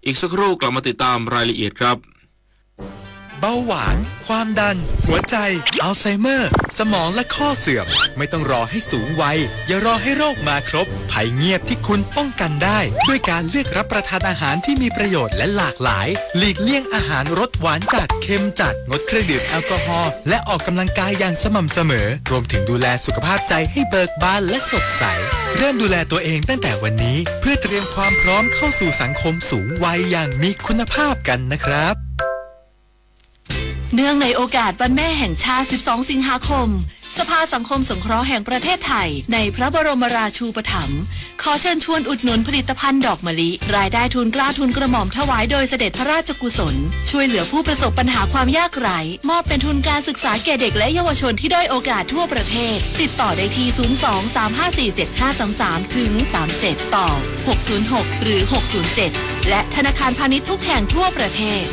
อีกสักครู่กลับมาติดตามรายละเอียดครับ เบาหวาน ความดัน หัวใจ อัลไซเมอร์ สมองและข้อเสื่อม ไม่ต้องรอให้สูงวัย อย่ารอให้โรคมาครบ ภัยเงียบที่คุณป้องกันได้ ด้วยการเลือกรับประทานอาหารที่มีประโยชน์และหลากหลาย หลีกเลี่ยงอาหารรสหวานจัด เค็มจัด งดเครื่องดื่มแอลกอฮอล์ และออกกำลังกายอย่างสม่ำเสมอ รวมถึงดูแลสุขภาพใจให้เบิกบานและสดใส เริ่มดูแลตัวเองตั้งแต่วันนี้ เพื่อเตรียมความพร้อมเข้าสู่สังคมสูงวัยอย่างมีคุณภาพกันนะครับ เนื่องในโอกาสวันแม่แห่งชาติ สิบสอง สิงหาคม สภาสังคมสงเคราะห์แห่งประเทศไทย ในพระบรมราชูปถัมภ์ ขอเชิญชวนอุดหนุนผลิตภัณฑ์ดอกมะลิ รายได้ทุนเกล้าทุนกระหม่อมถวายโดยเสด็จพระราชกุศล ช่วยเหลือผู้ประสบปัญหาความยากไร้ มอบเป็นทุนการศึกษาแก่เด็กและเยาวชนที่ด้อยโอกาสทั่วประเทศ ติดต่อได้ที่ ศูนย์สอง สามห้าสี่ เจ็ดห้าสามสาม ถึง สามเจ็ด ต่อ หกศูนย์หก หรือ หกศูนย์เจ็ด และธนาคารพาณิชย์ทุกแห่งทั่วประเทศ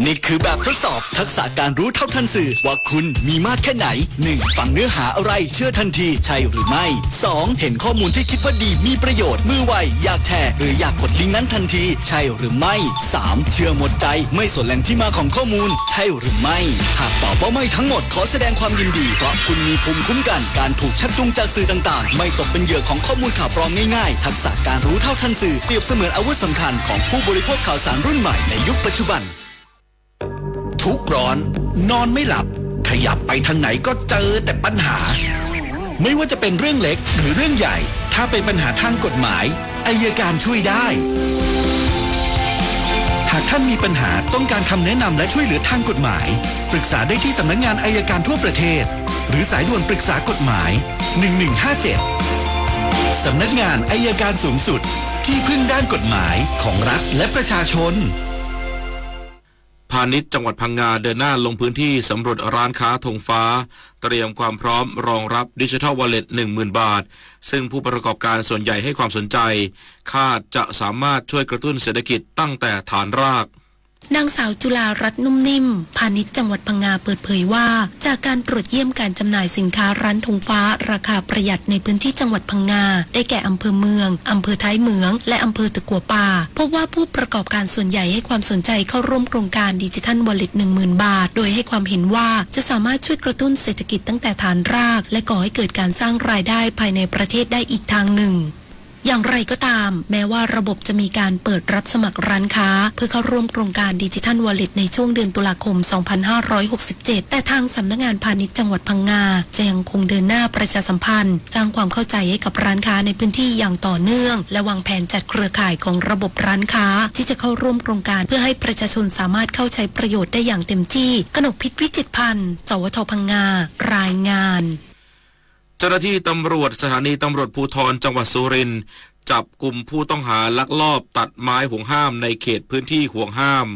นี่คือแบบทดสอบทักษะการรู้เท่าทันสื่อว่าคุณมีมากแค่ไหน หนึ่ง ฟังเนื้อหาอะไรเชื่อทันทีใช่หรือไม่ สอง เห็นข้อมูลที่คิดว่าดีมีประโยชน์ มือไว อยากแชร์ หรืออยากกดลิงก์นั้นทันทีใช่หรือไม่ สาม เชื่อหมดใจ ไม่สนแหล่งที่มาของข้อมูลใช่หรือไม่ หากตอบว่าไม่ทั้งหมดขอแสดงความยินดี เพราะคุณมีภูมิคุ้มกัน การถูกชักจูงจากสื่อต่างๆ ไม่ตกเป็นเหยื่อของข้อมูลข่าวปลอมง่ายๆ ทักษะการรู้เท่าทันสื่อเปรียบเสมือนอาวุธสำคัญของผู้บริโภคข่าวสารรุ่นใหม่ในยุคปัจจุบัน ทุกข์ร้อน นอนไม่หลับ ขยับไปทางไหนก็เจอแต่ปัญหา ไม่ว่าจะเป็นเรื่องเล็กหรือเรื่องใหญ่ ถ้าเป็นปัญหาทางกฎหมาย อัยการช่วยได้ หากท่านมีปัญหาต้องการคำแนะนำและช่วยเหลือทางกฎหมาย ปรึกษาได้ที่สำนักงานอัยการทั่วประเทศ หรือสายด่วนปรึกษากฎหมาย หนึ่งหนึ่งห้าเจ็ด สำนักงานอัยการสูงสุด ที่พึ่งด้านกฎหมายของรัฐและประชาชน พาณิชย์จังหวัดพังงาเดินหน้าลงพื้นที่สำรวจร้านค้าธงฟ้า เตรียมความพร้อมรองรับดิจิทัลวอลเล็ต หนึ่งหมื่น บาท ซึ่งผู้ประกอบการส่วนใหญ่ให้ความสนใจ คาดจะสามารถช่วยกระตุ้นเศรษฐกิจตั้งแต่ฐานราก นางสาวจุลารัตน์ นุ่มนิ่ม พาณิชย์จังหวัดพังงาเปิดเผยว่า จากการตรวจเยี่ยมการจำหน่ายสินค้าร้านธงฟ้าราคาประหยัดในพื้นที่จังหวัดพังงา ได้แก่อำเภอเมือง อำเภอท้ายเหมือง และอำเภอตะกัวป่า พบว่าผู้ประกอบการส่วนใหญ่ให้ความสนใจเข้าร่วมโครงการดิจิทัลวอลเล็ต หนึ่งหมื่น บาท โดยให้ความเห็นว่าจะสามารถช่วยกระตุ้นเศรษฐกิจตั้งแต่ฐานราก และก่อให้เกิดการสร้างรายได้ภายในประเทศได้อีกทางหนึ่ง อย่างไรก็ตาม แม้ว่าระบบจะมีการเปิดรับสมัครร้านค้า เพื่อเข้าร่วมโครงการดิจิทัลวอลเล็ตในช่วงเดือนตุลาคม สองพันห้าร้อยหกสิบเจ็ด แต่ทางสำนักงานพาณิชย์จังหวัดพังงา จะยังคงเดินหน้าประชาสัมพันธ์ สร้างความเข้าใจให้กับร้านค้าในพื้นที่อย่างต่อเนื่อง และวางแผนจัดเครือข่ายของระบบร้านค้า ที่จะเข้าร่วมโครงการ เพื่อให้ประชาชนสามารถเข้าใช้ประโยชน์ได้อย่างเต็มที่ กนกพิษ วิจิตรพันธ์ สวท พังงา รายงาน เจ้าหน้าที่ตำรวจสถานีตำรวจภูธรจังหวัดสุรินทร์ จับกุมผู้ต้องหาลักลอบตัดไม้ห่วงห้ามในเขตพื้นที่ห่วงห้าม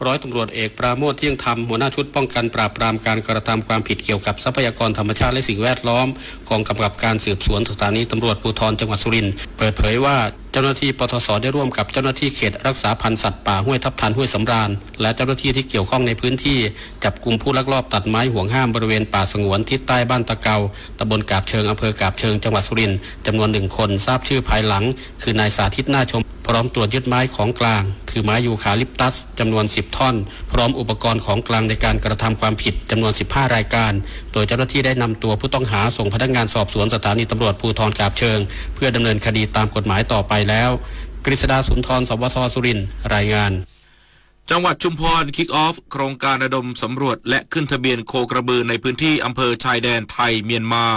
ร้อยตำรวจเอก ปราโมช เที่ยงธรรม หัวหน้าชุดป้องกันปราบปรามการกระทำความผิดเกี่ยวกับทรัพยากรธรรมชาติและสิ่งแวดล้อม กองกำกับการสืบสวนสถานีตำรวจภูธรจังหวัดสุรินทร์ เปิดเผยว่า เจ้าหน้าที่ ปทศ ได้ร่วมกับเจ้าหน้าที่เขตรักษาพันธุ์สัตว์ป่าห้วยทับทันห้วยสำราญ และเจ้าหน้าที่ที่เกี่ยวข้องในพื้นที่ จับกุมผู้ลักลอบตัดไม้ห่วงห้ามบริเวณป่าสงวนทิศใต้บ้านตะเกา ตำบลกาบเชิง อำเภอกาบเชิง จังหวัดสุรินทร์ จำนวนหนึ่งคน ทราบชื่อภายหลัง คือนายสาธิต นาชม พร้อมตรวจยึดไม้ของกลาง คือไม้ยูคาลิปตัส จำนวนสิบท่อน พร้อมอุปกรณ์ของกลางในการกระทำความผิดจำนวนสิบห้ารายการ โดยเจ้าหน้าที่ได้นำตัวผู้ต้องหาส่งพนักงานสอบสวนสถานีตำรวจภูธรกาบเชิง เพื่อดำเนินคดีตามกฎหมายต่อไปแล้ว กฤษดา สุนทร สวท สุรินทร์ รายงาน จังหวัดชุมพร คิกออฟ โครงการระดมสำรวจและขึ้นทะเบียนโคกระบือในพื้นที่อำเภอชายแดนไทยเมียนมา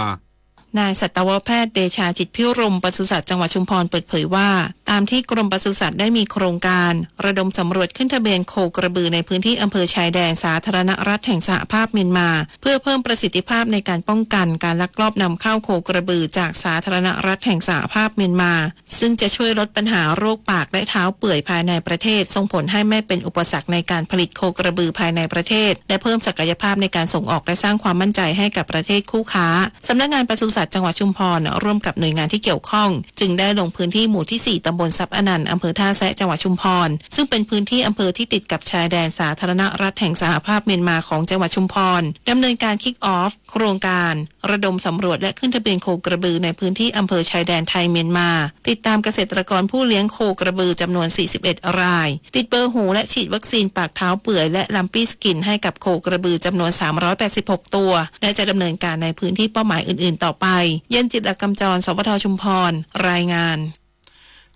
นายสัตวแพทย์ เดชา จิตพิรม ปศุสัตว์จังหวัดชุมพรเปิดเผยว่า ตามที่กรมปศุสัตว์ได้มีโครงการระดมสำรวจขึ้นทะเบียนโคกระบือในพื้นที่อำเภอชายแดนสาธารณรัฐแห่งสหภาพเมียนมา เพื่อเพิ่มประสิทธิภาพในการป้องกันการลักลอบนำเข้าโคกระบือจากสาธารณรัฐแห่งสหภาพเมียนมา ซึ่งจะช่วยลดปัญหาโรคปากและเท้าเปื่อยภายในประเทศ ส่งผลให้ไม่เป็นอุปสรรคในการผลิตโคกระบือภายในประเทศ และเพิ่มศักยภาพในการส่งออกและสร้างความมั่นใจให้กับประเทศคู่ค้า สำนักงานปศุสัตว์จังหวัดชุมพร ร่วมกับหน่วยงานที่เกี่ยวข้อง จึงได้ลงพื้นที่หมู่ที่สี่ ตำบลทรัพย์อนันต์ อำเภอท่าแซะ จังหวัดชุมพร ซึ่งเป็นพื้นที่อำเภอที่ติดกับชายแดนสาธารณรัฐแห่งสหภาพเมียนมาของจังหวัดชุมพร ดำเนินการ คิกออฟ โครงการระดมสำรวจและขึ้นทะเบียนโคกระบือในพื้นที่อำเภอชายแดนไทยเมียนมา ติดตามเกษตรกรผู้เลี้ยงโคกระบือจำนวนสี่สิบเอ็ดราย ติดเบอร์หูและฉีดวัคซีนปากเท้าเปื่อยและลัมปี้สกินให้กับโคกระบือจำนวนสามร้อยแปดสิบหกตัว และจะดำเนินการในพื้นที่เป้าหมายอื่นๆต่อไป เย็นจิตรกำจร สวท ชุมพร รายงาน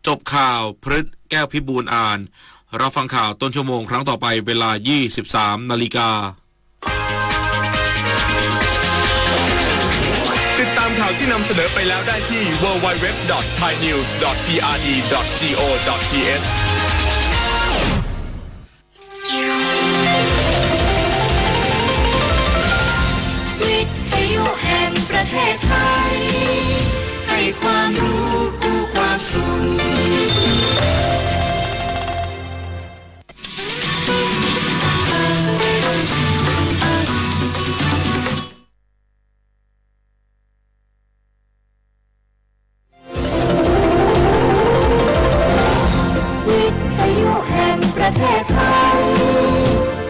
จบข่าว พฤษ แก้วพิบูลอ่าน รับฟังข่าวต้นชั่วโมงครั้งต่อไปเวลา ยี่สิบสามนาฬิกา ติดตามข่าวที่นำเสนอไปแล้วได้ที่ ดับเบิลยู ดับเบิลยู ดับเบิลยู ดอท ไทยนิวส์ ดอท พีอาร์ดี ดอท จี โอ ดอท ที เอช วิทยุแห่งประเทศไทย ให้ความรู้คู่ความสุข วิทยุแห่งประเทศไทย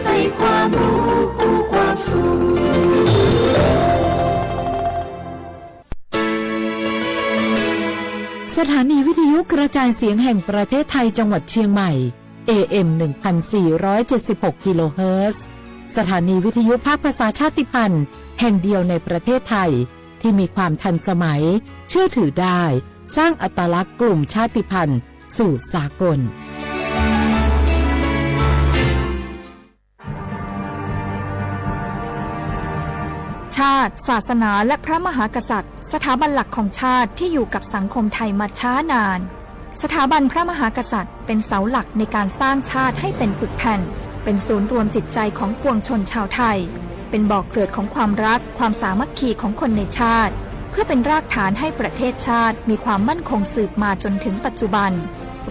ให้ความรู้คู่ความสุข สถานีวิทยุกระจายเสียงแห่งประเทศไทยจังหวัดเชียงใหม่ เอ เอ็ม หนึ่งพันสี่ร้อยเจ็ดสิบหก กิโลเฮิรตซ์ สถานีวิทยุภาคภาษาชาติพันธุ์แห่งเดียวในประเทศไทย ที่มีความทันสมัย เชื่อถือได้ สร้างอัตลักษณ์กลุ่มชาติพันธุ์สู่สากล ชาติ ศาสนา และพระมหากษัตริย์ สถาบันหลักของชาติที่อยู่กับสังคมไทยมาช้านาน สถาบันพระมหากษัตริย์เป็นเสาหลักในการสร้างชาติให้เป็นปึกแผ่น เป็นศูนย์รวมจิตใจของปวงชนชาวไทย เป็นบ่อกเกิดของความรัก ความสามัคคีของคนในชาติ เพื่อเป็นรากฐานให้ประเทศชาติมีความมั่นคงสืบมาจนถึงปัจจุบัน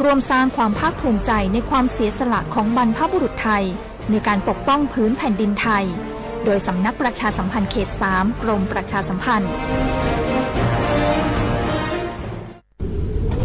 ร่วมสร้างความภาคภูมิใจในความเสียสละของบรรพบุรุษไทย ในการปกป้องพื้นแผ่นดินไทย โดยสำนักประชาสัมพันธ์เขตสาม กรมประชาสัมพันธ์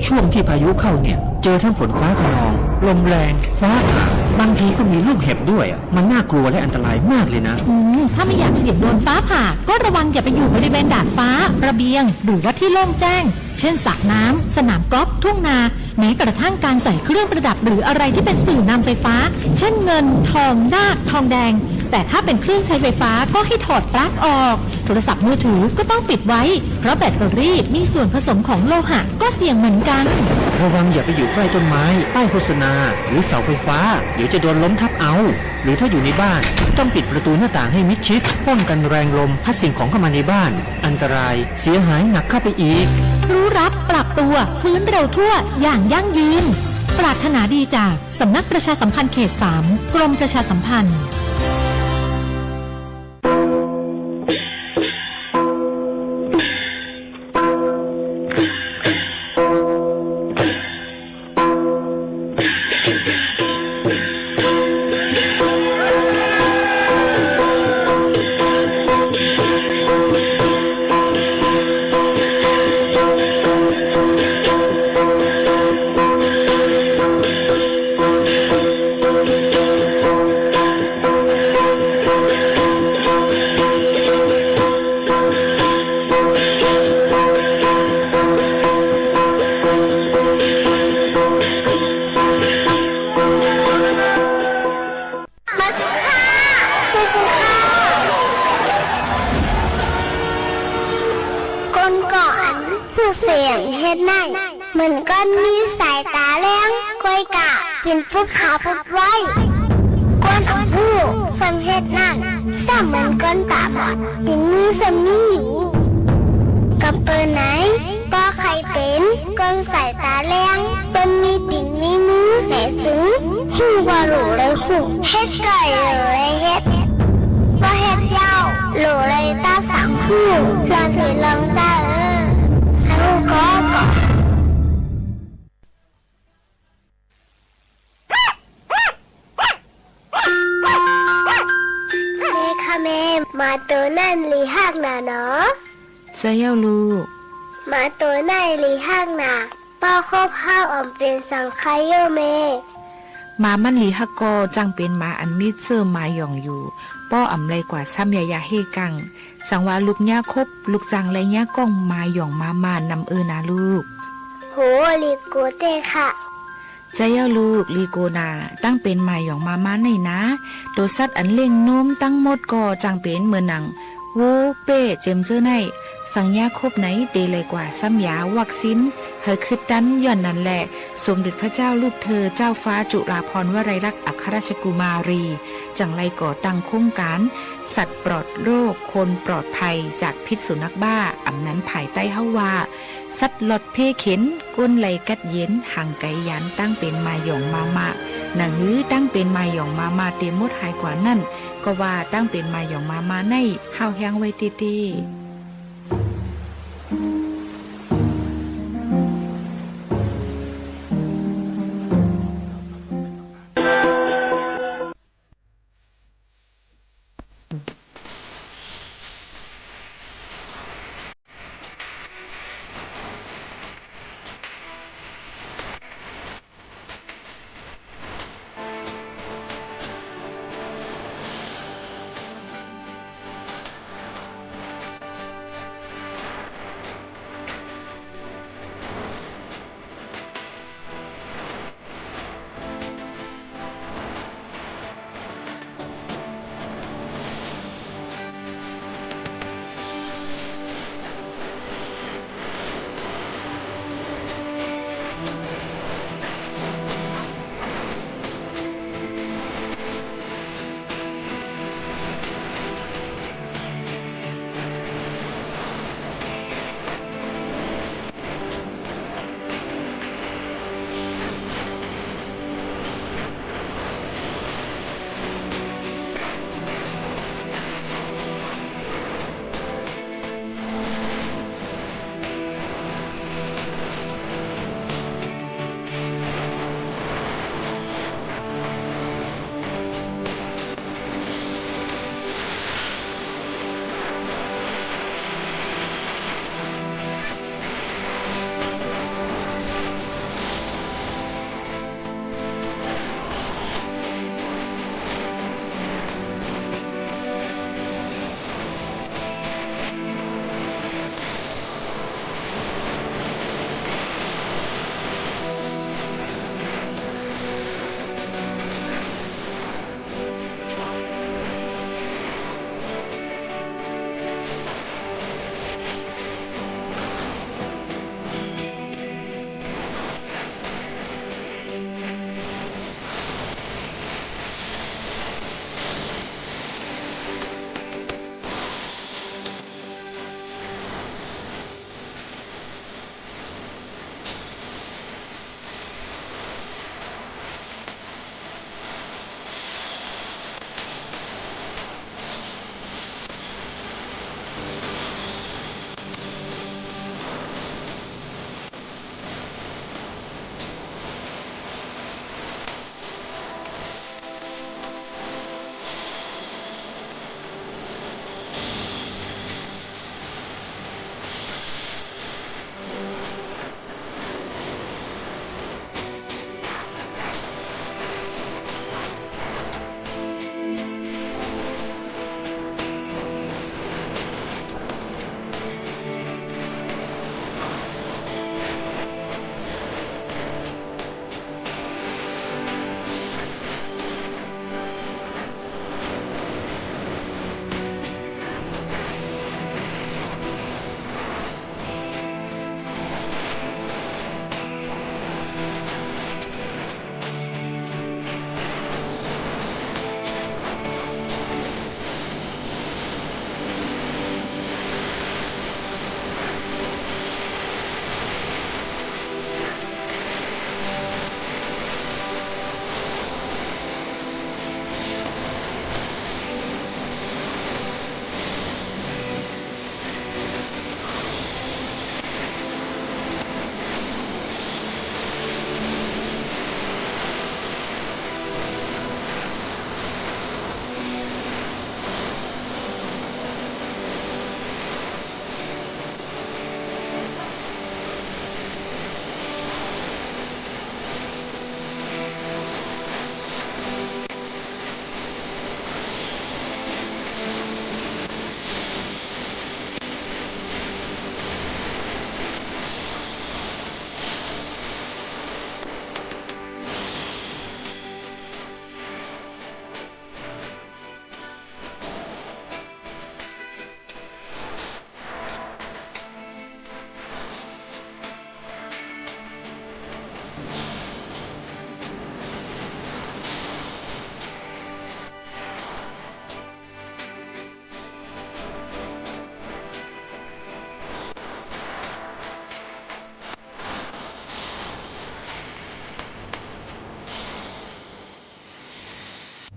ช่วงที่พายุเข้าเนี่ย เจอทั้งฝนฟ้าคะนอง ลมแรง ฟ้าผ่า บางทีก็มีลูกเห็บด้วยอะ มันน่ากลัวและอันตรายมากเลยนะ อืม ถ้าไม่อยากเสี่ยงโดนฟ้าผ่า ก็ระวังอย่าไปอยู่บริเวณดาดฟ้า ระเบียง หรือว่าที่โล่งแจ้ง เช่น สระน้ำ สนามกอล์ฟ ทุ่งนา แม้กระทั่งการใส่เครื่องประดับหรืออะไรที่เป็นสื่อนำไฟฟ้า เช่น เงิน ทอง นาค ทองแดง แต่ถ้าเป็นเครื่องใช้ไฟฟ้าก็ให้ถอดปลั๊กออก โทรศัพท์มือถือก็ต้องปิดไว้ เพราะแบตเตอรี่มีส่วนผสมของโลหะ ก็เสี่ยงเหมือนกัน ระวังอย่าไปอยู่ใกล้ต้นไม้ ป้ายโฆษณา หรือเสาไฟฟ้า เดี๋ยวจะโดนล้มทับเอา หรือถ้าอยู่ในบ้าน ต้องปิดประตูหน้าต่างให้มิดชิด ป้องกันแรงลมพัดสิ่งของเข้ามาในบ้าน อันตรายเสียหายหนักเข้าไปอีก รู้รับปรับตัว ฟื้นเร็วทั่ว อย่างยั่งยืน ปรารถนาดีจากสำนักประชาสัมพันธ์เขตสาม กรมประชาสัมพันธ์คนเกาะอันผู้เสี่ยงเฮ็ดได้ เหมือนก้อนมีสายตาแรง ก้อยกะจินพุทธขาพุทธไว้ ก้อนอันผู้สำเฮ็ดนั่น ซ้ำเหมือนก้อนตาบอด ตินมือสมีอยู่ กำเปิลไหน ป้อใครเป็นก้อนสายตาแรง เปิ้นมีตินมีมือแหม ถึงหู้ว่าหลูเลยหู้ เฮ็ดก่อยหลูเลยเฮ็ด ป้อเฮ็ดยาวหลูเลยต้าสังหู้ ลองถือลองเจ้าเออ ให้หู้ก็บอก แม่คะแม่ หมาตั๋วนั่นหลีฮักหนาเนาะ ใช่แล้วลูก หมาตั๋วนั่นหลีฮักหนา ป้อคบเฮาอ๋อมเป็นสังใครโย่แม่ หมามันหลีฮักก็ จังเป็นหมาอันมีเซื่อหมาหย่องอยู่ ป้ออ๋อมไลกว่าซ้ำยายาเฮ่กัง สังวาลูกเนี้ยคบ ลูกจังไลเนี้ยก้องหมาหย่องหมาม่านำเออนาลูก โห หลีโกเต้ค่ะ ใช่แล้วลูก หลีโกนา ตั้งเป็นหมาหย่องหมาม่าไน่นา ตั๋วสัตว์อันเล่งโน้มตั้งหมดก็จังเป็นเหมือนหนัง วัว เป้ เจ๋มเจ้อไน่ สังเนี้ยคบไหนเตไลกว่าซ้ำยาวัคซีน เฮอคึดตัน ย้อนนั้นแหละ สมเด็จพระเจ้าลูกเธอ เจ้าฟ้าจุฬาภรณ์วลัยลักษณ์อัครราชกุมารี จังไลก่อตั้งโครงการ สัตว์ปลอดโรค คนปลอดภัยจากพิษสุนัขบ้า อำนั้นผายใต้เฮ้าว่า สัตว์หลอดเพเข็น ก้นไหลกัดเย็น ห่างไกลยานตั้งเป็นมาหย่องมามา หนังหื้อตั้งเป็นมาหย่องมามาเตมดหายกว่านั่น ก็ว่าตั้งเป็นมาหย่องมามาไน่ ห้าวแฮ้งไว้เต้เต้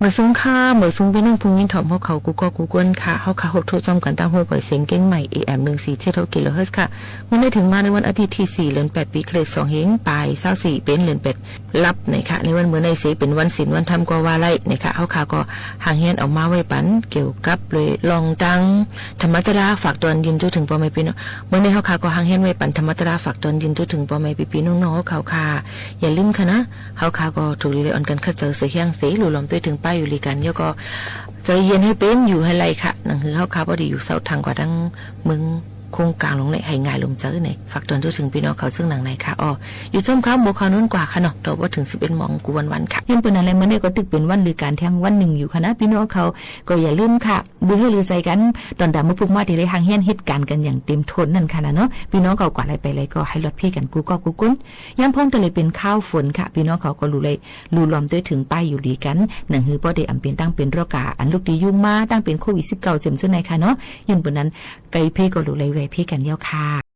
မႂ်ႇသုင်ၶႃႈ မႂ်ႇသုင်ပီႈၼွင်ႉၽူႈငိၼ်းထွမ်ႇ ႁဝ်းၶဝ် ၵူႈၵေႃႉၵူႈၵူၼ်းၶႃႈ။ ႁဝ်းၶႃႈ ႁူပ်ႉထူပ်းၸွမ်းၵၼ် တၢင်းႁူၺ်ႈပွႆႇသဵင် ၵဵင်းမႂ်ႇ เอ เอ เอ็ม หนึ่งสี่เจ็ดหก กิโลเฮิรตซ์ ၶႃႈ။ မိူဝ်ႈၼႆႉ ထိုင်မႃးၼႂ်းဝၼ်းဢႃးတိတ်ႉ ที่สี่ လိူၼ်ပႅတ်ႇ ပီၶရိတ်ႉသွင်ႁဵင်ပၢႆသၢဝ်းသီႇ ပဵၼ်လိူၼ်ပႅတ်ႇလပ်းၼႆၶႃႈ။ ၼႂ်းဝၼ်းမိူဝ်ႈၼႆႉသေ ပဵၼ်ဝၼ်းသိၼ်ဝၼ်းထမ်းၵေႃႈဝႃႈလႆႈၼႆၶႃႈ။ ႁဝ်းၶႃႈၵေႃႈ ႁၢင်ႈႁႅၼ်းဢဝ်မႃးဝႆႉပၼ် ၵဵဝ်ႇၵပ်းလူၺ်ႈလွင်ႈတၢင်း ထမ်ႇမတြႃး ၾၢၵ်ႇတွၼ်ႈယိုၼ်ႈၸူးထိုင် ပေႃႈမႄႈပီႈၼွင်ႉ။ မိူဝ်ႈၼႆႉ ႁဝ်းၶႃႈၵေႃႈ ႁၢင်ႈႁႅၼ်းဝႆႉပၼ် ထမ်ႇမတြႃး ၾၢၵ်ႇတွၼ်ႈယိုၼ်ႈၸူးထိုင် ပေႃႈမႄႈပီႈပီႈၼွင်ႉၼွင်ႉႁဝ်းၶဝ်ၶႃႈ။ ယႃႇလိုမ်းၶႃႈၼႃႈ ႁဝ်းၶႃႈၵေႃႈ ထုၵ်ႇလီလႆႈဢွၼ်ၵၼ်ၶတ်းၸႂ်သေ ႁႅင်းသေ လူလွမ်တူၺ်းထိုင် ပၢႆးယူႇလီၵၼ် ယဝ်ႉၵေႃႈ ၸႂ်ယဵၼ်ႁႂ်ႈပဵၼ် ယူႇႁႂ်ႈလႆႈၶႃႈ။ ၼင်ႇႁိုဝ် ႁဝ်းၶႃႈ ပေႃးတေယူႇသဝ်းထၢင်ႇၵႂႃႇ တၢင်းမိူင်းၶူင်းၵၢင်လူင်ၼႆႉ ႁႂ်ႈငၢႆႈလူမ်ၸႂ်ၼႆ ၾၢၵ်ႇတွၼ်ႈၸူးထိုင် ပီႈၼွင်ႉၶဝ် ၸိူင်ႉၼင်ႇၼႆၶႃႈ။ ဢေႃႈ ယူႇၸွမ်းၶႃႈ မူဝ်ႇၶၢဝ်ႇၼၼ်ႉၵႂႃႇၶႃႈၼေႃႈ တေႃႇပေႃးထိုင် သိပ်းဢဵတ်းမူင်း ၵူႈဝၼ်းဝၼ်းၶႃႈ။ ယွၼ်ႉပိူဝ်ႈၼၼ်လႄႈ မိူဝ်ႈၼႆႉၵေႃႈ တိုၵ်ႉပဵၼ်ဝၼ်းလိုဝ်ႈၵၢၼ် ထႅင်ႈဝၼ်းၼိုင်ႈယူႇၶႃႈၼႃႈ ပီႈၼွင်ႉၶဝ်။ ၵေႃႈယႃႇလိုမ်းၶႃႈ လိုဝ်ႈႁိူဝ်းလိုဝ်ႈၸႂ်ၵၼ် တွၼ်ႈတႃႇမိူဝ်ႈၽုၵ်ႈမႃး တေလႆႈႁၢင်ႈႁႅၼ်းႁဵတ်းၵၢၼ်ၵၼ် ယၢင်ႇတဵမ်ထူၼ်ႈၼၼ်ႉၶႃႈၼႃႈၼေႃႈ။ ပီႈၼွင်ႉၶဝ် ၵႂႃႇလႆႈပႆလႆႈၵေႃႈ ႁႂ်ႈလွတ်ႈၽေးၵၼ် ၵူႈၵေႃႉၵူႈၵူၼ်း။ ယၢမ်းၽွင်းတေလႆႈပဵၼ်ၶၢဝ်းၾူၼ်ၶႃႈ ပီႈၼွင်ႉၶဝ်ၵေႃႈ လူဝ်ႇလႆႈ လူလွမ်တူၺ်းထိုင် ပၢႆးယူႇလီၵၼ် ၼင်ႇႁိုဝ်ပေႃးတေဢမ်ႇပဵၼ်တၢင်းပဵၼ်ရေႃးၵႃႇ ဢၼ်လုၵ်ႉတီႈယုင်းမႃး တၢင်းပဵၼ်ၶူဝ်ႊဝိတ်ႉသိပ်းၵဝ်ႈ ၸဵမ်ၸိူဝ်းၼႆႉၶႃႈၼေႃႈ။ ယွၼ်ႉပိူဝ်ႈၼၼ် ၵႆႈၽေးၵေႃႈ လူဝ်ႇလႆႈဝႄႈၽေးၵၼ်ယဝ်ႉၶႃႈ။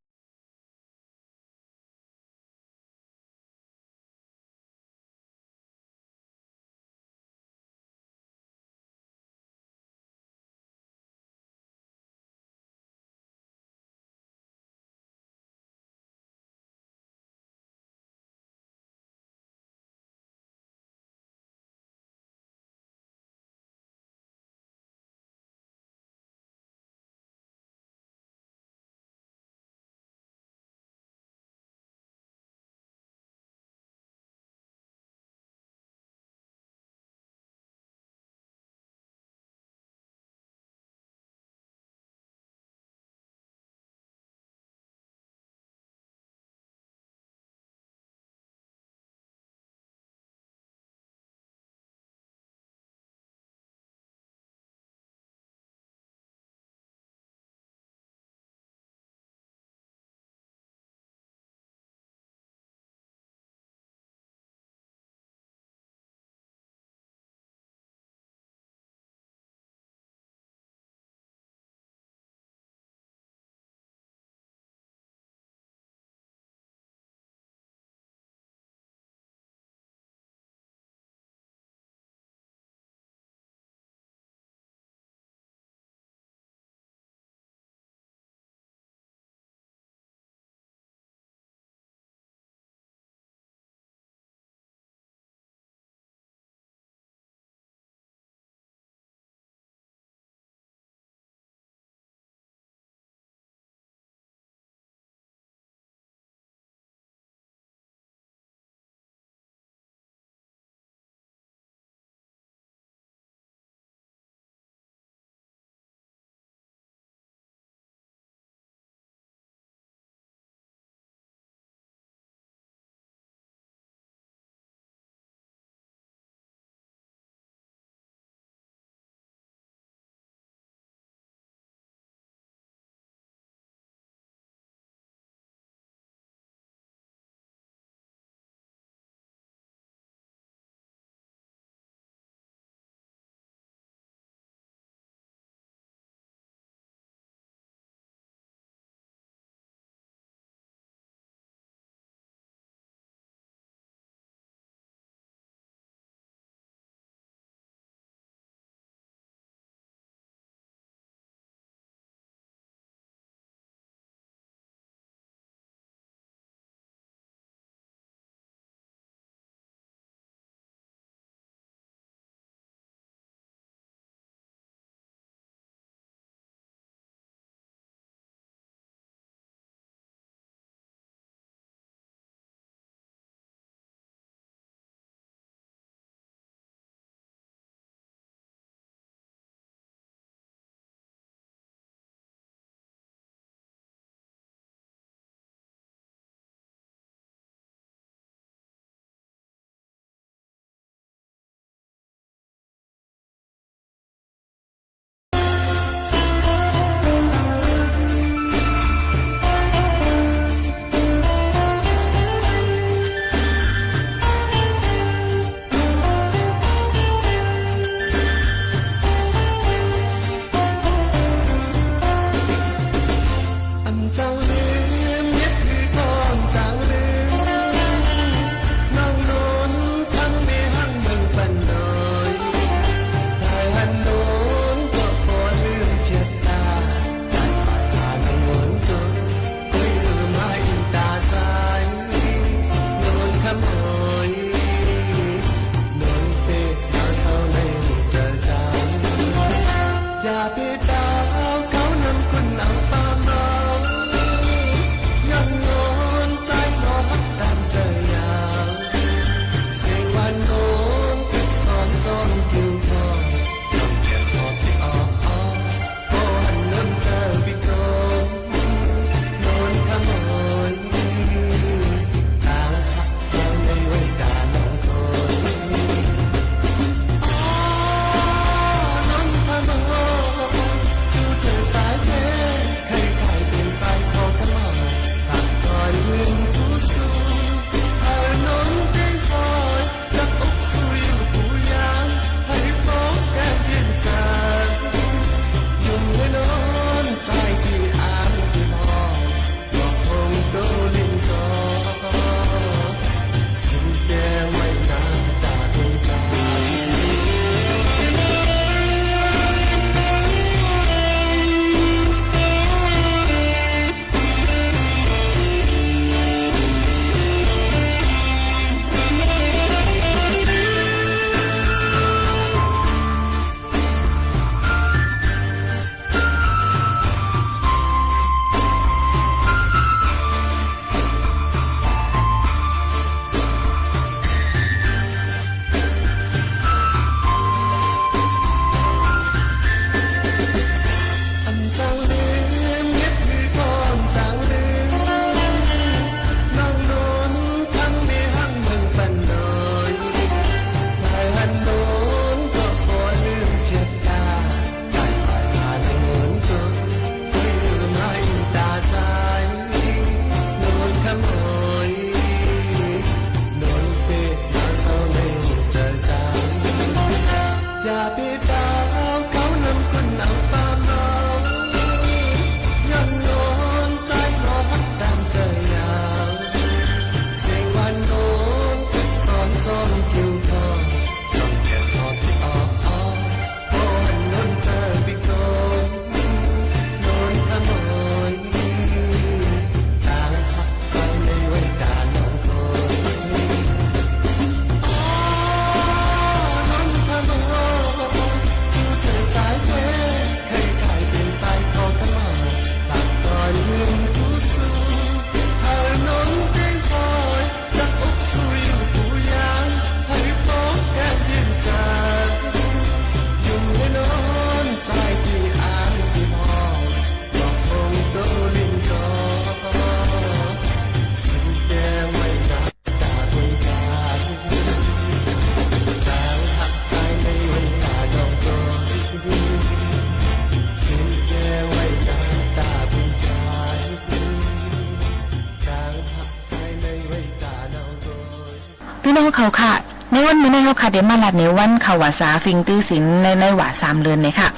Nawˬ hui เขา ค่ะ, ในวันมื้อนี้ เขา ค่ะ เตรียมมาเล่าในวันเข้าพรรษา เพ็งตื้อศีล ใน ในวันสามเดือนนี้ ค่ะ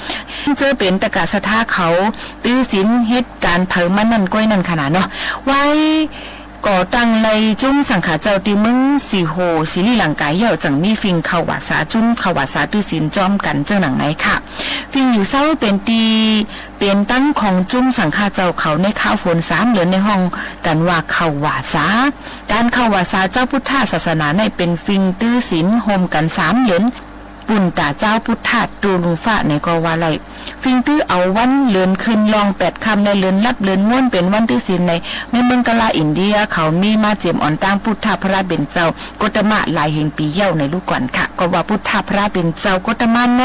ซึ่งจะเป็นตะกะศรัทธาเขา ตื้อศีลเหตุการณ์เผาไหม้นั่นก้อยนั่น ค่ะ นะเนาะ ไว้ ก่อตั้งไล่จุ้มสังฆะเจ้า ที่เมืองศรีโห ศรีลังกา เย้า จังมีเพ็งเข้าพรรษา จุ้มเข้าพรรษา ตื้อศีล จ้อมกัน เจ้าหนัง ใน ค่ะ เพ็งอยู่เซ้าเป็นตี้ เป็นตั้งของจุ้มสังฆะเจ้าเขา ในคราวฝนสามเดือนในห้องกันว่าเข้าพรรษา การเข้าพรรษาเจ้าพุทธศาสนาใน เป็นเพ็งตื้อศีลโฮมกันสามเดือน ปูนต๋าเจ้าพุทธะ ตูลุงฟ้า ใน ก็ว่าไล่ เพ็งตื้อเอาวันเดือนคืนรองแปดค่ำ และเดือนลับเดือนม้วน เป็นวันตื้อศีลใน ในเมืองกาลาอินเดีย เขามีมาเจียมอ่อนตั้งพุทธะพระเป็นเจ้าโกตมะ หลายแห่งปีเย้า ใน รู้ก่อน ค่ะ ก็ว่าพุทธะพระเป็นเจ้าโกตมะใน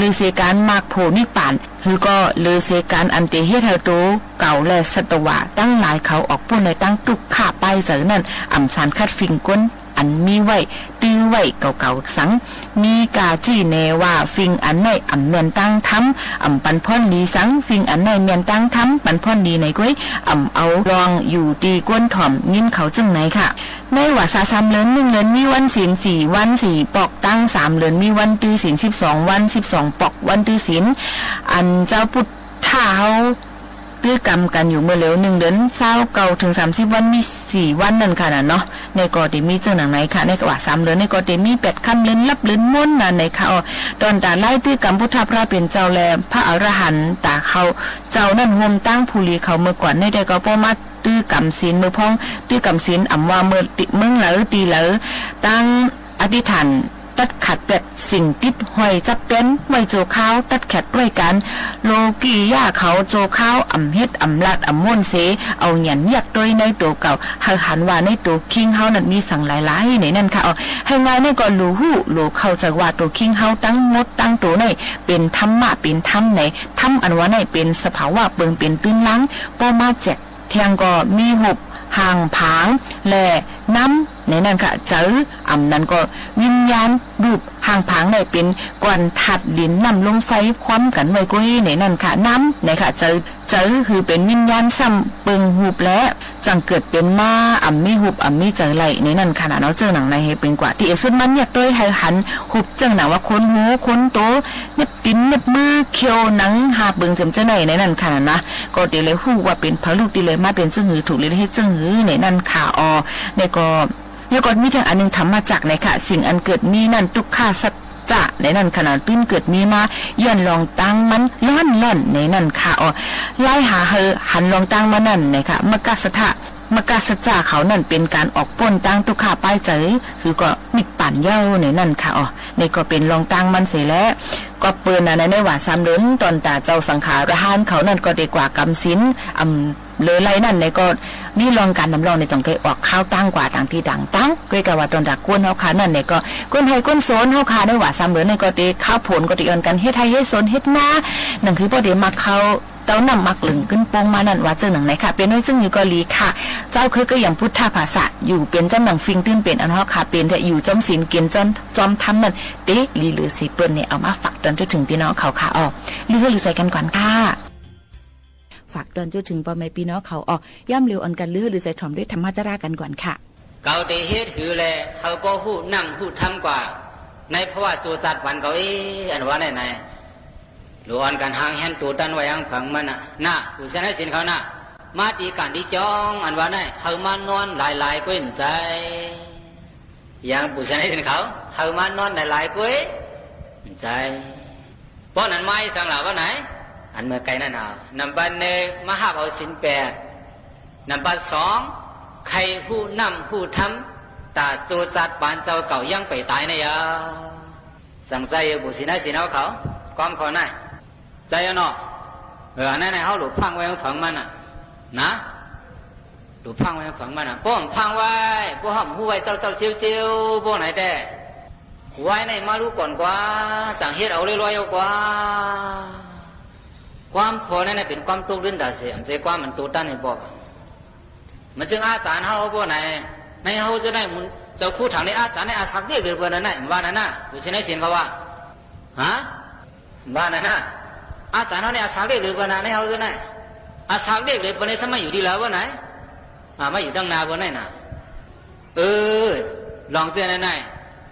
ฤๅเสการมรรคผลนิพพาน หรือก็ฤๅเสการอันเตเฮ็ดให้ตัวเก่าและสัตวะตั้งหลายเขาออกพ้นในตั้งตุ๊กข์ข้าป้ายเสรินั่น อ่ำสารคัดเพ็งก้น อันมีไหว้ ตื้อไหว้เก่าๆ สัง มีกาจี้แนว่า เพ็งอันในอ่ำแมนตั้งธรรม อ่ำปันพ่อนดีสัง เพ็งอันในแมนตั้งธรรม ปันพ่อนดีในก้อย อ่ำเอาลองอยู่ตีก้นถ่อม งิ้นเขาจึงใน ค่ะ ในวันสาสามเดือน นึ่งเดือนมีวันศีลสี่วันสี่ปอก ตั้งสามเดือนมีวันตื้อศีลสิบสองวัน สิบสองปอกวันตื้อศีล อันเจ้าพุทธะเขา ตื้อกรรมกันอยู่เมื่อเร็ว นึ่งเดือนเศร้าเก้าถึงสามสิบวัน มีสี่วันนั่น ค่ะ นะเนาะ ใน ก็เตมีเจ้าหนัง ใน ค่ะ ในวันสามเดือนใน ก็เตมีแปดค่ำ เดือนลับเดือนม้วน นะ ใน ค่ะ อ๋อ ต๋อนต๋าไล่ตื้อกรรมพุทธะพระเป็นเจ้า และพระอรหันตะเขา เจ้านั่นโฮมตั้งภูรีเขาเมื่อก่อน ใน แต่ก็ป้อมา ตื้อกรรมศีล เมื่อพ้อง ตื้อกรรมศีล อ่ำว่าเมืองเหลอตีเหลอ ตั้งอธิษฐาน ตัดขาดแปดสิ่งติดห้อยจับเป็น ไหว้โจคาว ตัดขาดไหว้การ โลกิยะเขา โจคาว อ่ำเฮ็ด อ่ำลัด อ่ำม้วนเส เอาหยันเยียกต้วยในตัวเก่า เฮาหันว่าในตัวคิงเฮานั่นมีสังหลายๆ ใน นั่น ค่ะ อ๋อ เฮางายใน ก็หลูหู้หลูเข้าใจ๋ว่า ตัวคิงเฮาตั้งหมดตั้งตัวใน เป็นธรรมะ เป็นธรรมใน ธรรมอันว่าใน เป็นสภาวะเปิงเป็นตื้นล้าง ป้อมาแจก แทงก็มีหุบ หางผาง และน้ำ ใน นั่น ค่ะ เจ๋อ อ่ำนั้นก็วิญญาณ รูป หางผางใน เป็นก้อนธาตุดินน้ำลมไฟ คว่ำกันไว้ก้อย ใน นั่น ค่ะ น้ำ ใน ค่ะ เจ๋อ เจ๋อ คือเป็นวิญญาณซ้ำเปิงหุบและ จั่งเกิดเป็นม้า อ่ำมีหุบ อ่ำมีเจ๋อไหล ใน นั่น ค่ะ นะเนาะ เจ้าหนัง ใน เหตุเป็นกว่า ที่เอสุดมันเยียกต้วย เฮาหัน หุบ เจ้าหนัง ว่า ขนหัว ขนโต เล็บตีน เล็บมือ เขี้ยว หนัง หาเปิงเจิมเจ้าใน ใน นั่น ค่ะ นะ ก็เตเลยฮู้ว่าเป็นเผาลูก ที่เลยมาเป็นเจ้าหือ ถูกเลยเฮ็ดเจ้าหือ ใน นั่น ค่ะ อ๋อ ใน ก็ แล้วก็มีแทงอันหนึ่ง ธรรมจักร ใน ค่ะ สิ่งอันเกิดมีนั่น ตุ๊กขสัจจะ ใน นั่น ค่ะ นะ ตึ้นเกิดมีมา ย้อนลองตั้งมัน ล่อนๆ ใน นั่น ค่ะ อ๋อ ไล่หาเฮาหันลองตั้งมันนั่น ใน ค่ะ มรรคสัจจะ มรรคสัจจะเขานั่น เป็นการออกป๊นตั้งตุ๊กขะป้ายเจ๋อ คือก็นิพพานเย้า ใน นั่น ค่ะ อ๋อ ใน ก็เป็นลองตั้งมันเสียแล้ว ก็เปิด นะ ใน ในวันสามเดือน ต๋อนต๋าเจ้าสังฆาอรหันต์เขานั่น ก็ได้กว่ากรรมศีล อ่ำ เลยไล่นั่น ใน ก็มีลองการนำลองใน ต้องเคยออกข้าวตั้งกว่าต่างที่ต่างตั้ง ก็กะว่าต๋อนต๋าก้นเฮาค่ะนั่น ใน ก็ก้นไฮ่ก้นสนเฮาค่ะ ในวันสามเดือน ใน ก็เตข้าวผลก็เตอ่อนกัน เฮ็ดไฮ่เฮ็ดสน เฮ็ดนา นั่นคือป้อเตมักเข้า เต้าน้ำหมากเหลืองขึ้นโป้งมานั่น ว่าเจ้าหนัง ใน ค่ะ เป็นไว้เจ้าหือก็หลี ค่ะ เจ้าคือก็อย่างพุทธภาษา อยู่เป็นเจ้าหนัง เพ็งตื้นเป็นอันเฮาค่ะ เป็นแต่อยู่จ้อมศีล กินจ้อม จ้อมธรรมนั่น เตหลีเหลือเสียเปิ้น ใน เอามาฝากตอนจนถึงพี่น้องเขาค่ะ อ๋อ ลือเฮือลือใจ๋กันก่อนค่ะ ฝากตอนจนถึงป้อแม่พี่น้องเขา อ๋อ ย่ำเร็วอ่อนกัน ลือเฮือลือใจ๋ ถ่อมด้วยธรรมะตรากันก่อนค่ะ เก๋าเตเฮ็ดหือแล เฮาก็ฮู้นั่งฮู้ทำกว่า ในภาวะโจจัดวันเก๋าเอ อันว่าไหนไหน หลูอ่อนกันหางแฮนตูตันไว้ยังผังมันน่ะ น่ะ ผู้เสียหายสินเขาน่ะ มาตีกันที่จ้อง อันว่าไหน เฮามานอนหลายๆ ก้วยมันใจ๋ ยังผู้เสียหายสินเขา เฮามานอนหลายๆ ก้วยมันใจ๋ เพราะนั้นไม้สังหลาว่าไหน อันเมื่อไกลนั่นเอา นำบันเนกมาหับเอาสินแปด นำบันสอง ใครฮู้น้ำฮู้ทำ ต๋าโจจัดปานเจ้าเก่ายังไปต๋ายนะยา สังใจอยู่ผู้สินให้สินเอาเขา ความขอไหน ใจเอาเนาะ เออ อันนั้นในเฮาหลุดพังไว้ของฝังมันน่ะ นะ หลุดพังไว้ของฝังมันน่ะ ป้อมพังไว้ ป้อห้อมหู้ไว้เจ้าเจ้าเจียวเจียว ป้อไหนแต่ ไว้ในมารู้ก่อนกว่า จังเฮ็ดเอาเรื่อยๆ เอากว่า ความขอนั่นน่ะเป็นความตกลื่นดาเสีย มันจะความมันตัวตั้นให้บอก มันจึงอาจารย์เฮาพวกไหน ในเฮาจะได้หมุน เจ้าคู่ถามในอาจารย์ในอาศักเรียกเลยเบอร์นั้นน่ะ ว่านั่นน่ะ ผู้สินให้สินเขาว่า ฮะ ว่านั่นน่ะ อาจารย์เฮาในอาศักเรียกเลยเบอร์นั้น ในเฮาจะได้ อาศักเรียกเลยเบอร์ในสมัยอยู่ดีแล้วเบอร์ไหน อ่า มาอยู่ตั้งนานเบอร์ไหนน่ะ เออ ลอง tcuh naˆ naˆ,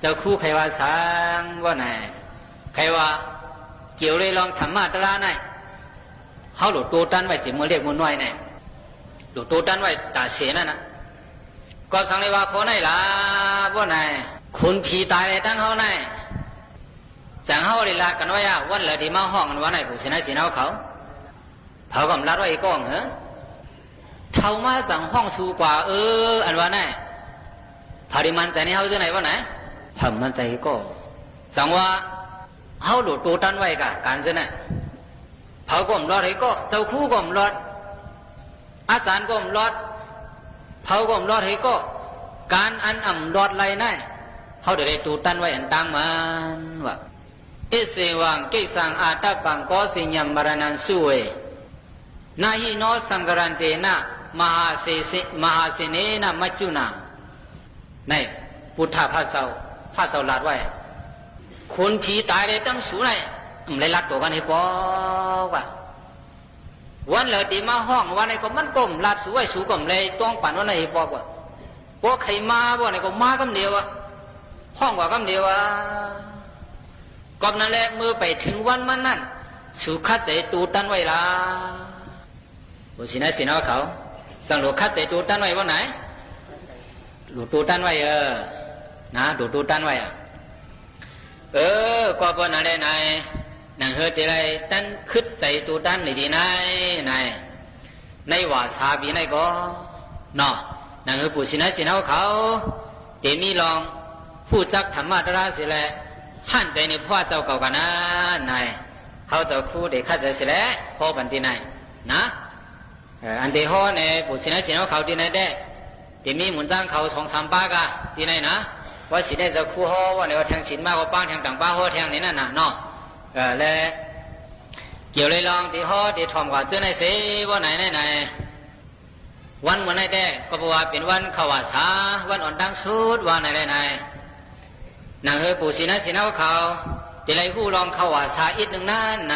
เจ้าครู ไขว่า สัง vaˇ naˆ, ไขว่า เกี่ยวเลยลอง ธรรมะ ตรา naˆ, เขาหลุดตัวตันไว้ เจ็ด เมื่อเรียก เมื่อน้อย naˆ, หลุดตัวตันไว้ ตรา เสนา naˆ. ก็สังเลยว่า ข้อ naˆ ละ vaˇ naˆ, คนผีตายเลย ทั้งเขา naˆ, จังเขาเลย ลา กันไว้ วัน เหลือ ที่ มา ห้อง อัน ว่า naˆ, ผู้ เสนา เสนา เขา เผา ก็ ลา ไว้ อีก ก้อน เหรอ เท่า มา จัง ห้อง สู กว่า เออ อัน ว่า naˆ, เผา ได้ มั่นใจ ใน เขา เจ้า naˆ ว่า naˆ, เผา มั่นใจ ก็ จัง ว่า เขา หลุดตัวตันไว้ กับ การ เจ้า naˆ, เผา ก็ ลอด เหรอ ก็ เจ้าครู ก็ ลอด, อาจารย์ ก็ ลอด, เผา ก็ ลอด เหรอ ก็ การ อัน อ่ำ ลอด ไล naˆ, เขา ได้ ตัวตันไว้ อัน ตั้ง มัน ว่า Esevaṃ kiccaṃ ātappaṃ kosi ñaṃ maraṇaṃ suve, na hi no saṅgaraṃ tena mahāse- mahāsenena maccuna. ใน พุทธะ พระเจ้า พระเจ้า ลา ไว้ คนผีตายเลย ทั้ง สู naˆ, อืม เลย ลา ตัว กัน ให้ ปอก ว่า วัน เหลือ ที่ มา ห้อง ว่า naˆ ก็ มัน ก็ ลา สู ไว้ สู ก็ เลย ต้อง ปัน ว่า naˆ ให้ ปอก ว่า พอ ใคร มา ว่า naˆ ก็ มา กำ เดียว อะ ห้อง กว่า กำ เดียว อะ ก็ นั่น แหละ เมื่อ ไป ถึง วัน มัน นั่น สู ขัด ใจ ตัวตัน ไว้ ละ ผู้ เสนา เสนา เขา จัง หลุด ขัด ใจ ตัวตัน ไว้ ว่า naˆ, หลุด ตัวตัน ไว้ เออ นะ หลุด ตัวตัน ไว้ อะ เออ ก็ เพราะ นั่น แหละ naˆ, หนัง เฮอ တေ ไล ตัน ขัด ใจ ตัวตัน ใน ที่ naˆ, naˆ, ใน ว่า สา ปี naˆ ก็ เนาะ, หนัง เฮอ ผู้ เสนา เสนา เขา တေ มี ลอง พูด จัก ธรรมะ ตรา เสีย แหละ หัน ใจ ใน พระเจ้า เก่า กัน นะ naˆ, เขา เจ้าครู ได้ ขัด ใจ เสีย แหละ ฮอ ปัน ที่ naˆ นะ เออ อัน เต ฮอ ใน ผู้ เสนา เสนา เขา ที่ naˆ ได้ เต มี หมุน จัง เขา สองสาม ป๊า กะ ที่ naˆ นะ ว่า สิ ได้ เจ้าครู ฮอ ว่า ใน ว่า แทง สิน มา ก็ ป๊า แทง ต่าง ป๊า ฮอ แทง ใน นั่น น่ะ เนาะ, เออ และ เกี่ยว เลย ลอง ที่ ฮอ ที่ ถ่อม กว่า เจ้า naˆ เสีย ว่า naˆ naˆ naˆ, วัน เมื่อ naˆ ได้ ก็ เพราะ ว่า เป็น วัน เข้า ว่า สา วัน อ่อน ตัง สุด ว่า naˆ แล naˆ, หนัง เฮอ ผู้ เสนา เสนา เขา ที่ ไล ฮู้ ลอง เข้า ว่า สา อิด นึ่ง นั่น naˆ,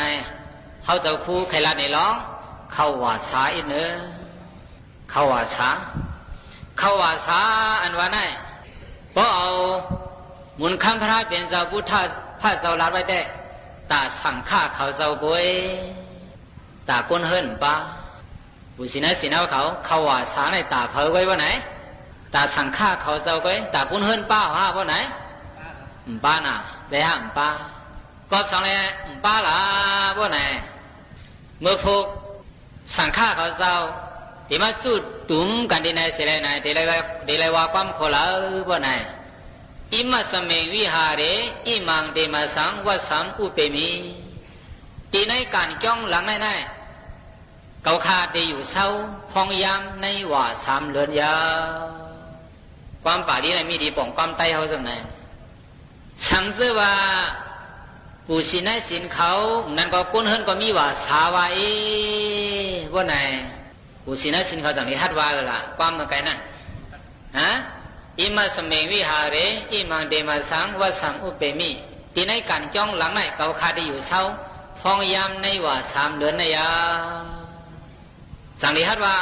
เขา เจ้าครู ไข ลา ใน ลอง เข้า ว่า สา อิด นึ่ง เข้า ว่า สา เข้า ว่า สา อัน ว่า naˆ, เพราะ เอา หมุน คำ พระ เป็น เจ้า พุทธะ พระเจ้า ลา ไว้ แต่ ตา สังฆะ เขา เจ้า ก๊วย ตา ก้น เฮิรน ป๊า ผู้ เสนา เสนา เขา เข้า ว่า สา naˆ ตา เผา ก๊วย ว่า naˆ, ตา สังฆะ เขา เจ้า ก๊วย ตา ก้น เฮิรน ป๊า ฮะ ว่า naˆ, อืม ป๊า น่ะ ใจ ฮะ อืม ป๊า ก็ สัง แล อืม ป๊า ละ ว่า naˆ, เมื่อ พวก สังฆะ เขา เจ้า ที่ มา จุ๊ด တုမ် กัน ที่ naˆ เสีย แล naˆ, ที่ ไล ว่า ที่ ไล ว่า ความ ข้อ ละ ว่า naˆ, imasmiṃ vihāre imaṃ dhammasaṃ vassaṃ uppemi, ที่ ใน การ จ้อง หลัง naˆ naˆ เขา ข้า ได้ อยู่ เซา พอง ยาม ใน ว่า สาม เดือน ยาว ความ ปาลี naˆ มี ที่ ป่อง ความ ไต เขา จัง naˆ, สัง เจอ ว่า ผู้ เสนา เสนา เขา นั่น ก็ ก้น เฮิรน ก็ มี ว่า สา ว่า เอ ว่า naˆ, ผู้ เสนา เสนา เขา จัง ได้ หัด ว่า เออ ละ ความ เมื่อ ไกล นั่น ฮะ, imāsmiṃ vihāre imaṃ dhammasaṃ vassaṃ uppemi, ที่ ใน การ จ้อง หลัง naˆ เขา ข้า ได้ อยู่ เซา พอง ยาม ใน ว่า สาม เดือน นั่น ยาว สัง ได้ หัด ว่า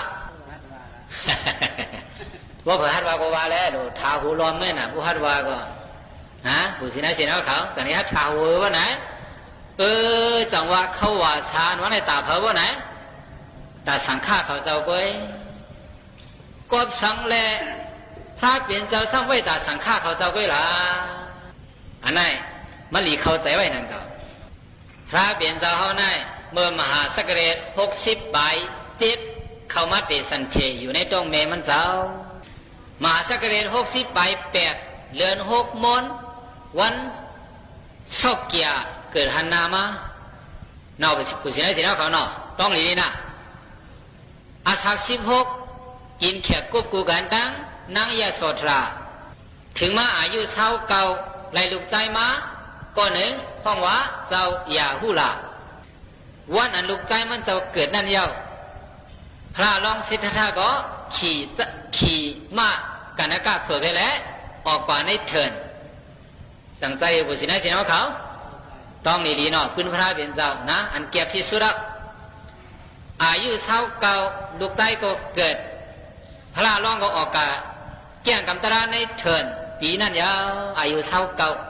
ว่า เผลอ หัด ว่า ก็ ว่า แล โด ถา หู ลอม แม่ น่ะ ผู้ หัด ว่า ก็ ฮะ ผู้ เสนา เสนา เขา จัง ได้ หัด ถา หู ว่า naˆ, เออ จัง ว่า เข้า ว่า สา ว่า naˆ ตา เผา ว่า naˆ, ตา สังฆะ เขา เจ้า ก๊วย ก็ สัง แล พระ เปียร เจ้า ซ้ำ ไว้ ตา สังฆะ เขา เจ้า ก๊วย ละ อัน naˆ มัน หลี เข้า ใจ ไว้ นั่น ก็ พระ เปียร เจ้า เขา naˆ เมื่อ มหา ศักราช หกสิบ ปลาย เจ็ด เข้า มา เตะ สันเถ อยู่ ใน ท้อง แม่ มัน เจ้า มหา ศักราช หกสิบ ปลาย แปด เดือน หก มน วัน ซอก เกียร์ เกิด หัน นา มา เนาะ ผู้ เสนา เสนา เขา เนาะ ต้อง หลี นี่ นะ อาศัก สิบหก กิน แขก ควบ คู่ กัน ตั้ง นาง ยโสธรา ถึง มา อายุ เศร้าเก้า ไล่ ลูก ชาย มา ก็ หนึ่ง ฮ้อง ว่า เจ้า ยาฮูลา วัน อัน ลูก ชาย มัน เจ้า เกิด นั่น เย้า พระ รอง สิทธัตถะ ก็ ขี่ ขี่ ม้า กนก เผือก แล ออก กว่า ใน เถิ่น สัง ใจ ผู้ เสนา เสนา เขา ต้อง หลี หลี เนาะ ปืน พระ เปียร เจ้า นะ อัน เกียบ ที่ สุด แล้ว อายุ เศร้าเก้า ลูก ชาย ก็ เกิด พระ รอง ก็ ออก กะ แจ้ง กำ ตรา ใน เถิ่น ปีนั่นยาว อายุซาวเก้า กะแก้งกำตระในเถื่อนหลายปีวะไหน ยามเย็นวะ ห้าปีอะ หกปีอะ เจ็ดปีอะ หกปี กะแก้งกำตระในเถื่อนหกปี อายุสามสิบห้า ขึ้นเป็นสังมาวะไหน ขึ้นเป็นพระมา อายุสามสิบห้า ขึ้นเป็นพระ มหาศักราชปากบายสาม เดือนหกมน วันพุธ อายุสามสิบห้า พระเป๋นเจ้าเฮาขึ้นเป๋นพระมา ตีไตรตนไม่หย่องโพธิ ตีนังเรียนพุทธกายะ เมืองอินเดีย เมื่อเหลียวยังตีไม่ยับดึกมีอยู่เนาะ ซึ่งเฮายามถึงกว่าเมืองกะลาพวกไหนได้ฮู้กันกูก็กูก็นะ ย่อ เพราะว่าหมุนค่ำพระเป๋นเจ้าขึ้นเป๋นพระมายาว พวกไหนก็ไหน ဝႃႇထူၼ်ႈၼိုင်ႈၼၼ်ႉ သင်ႇၶႃႇၶဝ်ၸဝ်ႈ မီးမႃး ႁူၵ်းသိပ်းတူၼ် ဝႃႈ။ ဝႃႇထူၼ်ႈၼိုင်ႈ သင်ႇၶႃႇမီးမႃးလၢႆပႃး ပူႇၸေႇၼႃႇသီႇၼႃႇၶဝ် ႁူၵ်းသိပ်းတူၼ် ႁူၵ်းသိပ်းပႃး ၼႃႇ ဝႃႇထူၼ်ႈၼိုင်ႈၼႃႇ။ ယဝ်ႉ ဝႃႇထူၼ်ႈၼိုင်ႈၼၼ်ႉ ပေႃးဝႃႈ ဢွၵ်ႇဝႃႇသႃႇယဝ်ႉ ပေႃးဝႃႈၼႆ ၽြႃးပဵၼ်ၸဝ်ႈ လၢတ်ႈၵႂၢမ်းၶေႃႈၼိုင်ႈ မိူဝ်ႈဝႃႇထူၼ်ႈၼိုင်ႈၼၼ်ႉၵႃႈ ပေႃးဝႃႈ ဢွၵ်ႇဝႃႇသႃႇယဝ်ႉ ပေႃးၼႆ မုၼ်ၶမ်းၽြႃးပဵၼ်ၸဝ်ႈ ဝႃႈတီႈ သင်ႇၶႃႇၶဝ်ၸဝ်ႈ ႁူၵ်းသိပ်းပႃးၼၼ်ႉၼႃႇ သင်ႇၶႃႇၶဝ်ၸဝ်ႈ ႁူၵ်းသိပ်းတူၼ် ႁူၵ်းသိပ်းပႃးဝႃႈ ၽွင်းယၢမ်းၼႂ်းဝႃႇသၢမ်လိူၼ် ဢၼ်ၵဝ်ၽြႃး ႁေႃးၼႄတြႃးသူၸိူဝ်းၼၼ်ႉ သူၶိုၼ်းၵႂႃႇႁေႃးပၼ်တၵႃႇသတ်ႉထႃး ၵူႈတီႈၵူႈတၢင်းလႃႈ။ တၢင်းၼိုင်ႈသေၼႆႉ ယႃႇပေၵႂႃႇသွင်ပႃးဝႃႈ ၵႂႃႇပႃးလဵဝ်ဝႆႉဝႃႈ။ မူႇသီႇၼႃႇသဵၼ်ႇၶဝ် ႁဝ်းမီးတၢင်းႁူႉၸွမ်း ၵႂၢမ်းၽြႃးပဵၼ်ၸဝ်ႈၶေႃႈၼႆႉ ၼႃႇ။ တၢင်းၼိုင်ႈသေၼႆႉ ယႃႇပေၵႂႃႇသွင်ပႃး ၵႂႃႇလၢႆပႃးၵႂႃႇဝႃႈၼႆ ၵႂႃႇပႃးလဵဝ်ၵႂႃႇ။ ပေႃးၵႂႃႇသွင်ပႃး သမ်ႉပဵၼ်သင်လႃႇ ပေႃးၼႆ ပေႃးပႃးၼိုင်ႈႁေႃးတြႃး ပေႃးၼႆ ပႃးၼိုင်ႈတေလႆႈယဝ်ႉဝႃႈၼႆ တေလႆႈယူႇလၢႆလၢႆၵူၺ်းဝႃႈ။ ၵွပ်ႈၼၼ်လႄႈ ယႃႇပေၵႂႃႇသွင်ပႃး ၵႂႃႇပႃးလဵဝ်ၵူၺ်း ႁဵတ်းၵၢၼ်ႁႂ်ႈတဵမ် ႁဵတ်းၵၢၼ်ႁႂ်ႈထိုင်တီႈဝႃႈ။ တၢင်းၼိုင်ႈသေၼႆႉ ၵႂႃႇၼိုင်ႈပႃးၵူၺ်းဝႃႈ။ ယဝ်ႉ ပေႃးဝႃႈၸိူင်ႉၼၼ်ယဝ်ႉ ပေႃးၼႆၵေႃႈၼႆ သင်ႇၶႃႇၶဝ်ၸဝ်ႈ ႁူၵ်းသိပ်းပႃး ၵႂႃႇပႅတ်ႇၼႃႈမိူင်းဢိူဝ်ႈ ၵမ်းၼႆႉ ၼႃႈတၢင်းဢွၵ်ႇ ၸဵင်ႇၸၢၼ်းဝၼ်းဢွၵ်ႇ၊ ၼႃႈတၢင်းၸၢၼ်း ၸဵင်ႇၸၢၼ်းဝၼ်းတူၵ်း၊ ၼႃႈတၢင်းတူၵ်း ၸဵင်ႇႁွင်ႇဝၼ်းတူၵ်း၊ ၼႃႈတၢင်းႁွင်ႇ ၸဵင်ႇႁွင်ႇဝၼ်းဢွၵ်ႇ၊ ၼႃႈတႂ်ႈၼႃႈၼိူဝ်ၼႆ သင်ႇၶႃႇၶဝ်ၸဝ်ႈ ႁူၵ်းသိပ်းတူၼ် ႁူၵ်းသိပ်းပႃး ၸႅၵ်ႇၽႄတၢင်းၼၼ်ႉသေလႄႈ ၵႂႃႇၵူႈၽၢႆႇ ၵႂႃႇၵူႈတၢင်း ၵႂႃႇႁႃႁေႃးတြႃး ၽြႃးပဵၼ်ၸဝ်ႈၼႆႉ ၼႃႇမရူႇပင်ႇ ဢၼိၵ်ႉၸင်ႇ၊ ၼႃႇမရူႇပင်ႇ တုၵ်ႉၶင်ႇ၊ ၼႃႇမရူႇပင်ႇ ဢၼတ်ႉတႃႇ ႁေႃးၼႆ သၢမ်ၶေႃႈၼႆႉသေလႄႈ ႁႂ်ႈတၵႃႇသတ်ႉထႃးၶဝ် ၵူႈပွင်ႇၸႂ်တြႃးလႄႈ ၶဝ်ႈၼိပ်ႉပၢၼ်ႇၼႆႉ ၶဝ်ၸဝ်ႈၵႂႃႇၶတ်းၸႂ်ႁေႃးတြႃးၸိူင်ႉၼႆ ၵႂႃႇၶတ်းၸႂ်ႁေႃးတြႃး ပေႃးၼႆၼႆႉၼႆႉ ၽြႃးပဵၼ်ၸဝ်ႈၼႆႉ တင်ႈဢဝ်ၼိုင်ႈဝႃႇ တေႃႇထိုင်သၢဝ်းဝႃႇၼႆႉ ၽြႃးပဵၼ်ၸဝ်ႈ ၶဝ်ႈဝႃႇၼေႃႈၼႆႉ ပႆႇယၢမ်ႈမီး ၼေႃႈ ၵူႈသဵင်ႈၼႆႉသဵင်ႈၼေႃႈၶဝ် ၽြႃးပဵၼ်ၸဝ်ႈ တင်ႈဢဝ်ၼိုင်ႈဝႃႇ တေႃႇသၢဝ်းဝႃႇၼႆႉ ပႆႇမီးသင်ဝႃႈၼႆ ၶဝ်ႈဝႃႇသႃႇ ပႆႇမီး တွင်းဝႆႉၼႃႇ ၶဝ်ႈဝႃႇသႃႇၼႆႉ ယၢင်ႇဝႃႈၼႆ ပႆႇမီး သၢဝ်းဝႃႇၵေႃႈယူႇ သၢဝ်းဝႃႇၸိူင်ႉၼႆၵႄႈ ၶဝ်ႈဝႃႇသႃႇ ပႆႇမီးပွၵ်ႈ သင်ႇၶႃႇၶဝ်ၸဝ်ႈၵေႃႈ ၶႂ်ႈၵႂႃႇလႄႈ ၵႂႃႇတိၵ်းတိၵ်းဢႃႈ ပေႃးႁူႉတြႃးယဝ်ႉ ပေႃးၼႆၵေႃႈ ၵႂႃႇတိၵ်းတိၵ်းဢႃႈ သင်ႇၶႃႇၼႆႉ ၵႂႃႇဝၢၼ်ႈတႂ်ႈ ၵႂႃႇဝဵင်းၼိူဝ် ၵႂႃႇတၢင်းၼႆႉတၢင်းၼၼ်ႈ ၵႂႃႇႁဵတ်းသင်လႃႇ ၵႂႃႇႁႃႁေႃးတြႃး ၵႂႃႇႁႃႁေႃးထမ်း တႄႇၼမ်ႉတႄႇထမ်း ဢၼ်ၼၼ်ႉဢႃႈ ႁဵတ်းၵၢၼ်ၼႆႉ တိၵ်းတိၵ်းဢႃႈ မီးၵၢၼ်သင်သေမဵဝ်း သင်ႇၶႃႇၶဝ်ၸဝ်ႈၼႃႇ။ ယဝ်ႉ ပေႃးဝႃႈထိုင်မႃးဝႃႇသၢဝ်းၼိုင်ႈလႆႈယဝ်ႉ ပေႃးၼႆၵေႃႈၼႆ ၽြႃးပဵၼ်ၸဝ်ႈပဵၼ်မႃးမိူဝ်ႈဢႃႇယုသၢမ်သိပ်းႁႃႈ ပေႃးဝႃႈသၢဝ်းဝႃႇ ပေႃးၼႆ သီႇသိပ်းႁႃႈ ႁႃႈသိပ်းႁႃႈ ပေႃးဝႃႈၽြႃးပဵၼ်ၸဝ်ႈလႆႈမႃး ဢႃႇယုႁႃႈသိပ်းႁႃႈယဝ်ႉ ပေႃးၼႆၵေႃႈၼႆ သင်ႇၶႃႇၼႆႉ ဢၢၼ်ႇႁူဝ်သႅၼ်ဝႃႈ မီးမႃးၵမ်းၼႆႉ ဢၢၼ်ႇၵေႃႈ ဢိူဝ်ႈ ပူႇသီႇၼႆႉ သီႇၼေႃႈၶဝ် ဢၢၼ်ႇႁူဝ်သႅၼ်မၼ်းၼႃႇ ၵမ်းၼႆႉႁႃႉ။ မိူဝ်ႈဝႃႇထူၼ်ႈၼိုင်ႈ မီးလၢႆပႃးပေႃးၼႆ ႁူၵ်းသိပ်းပႃး လႆႈမႃးသၢဝ်းပီၼႆႉ သင်ႇၶႃႇမီးမႃးၵႃႈပေႃးၼႆ ဢၢၼ်ႇႁူဝ်သႅၼ်ၼႃႇ ၵမ်းၼႆႉ ၼမ်ၼႃႇဝႃႈ။ ယဝ်ႉ ပၼ်ႁႃၵူၼ်းႁဝ်းၼႆႉ ယဝ်ႉ ပေႃးၵူၼ်းၼမ်မႃးပေႃးၼႆ ၸွင်ႇမၼ်းသုၵ်ႉသၵ်ႉဢႃႈ ၸၢမ်းဝႃႈလူးလူး ပူႇသီႇၼႆႉ သီႇၼေႃႈၶဝ် ၸွင်ႇသုၵ်ႉသၵ်ႉပေႃးၼႆ သုၵ်ႉသၵ်ႉယဝ်ႉ ၵူၼ်းႁဝ်းၼႆႉတႄႉ တိုၼ်းပဵၼ်ဢၼ်ၵူႈတီႈဢႃႈ ၼေႃႈ မီးသွင်ၵေႃႉၵေႃႈ သုၵ်ႉသၵ်ႉသွင်ၵေႃႉဢႃႈ မီးသၢမ်ၵေႃႉလူး သုၵ်ႉသၵ်ႉသၢမ်ၵေႃႉဢႃႈ ၸင်ႇဝႃႈၼၼ် ပူႇသီႇၼႆႉ သီႇၼေႃႈၶဝ် ဝႃႈၼၼ်ယဝ်ႉ ပေႃးမီးသိပ်းၵေႃႉ သုၵ်ႉသၵ်ႉသိပ်းၵေႃႉ မီးပၢၵ်ႇၵေႃႉလူး ဢႃႈ သုၵ်ႉသၵ်ႉၼိုင်ႈပၢၵ်ႇၼၼ်ႉၼႃႇ ပူႇသီႇၼႆႉ ပူႇသီႇၼႆႉ သီႇၼႆႉၵေႃႈ ၸင်ႇပဵၼ်ၸိူင်ႉၼၼ်ၼႃႇ ပေႃးၼႆ ယူႇတီႈႁိူၼ်းၶႅၼ်းႁူႉဢႃႈ ၼေႃႈ ၶႅၼ်းႁူႉလီၼႃႇ ဢိူဝ်ႈ ၼေႃႈ ဢႃးလူဝ်း ပၼ်ႁႃၵူႈလွင်ႈလွင်ႈ လွင်ႈသုၵ်ႉသၵ်ႉၵူႈလွင်ႈလွင်ႈၼႆႉတႄႉ ပေႃးၶႂ်ႈႁူႉပေႃးၼႆ ၵႂႃႇယူႇၼႂ်းလုမ်းႁဵၼ်းၵမ်ႈၼမ်လႄႈ ႁူႉၸီႉလီၼႃႇ ၼႃႇ သုၵ်ႉသၵ်ႉမိူင်းၵူၼ်း ဢၼ်ဝႃႈၼႆႉတႄႉ သင်ႇၶႃႇၶဝ်ၸဝ်ႈ ပေႃးၼႆၵေႃႈၼႆ မိူဝ်ႈမီး ၼိုင်ႈပၢၵ်ႇသွင်ပၢၵ်ႇတႄႉ ပႃးလႂ်ၵေႃႈ ထွမ်ႇၵၼ်ၼႃႇၼေႃႈ ဝႃႈငၢႆႈထွမ်ႇၵႂၢမ်းမၼ်းၼေႃႈ ယဝ်ႉ ၽိူဝ်ႇဢၢၼ်ႇႁူဝ်သႅၼ်မၼ်းမႃး ပေႃးၼႆ ပဵၼ်ႁိုဝ်မႃး ပေႃးၼႆ ယဝ်ႉ ၵမ်းၼႆႉ လိူဝ်ၵၼ်ၼေႃႈၼႃႇ ၵမ်းၼႆႉ ၽြႃးပဵၼ်ၸဝ်ႈၵေႃႈ ဢမ်ႇတူၺ်းလႆႈၵူႈပႃးလူး ႁဵတ်းၼၼ်မႃးၼႃႇ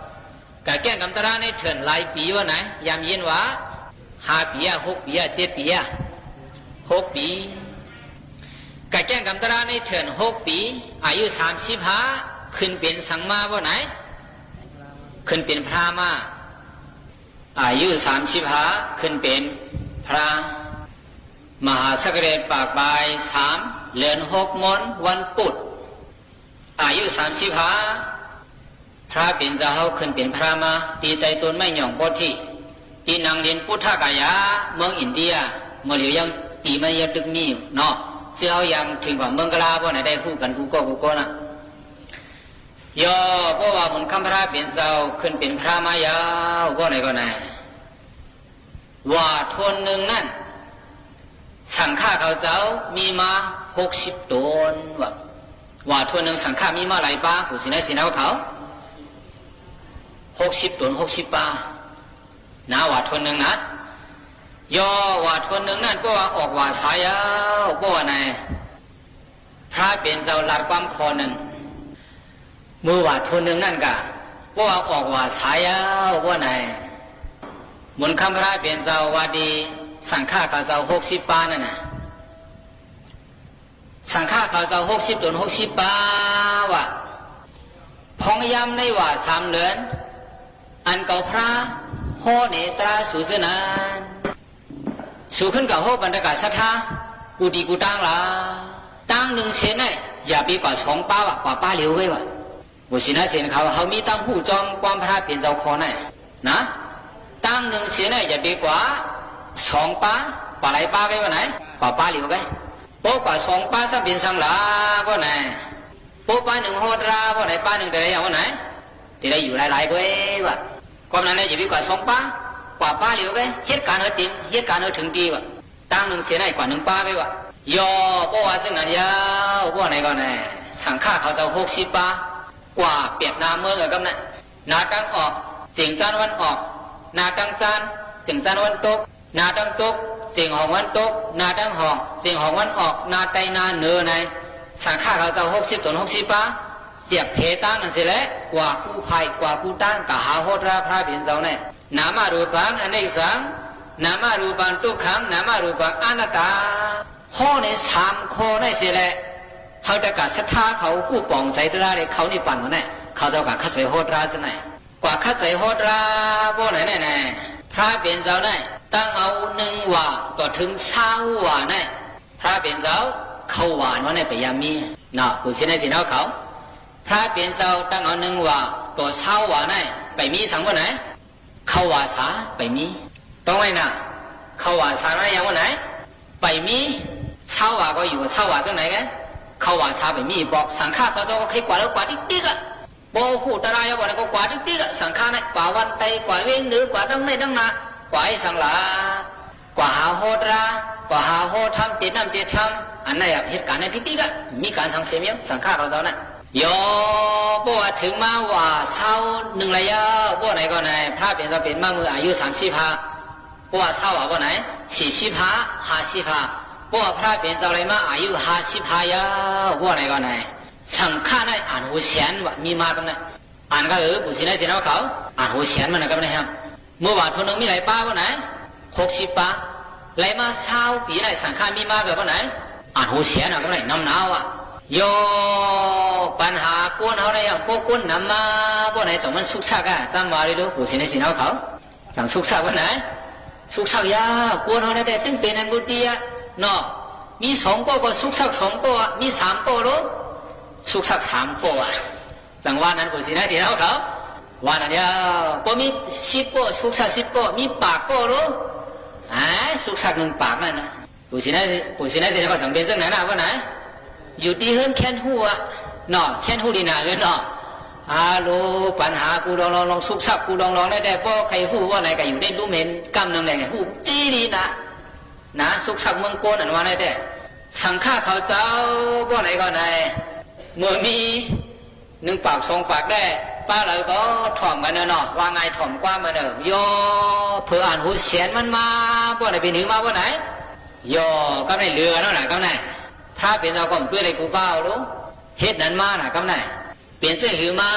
ၵမ်းၼႆႉ Penˍ tcuhˆ hui ma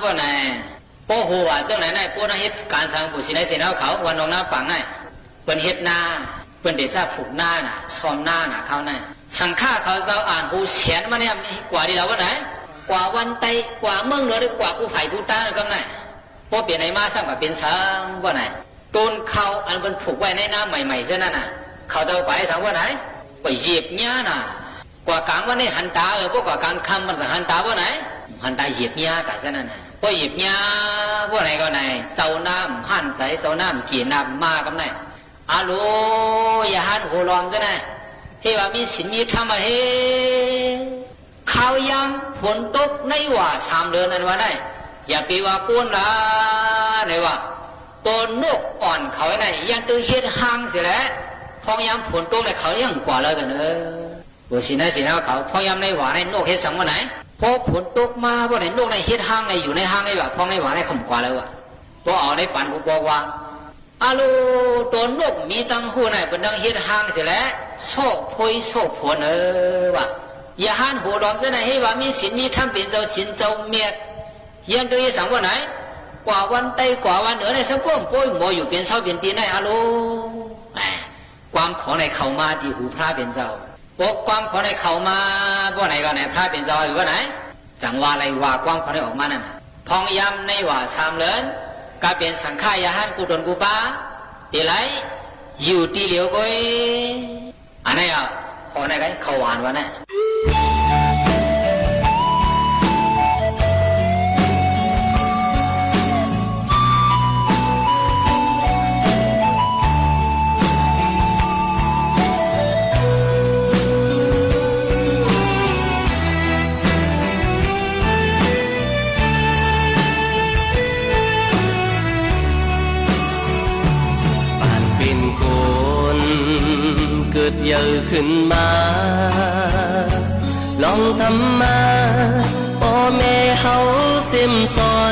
bawˆ naˍ, pawˇ ho vaꞈ cawˇ naˍ naˆ, pawˇ naˆ heˆ kanˍ htaꞈ bvuhꞈ shiˍ naˆ shiˍ naˆ hkaoˍ, wa naw naˆ paˍ naˆ, peuˬ heˆ naˆ, peuˬ teꞈ saˇ hpu naˆ naˍ, shawˍ naˆ naˍ hkaoˍ naˆ, saˍ hkaˇ hkaoˍ zaˇ anˍ ho shehˍ maˇ naˆ, kwaˬ le la bawˆ naˍ, kwaˬ วันไทย kwaˬ เมืองเหนือ le, kwaˬ ภูผา ภูตาน k'oˆ naˆ, pawˇ penˍ naˍ maˇ shaˆ kaꞈ penˍ shaˍ bawˆ naˍ, ต้นข้าว อันมันปลูกไว้ในนาใหม่ๆ เท่านั้นน่ะ เขาจะเอาไปทำว่าไหน ก็เหยียบหญ้าน่ะ กว่ากลางวันนี่หันตา เออ พวกกว่ากลางค่ำมันจะหันตาว่าไหน หันตาเหยียบหญ้ากันซะนั่นน่ะ พอเหยียบหญ้า ว่าไหนก็ไหน เจ้าน้ำหันใส เจ้าน้ำเกลียดน้ำมากำไหน อะโหล อย่าหันหัวลอมซะนะ ที่ว่ามีศีลมีธรรมอะเฮ้ คราวยามฝนตกในหว่าสามเดือนอันว่าได้ อย่าไปว่าโกนละ ในว่า ตัวนกอ่อนเขาไอ้นั่นยังตื้อเฮ็ดฮังเสียแหละ พองยามฝนตกเนี่ยเขายังกว่าเลยกันเออ บทสินให้สินให้เขา พองยามในหว่าในนกเฮ็ดสังว่าไหน พอฝนตกมาว่าไหนนกในเฮ็ดฮังในอยู่ในฮังในหว่า พองในหว่าในข่มกว่าเลยว่ะ พอเอาในปันกูบอกว่า อะโหล ตัวนกมีตังหู้น่ะ เปิ้นตังเฮ็ดฮังเสียแหละ โซ่โพยโซ่ผลเออว่ะ อย่าหันหัวดอมเจ้าไหน ให้ว่ามีศีลมีธรรม เป็นเจ้าศีลเจ้าเมียด เฮียนตัวอีสังว่าไหน กว่าวันไตกว่าวันเหนือในสังคม โป้ยหมออยู่เป็นเช้าเป็นปีใน อะโหล แหม ความของในเข้ามาที่หูพระเป็นเจ้า บอกความของในเข้ามา ว่าไหนก็ไหน พระเป็นเจ้าหรือว่าไหน จังว่าอะไรว่าความของในออกมานั่นน่ะ พองยามในว่าสามเดือน กลายเป็นสังฆายาหันกูตนกูป้า เดี๋ยวไร อยู่ตีเหลียวก็เอ อันนี้อ่ะ ขอได้ไหม เขาหวานวะเนี่ย ပၢၼ်ပဵၼ်ၵူၼ်း ၵိူတ်ႇယႂ်ႇၶိုၼ်ႈမႃး လွင်ႈထမ်ႇမ ပေႃႈမႄႈႁဝ်းသဵမ်သွၼ်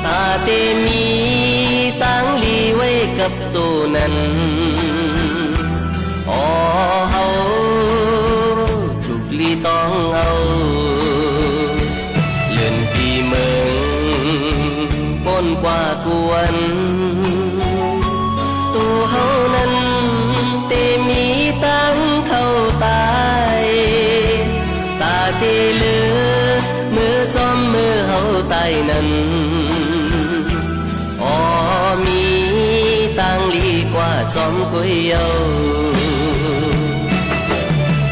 တႃႇတေမီးတၢင်းလီဝႆႉၵပ်းတူဝ်ၼၼ်ႉ ဢေႃႈ ႁဝ်းထုၵ်ႇလီတွင်းဢဝ် လိူၼ်ပီမိူင်း ပူၼ်ႉၵႂႃႇၵူႈဝၼ်း တူဝ်ႁဝ်းၼၼ်ႉ တေမီးတၢင်းထဝ်ႈတၢႆ တႃႇတေလိူဝ် မိူဝ်ႈၸွမ်းမိူဝ်ႈႁဝ်းတၢႆၼၼ်ႉ ဢေႃႈ မီးတၢင်းလီၵႂႃႇၸွမ်းၵူၺ်းယဝ်ႉ။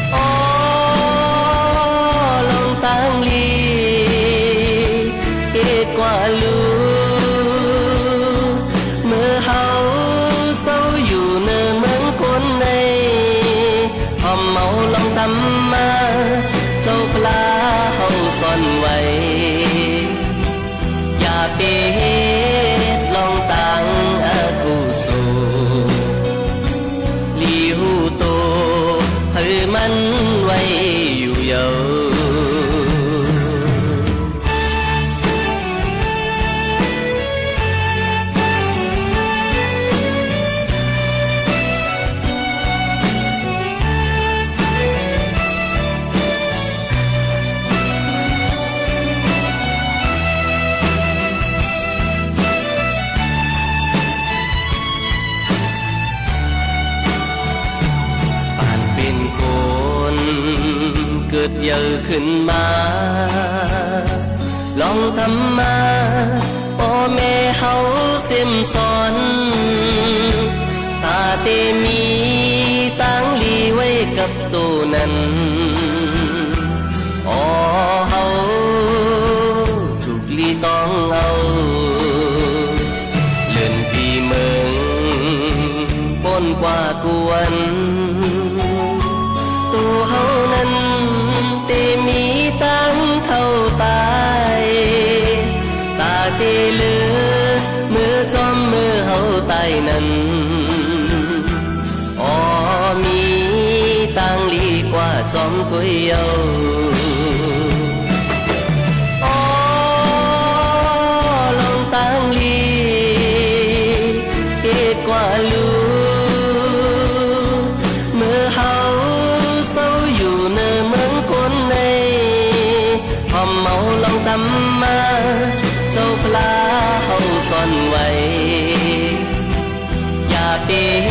ဢေႃႈလွင်ႈတၢင်းလီ ႁဵတ်းၵႂႃႇလူး မိူဝ်ႈႁဝ်းသဝ်းယူႇၼိူဝ်မိူင်းၵူၼ်းၼႆႉ ႁွမ်ဢဝ်လွင်ႈထမ်ႇမ ၸဝ်ႈၽြႃးႁဝ်းသွၼ်ဝႆႉ ယႃႇပေႁဵတ်းလွင်ႈတၢင်းဢၵုသူဝ်ႇ လီႁူႉတူဝ် ႁႂ်ႈမၼ်းဝႆႉယူႇယဝ်ႉ။ ပၢၼ်ပဵၼ်ၵူၼ်း ၵိူတ်ႇယႂ်ႇၶိုၼ်ႈမႃး လွင်ႈထမ်ႇမ ပေႃႈမႄႈႁဝ်းသဵမ်သွၼ် တႃႇတေမီးတၢင်းလီဝႆႉၵပ်းတူဝ်ၼၼ်ႉ ဢေႃႈ ႁဝ်းထုၵ်ႇလီတွင်းဢဝ် လိူၼ်ပီမိူင်း ပူၼ်ႉၵႂႃႇၵူႈဝၼ်း တူဝ်ႁဝ်းၼၼ်ႉ တေမီးတၢင်းထဝ်ႈတၢႆ တႃႇတေလိူဝ် မိူဝ်ႈၸွမ်းမိူဝ်ႈႁဝ်းတၢႆၼၼ်ႉ ဢေႃႈ မီးတၢင်းလီၵႂႃႇၸွမ်းၵူၺ်းယဝ်ႉ။ ဢေႃႈ လွင်ႈတၢင်းလီ ႁဵတ်းၵႂႃႇလူး မိူဝ်ႈႁဝ်းသဝ်းယူႇၼိူဝ်မိူင်းၵူၼ်းၼႆႉ ႁွမ် Teˇ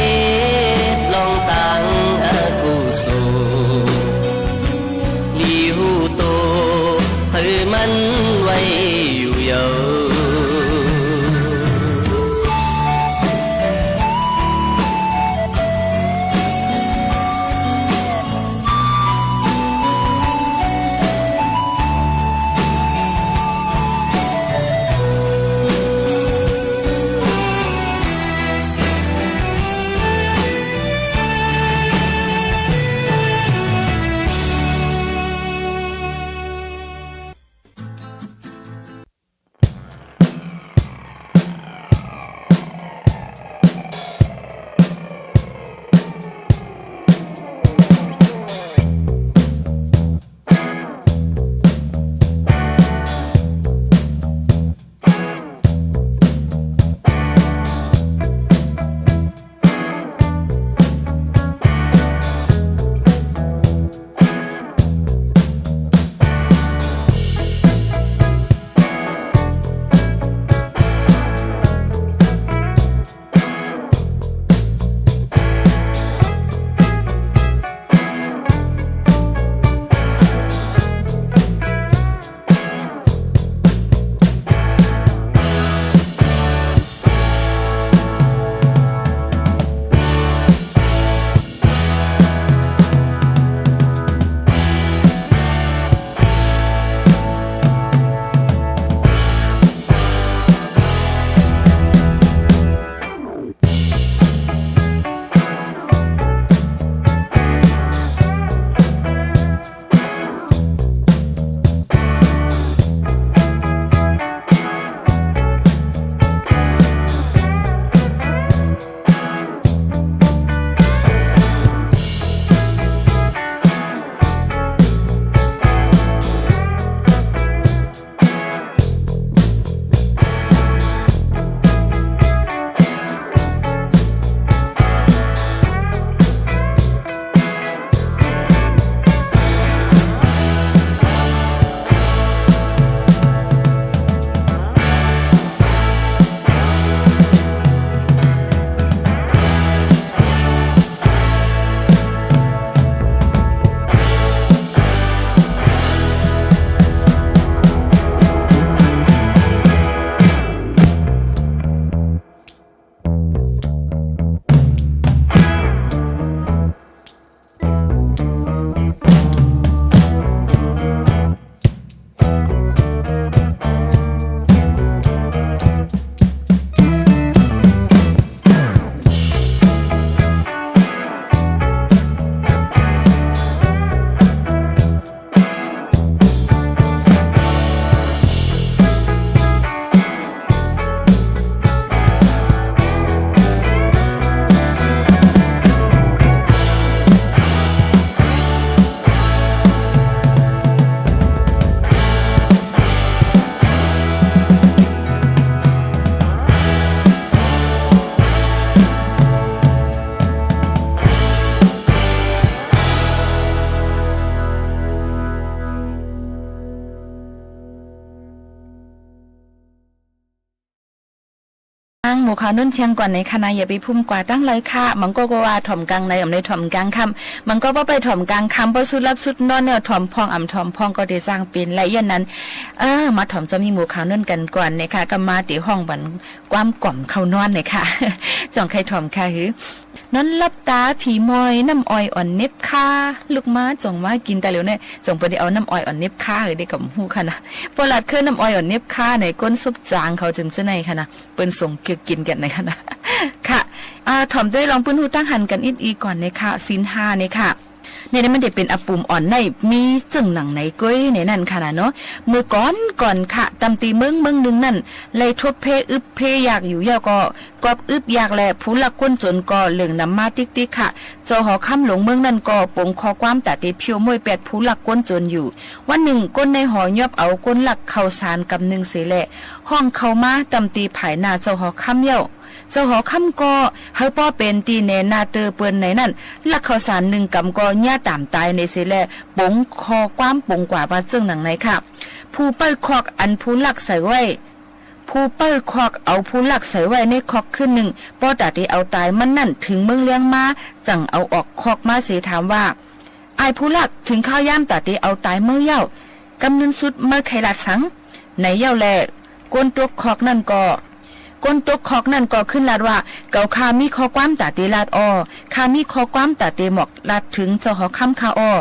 lawˇ tanˇ a kuˬ suˍ liꞈ hu to, hpeuꞈ maˇ waiˇ yuˬ yoˬ. Aˉ, หมู่ข่าว nun แชง ก่อน หน่อย ค่ะ นะ อย่าไป พุ่ม กว่า ตั้ง เลย ค่ะ มัง ก็ ก็ ว่า ถ่อม กลาง ใน อำ เลย ถ่อม กลาง ค่ำ มัง ก็ ป้อ ไป ถ่อม กลาง ค่ำ ป้อ สุด หลับ สุด นอน เนี่ย ถ่อม พ่อง อำ ถ่อม พ่อง ก็ เต จัง เป็น ไล ย้อน นั้น เออ มา ถ่อม จอม มี หมู่ข่าว nun กัน ก่อน นะคะ ก็ มา เต ห้อง บัน ความ ก่อม เข้า นอน นะคะ จ่อง ใคร ถ่อม ค่ะ หือ นอน หลับ ตา ผี มอย น้ำ ออย อ่อน เน็บ คา ลูก ม้า จ่อง ม้า กิน ตา เหลียว เนี่ย จ่อง เปิด ได้ เอา น้ำ ออย อ่อน เน็บ คา หือ ได้ กับ หู ค่ะ นะ ปอ หลัด เคย น้ำ ออย อ่อน เน็บ คา ใน ก้น ซบ จาง เขา จึง เจ้า ใน ค่ะ นะ เปิ้น ส่ง เกือก กิน กัน นะคะ นะ ค่ะ อ่า ถ่อม ด้วย ลอง ปื้น ฮู้ ตั้ง หัน กัน อิด อี ก่อน นะคะ ศีล ห้า นะคะ เนี่ย มัน จะ เป็น อปุ่ม อ่อน ใน มี เจิ่ง หนัง ไหน ก้อย ใน นั่น ค่ะ นะ เนาะ เมื่อ ก่อน ก่อน ค่ะ ตำ ตี เมือง เมือง นึ่ง นั่น ไล ทบ เพ อึบ เพ ยาก อยู่ เย้า ก็ กอบ อึบ ยาก และ ผู้ ลัก ก้น จน ก็ เหลิง นำ มา ติ๊ก ติ๊ก ค่ะ เจ้า หอ ค้ำ หลวง เมือง นั่น ก็ ป๋ง คอ ความ ตะ เต เพี้ยว ม้วย แปด ผู้ ลัก ก้น จน อยู่ วัน หนึ่ง ก้น ใน หอ ยอบ เอา ก้น ลัก ข้าวสาร กำ นึ่ง เส และ ห้อง เข้า มา ตำ ตี ผาย หน้า เจ้า หอ ค้ำ เย้า เจ้า หอ ค้ำ ก็ เฮา ป้อ เป็น ตี แหน นา เตอ เปิ่น ใน นั่น ลัก ข้าวสาร นึ่ง กำ ก็ เยียะ ต๋าม ตาย ใน เส และ ป๋ง คอ ความ ป๋ง กว่า มา เจิ่ง หนัง ใน ค่ะ ผู้ เป้า คอก อัน ผู้ ลัก ใส่ ไว้ Hpu pawˇ hkawˇ เอา hpu laˆ ใส่ไว้ในคอก ครึ่งหนึ่ง pawˇ taˍ te เอาตาย maˇ nanˇ ถึง meuˇ lianˇ maˇ, จั่งเอาออกคอก maˇ เสถามว่า ไอ้ hpu laˆ, ถึงคราวย้ำ taˍ te เอาตาย meuˇ yaˇ-oˬ, กำนึ่นสุด meuˇ ใคร laꞈ shaˍ ไหน yaˇ leh, คนตกคอก นั่นก็ คนตกคอก นั่นก็ ขึ้น laˇ ว่า เก๋า ข้า มี ข้อความ taˍ te laˇ ออ ข้า มี ข้อความ taˍ te หมอก laˇ ถึง เจ้า หอคำ ข้า ออ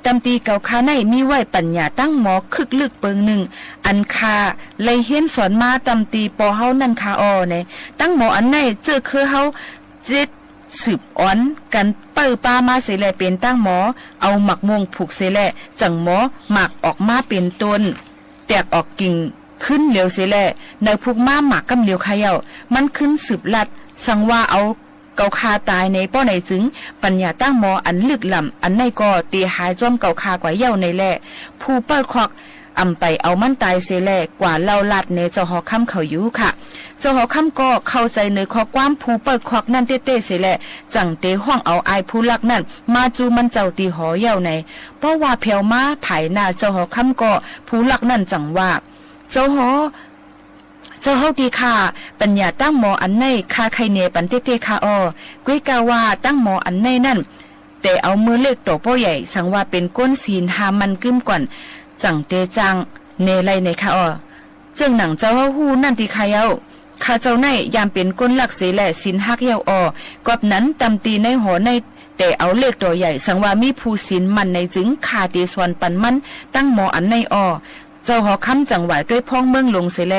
ตำตี เก๋า ข้า ใน มี ไว้ ปัญญา ตั้ง หมอ คลึกลึก เปิง หนึ่ง อัน ข้า เลย เฮียน สอน มา ตำตี ปอ เฮา นั่น ข้า ออ แหน ตั้ง หมอ อัน ใน เจ้อ เคย เฮา เจ็ด สืบ อ่อน กัน เป้อ ป้า มา เส แล เป็น ตั้ง หมอ เอา หมาก มวง ผูก เส แล จั่ง หมอ หมาก ออก มา เป็น ต้น แตก ออก กิ่ง ขึ้น เร็ว เส แล ใน พุก ม้า หมาก ก้ำ เร็ว ข้า เย้า มัน ขึ้น สืบ ลัด สัง ว่า เอา เก๋า ข้า ตาย แหน ป้อ ไหน จึง ปัญญา ตั้ง หมอ อัน ลึก ล้ำ อัน ใน ก็ เต หาย จ้อม เก๋า ข้า กว่า เย้า ไหน แล ผู้ เป้อ คอก อ่ำ ไป เอา มัน ตาย เส แล กว่า เล่า ลัด แหน เจ้า หอคำ เขา อยู่ ค่ะ เจ้า หอคำ ก็ เข้า ใจ ใน ข้อความ ผู้ เป้อ คอก นั่น เต๊ะๆ เส แล จั่ง เต ห้อง เอา ไอ้ ผู้ ลัก นั่น มา จู้ มัน เจ้า ตี หอ เย้า ไหน เพราะ ว่า แผว มา ผาย หน้า เจ้า หอคำ ก็ ผู้ ลัก นั่น จั่ง ว่า เจ้า หอ เจ้า เฮา ตี ข้า ปัญญา ตั้ง หมอ อัน ใน ข้า ใคร แหน ปัน เต๊ะๆ ข้า ออ เกย กา ว่า ตั้ง หมอ อัน ใน นั่น เต เอา เมอ เลข ต่อ ป้อ ใหญ่ สัง ว่า เป็น คน ศีล ห้า มัน กึ้ม ก่อน จั่ง เต จัง แหน ไล ไหน ข้า ออ เจิ่ง หนัง เจ้า เฮา หู้ นั่น ตี ข้า เย้า ข้า เจ้า ใน ยาม เป็น คน ลัก เส แล ศีล หัก เย้า ออ กอบ นั้น ตำตี ใน หอ ใน เต เอา เลข ต่อ ใหญ่ สัง ว่า มี ผู้ ศีล มัน ไหน จึง ข้า เต สอน ปัน มัน ตั้ง หมอ อัน ใน ออ เจ้า หอคำ จั่ง หวาย ต้วย พ้อง เมือง หลวง เส แล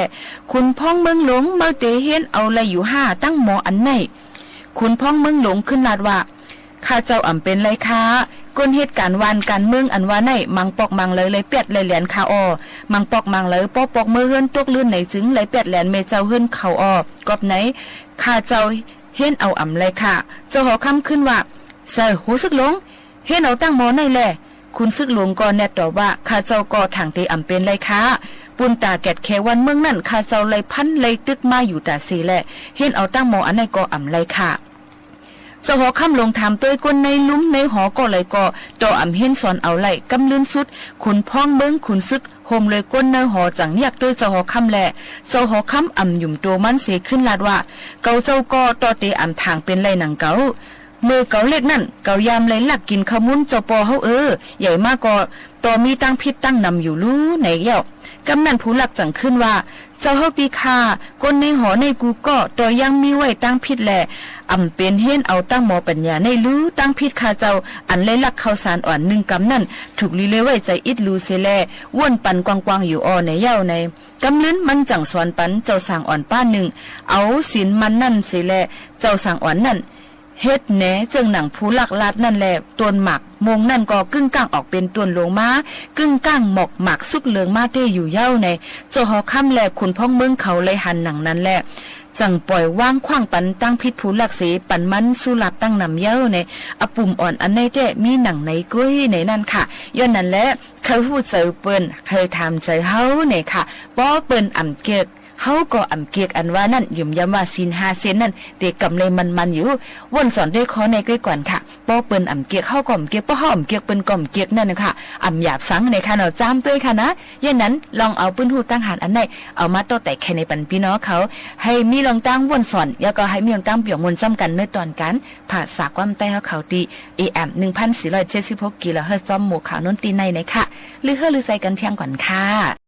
ขุน พ้อง เมือง หลวง เมื่อ เต เฮียน เอา ไล อยู่ ห้า ตั้ง หมอ อัน ใน ขุน พ้อง เมือง หลวง ขึ้น ลาด ว่า ข้า เจ้า อ่ำ เป็น ไล ข้า คน เหตุการณ์ วัน การ เมือง อัน ว่า ใน มัง ปอก มัง เหลย ไล แปด ไล แหลน ข้า ออ มัง ปอก มัง เหลย ป้อ ปอก เมอ เฮิรน ตก ลื่น ไหน จึง ไล แปด แหลน แม่ เจ้า เฮิรน เขา ออ กอบ ไหน ข้า เจ้า เฮียน เอา อ่ำ ไล ข้า เจ้า หอคำ ขึ้น ว่า เสอ หู ศึก หลวง เฮียน เอา ตั้ง หมอ ใน แล ขุน ศึก หลวง ก็ แนบ ตอบ ว่า ข้า เจ้า ก็ ถัง เต อ่ำ เป็น ไล ข้า ปูน ตา แกด แข วัน เมือง นั่น ข้า เจ้า ไล พัน ไล ตึก มา อยู่ ตา เส แล เฮียน เอา ตั้ง หมอ อัน ใน ก็ อ่ำ ไล ข้า เจ้า หอคำ หลง ถาม ต้วย คน ใน ลุม ใน หอ ก็ ไล ก็ ต่อ อ่ำ เฮียน สอน เอา ไล กำ ลื่น สุด ขุน พ้อง เมือง ขุน ศึก โฮม เลย คน ใน หอ จั่ง เยียก ต้วย เจ้า หอคำ แล เจ้า หอคำ อ่ำ หยุม โต มัน เส ขึ้น ลาด ว่า เก๋า เจ้า ก็ ต่อ เต อ่ำ ถาง เป็น ไล หนัง เก๋า เมอ เก๋า เลข นั่น เก๋า ยาม ไล ลัก กิน ข้าว มุ้น เจ้า ปอ เฮา เออ ใหญ่ มา ก็ ต่อ มี ตัง ผิด ตัง นำ อยู่ ลู ไหน เย้า กำ นั่น ผู้ ลัก จั่ง ขึ้น ว่า เจ้า เฮา ตี ข้า คน ใน หอ ใน กู ก็ ต่อ ยัง มี ไว้ ตัง ผิด แล อ่ำ เป็น เฮียน เอา ตั้ง หมอ ปัญญา ใน ลู ตัง ผิด ข้า เจ้า อัน ไล ลัก ข้าว สาร อ่อน นึ่ง กำ นั่น ถูก ลี เลย ไว้ ใจ๋ อิด ลู เส แล ว่น ปัน กวางๆ อยู่ ออ ไหน เย้า ไหน กำ ลื่น มัน จั่ง สอน ปัน เจ้า ส่าง อ่อน ป้า นึ่ง เอา ศีล มัน นั่น เส แล เจ้า ส่าง อ่อน นั่น เฮ็ด แหน เจิ่ง หนัง ผู้ ลัก ลาด นั่น แล ต้น หมาก มง นั่น ก็ กึ้งก้าง ออก เป็น ต้น หลวง มา กึ้งก้าง หมอก หมาก สุก เหลือง มา เต๊ะ อยู่ เย้า ไหน เจ้า หอคำ แล ขุน พ้อง เมือง เขา ไล หัน หนัง นั้น แล จั่ง ป่อย วาง ขว้าง ปัน ตัง ผิด ผู้ ลัก เส ปัน มัน สู้ ลับ ตัง นำ เย้า ไหน อ ปุ่ม อ่อน อัน ใน เต๊ะ มี หนัง ไหน ก้ย ไหน นั่น ค่ะ ย้อน นั้น แล ใคร หู้ เจ๋อ เปิ่น ใคร ถาม เจ๋อ เฮา ไหน ค่ะ ป้อ เปิ่น อ่ำ เกียก เฮา ก็ อ่ำ เกียก อัน ว่า นั่น หยุม ย้ำ ว่า ศีล ห้า เส้น นั่น เต กำ เลย มันๆ อยู่ ว่น สอน ด้วย ข้อ ใน ก้ย ก่อน ค่ะ ป้อ เปิ่น อ่ำ เกียก เฮา ก็ อ่ำ เกียก ป้อ เฮา อ่ำ เกียก เปิ่น ก็ อ่ำ เกียก นั่น นะคะ อ่ำ หยาบ สัง ไหน ค่ะ เนาะ จำ ด้วย ค่ะ นะ ย้อน นั้น ลอง เอา ปื้น หู้ ตั้ง หัน อัน ใน เอา มา ต่อ แต่ แค่ ใน ปัน พี่ น้อง เขา ให้ มี လွင် တၢင်း ဝူၼ်ႉ သွၼ်ႇ แล้ว ก็ ให้ มี လွင် တၢင်း ပျော် မွန် ၸွမ်း ၵၼ် ใน တွၼ်ႈ ၵၢၼ် ภาษา กวาม တႆး ႁဝ်း ၶဝ် တီႈ เอ เอ เจ็ดสิบหก กิโลเฮิรตซ์ ၸွမ်း မူ ข่าว โน้น တီႈ ใน นะคะ လို เฮอ လို ใจ๋ กัน เที่ยง ก่อน ค่ะ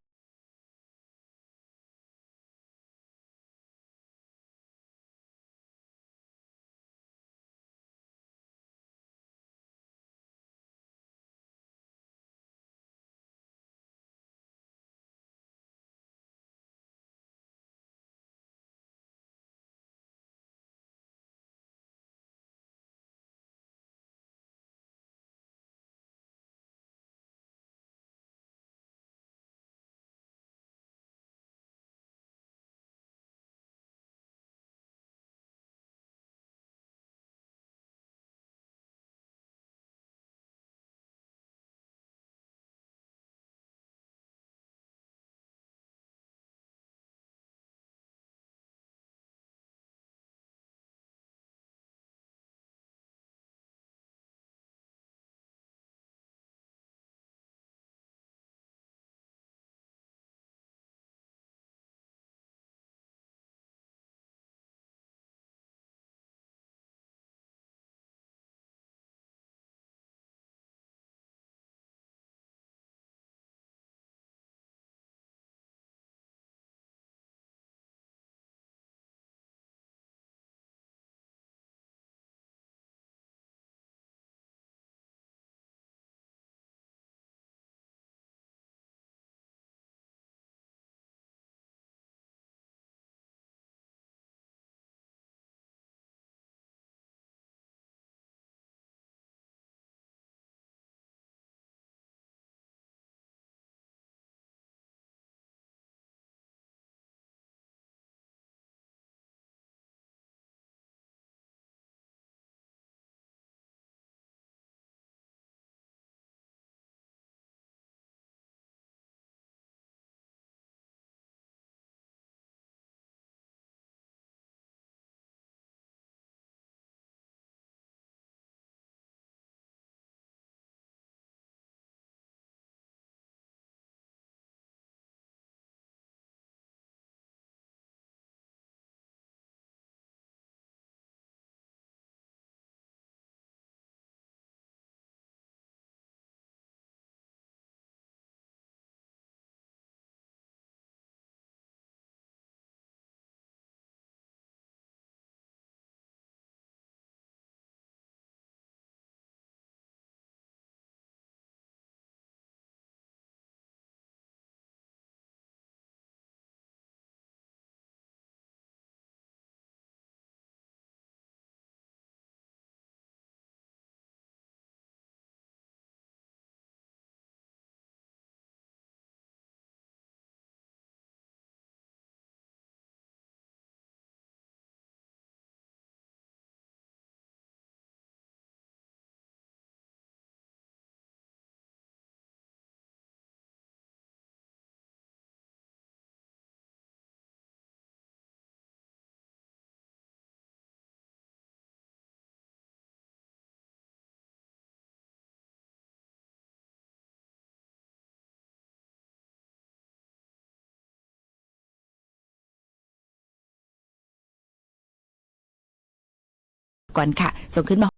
วันค่ะ ส่งขึ้นมา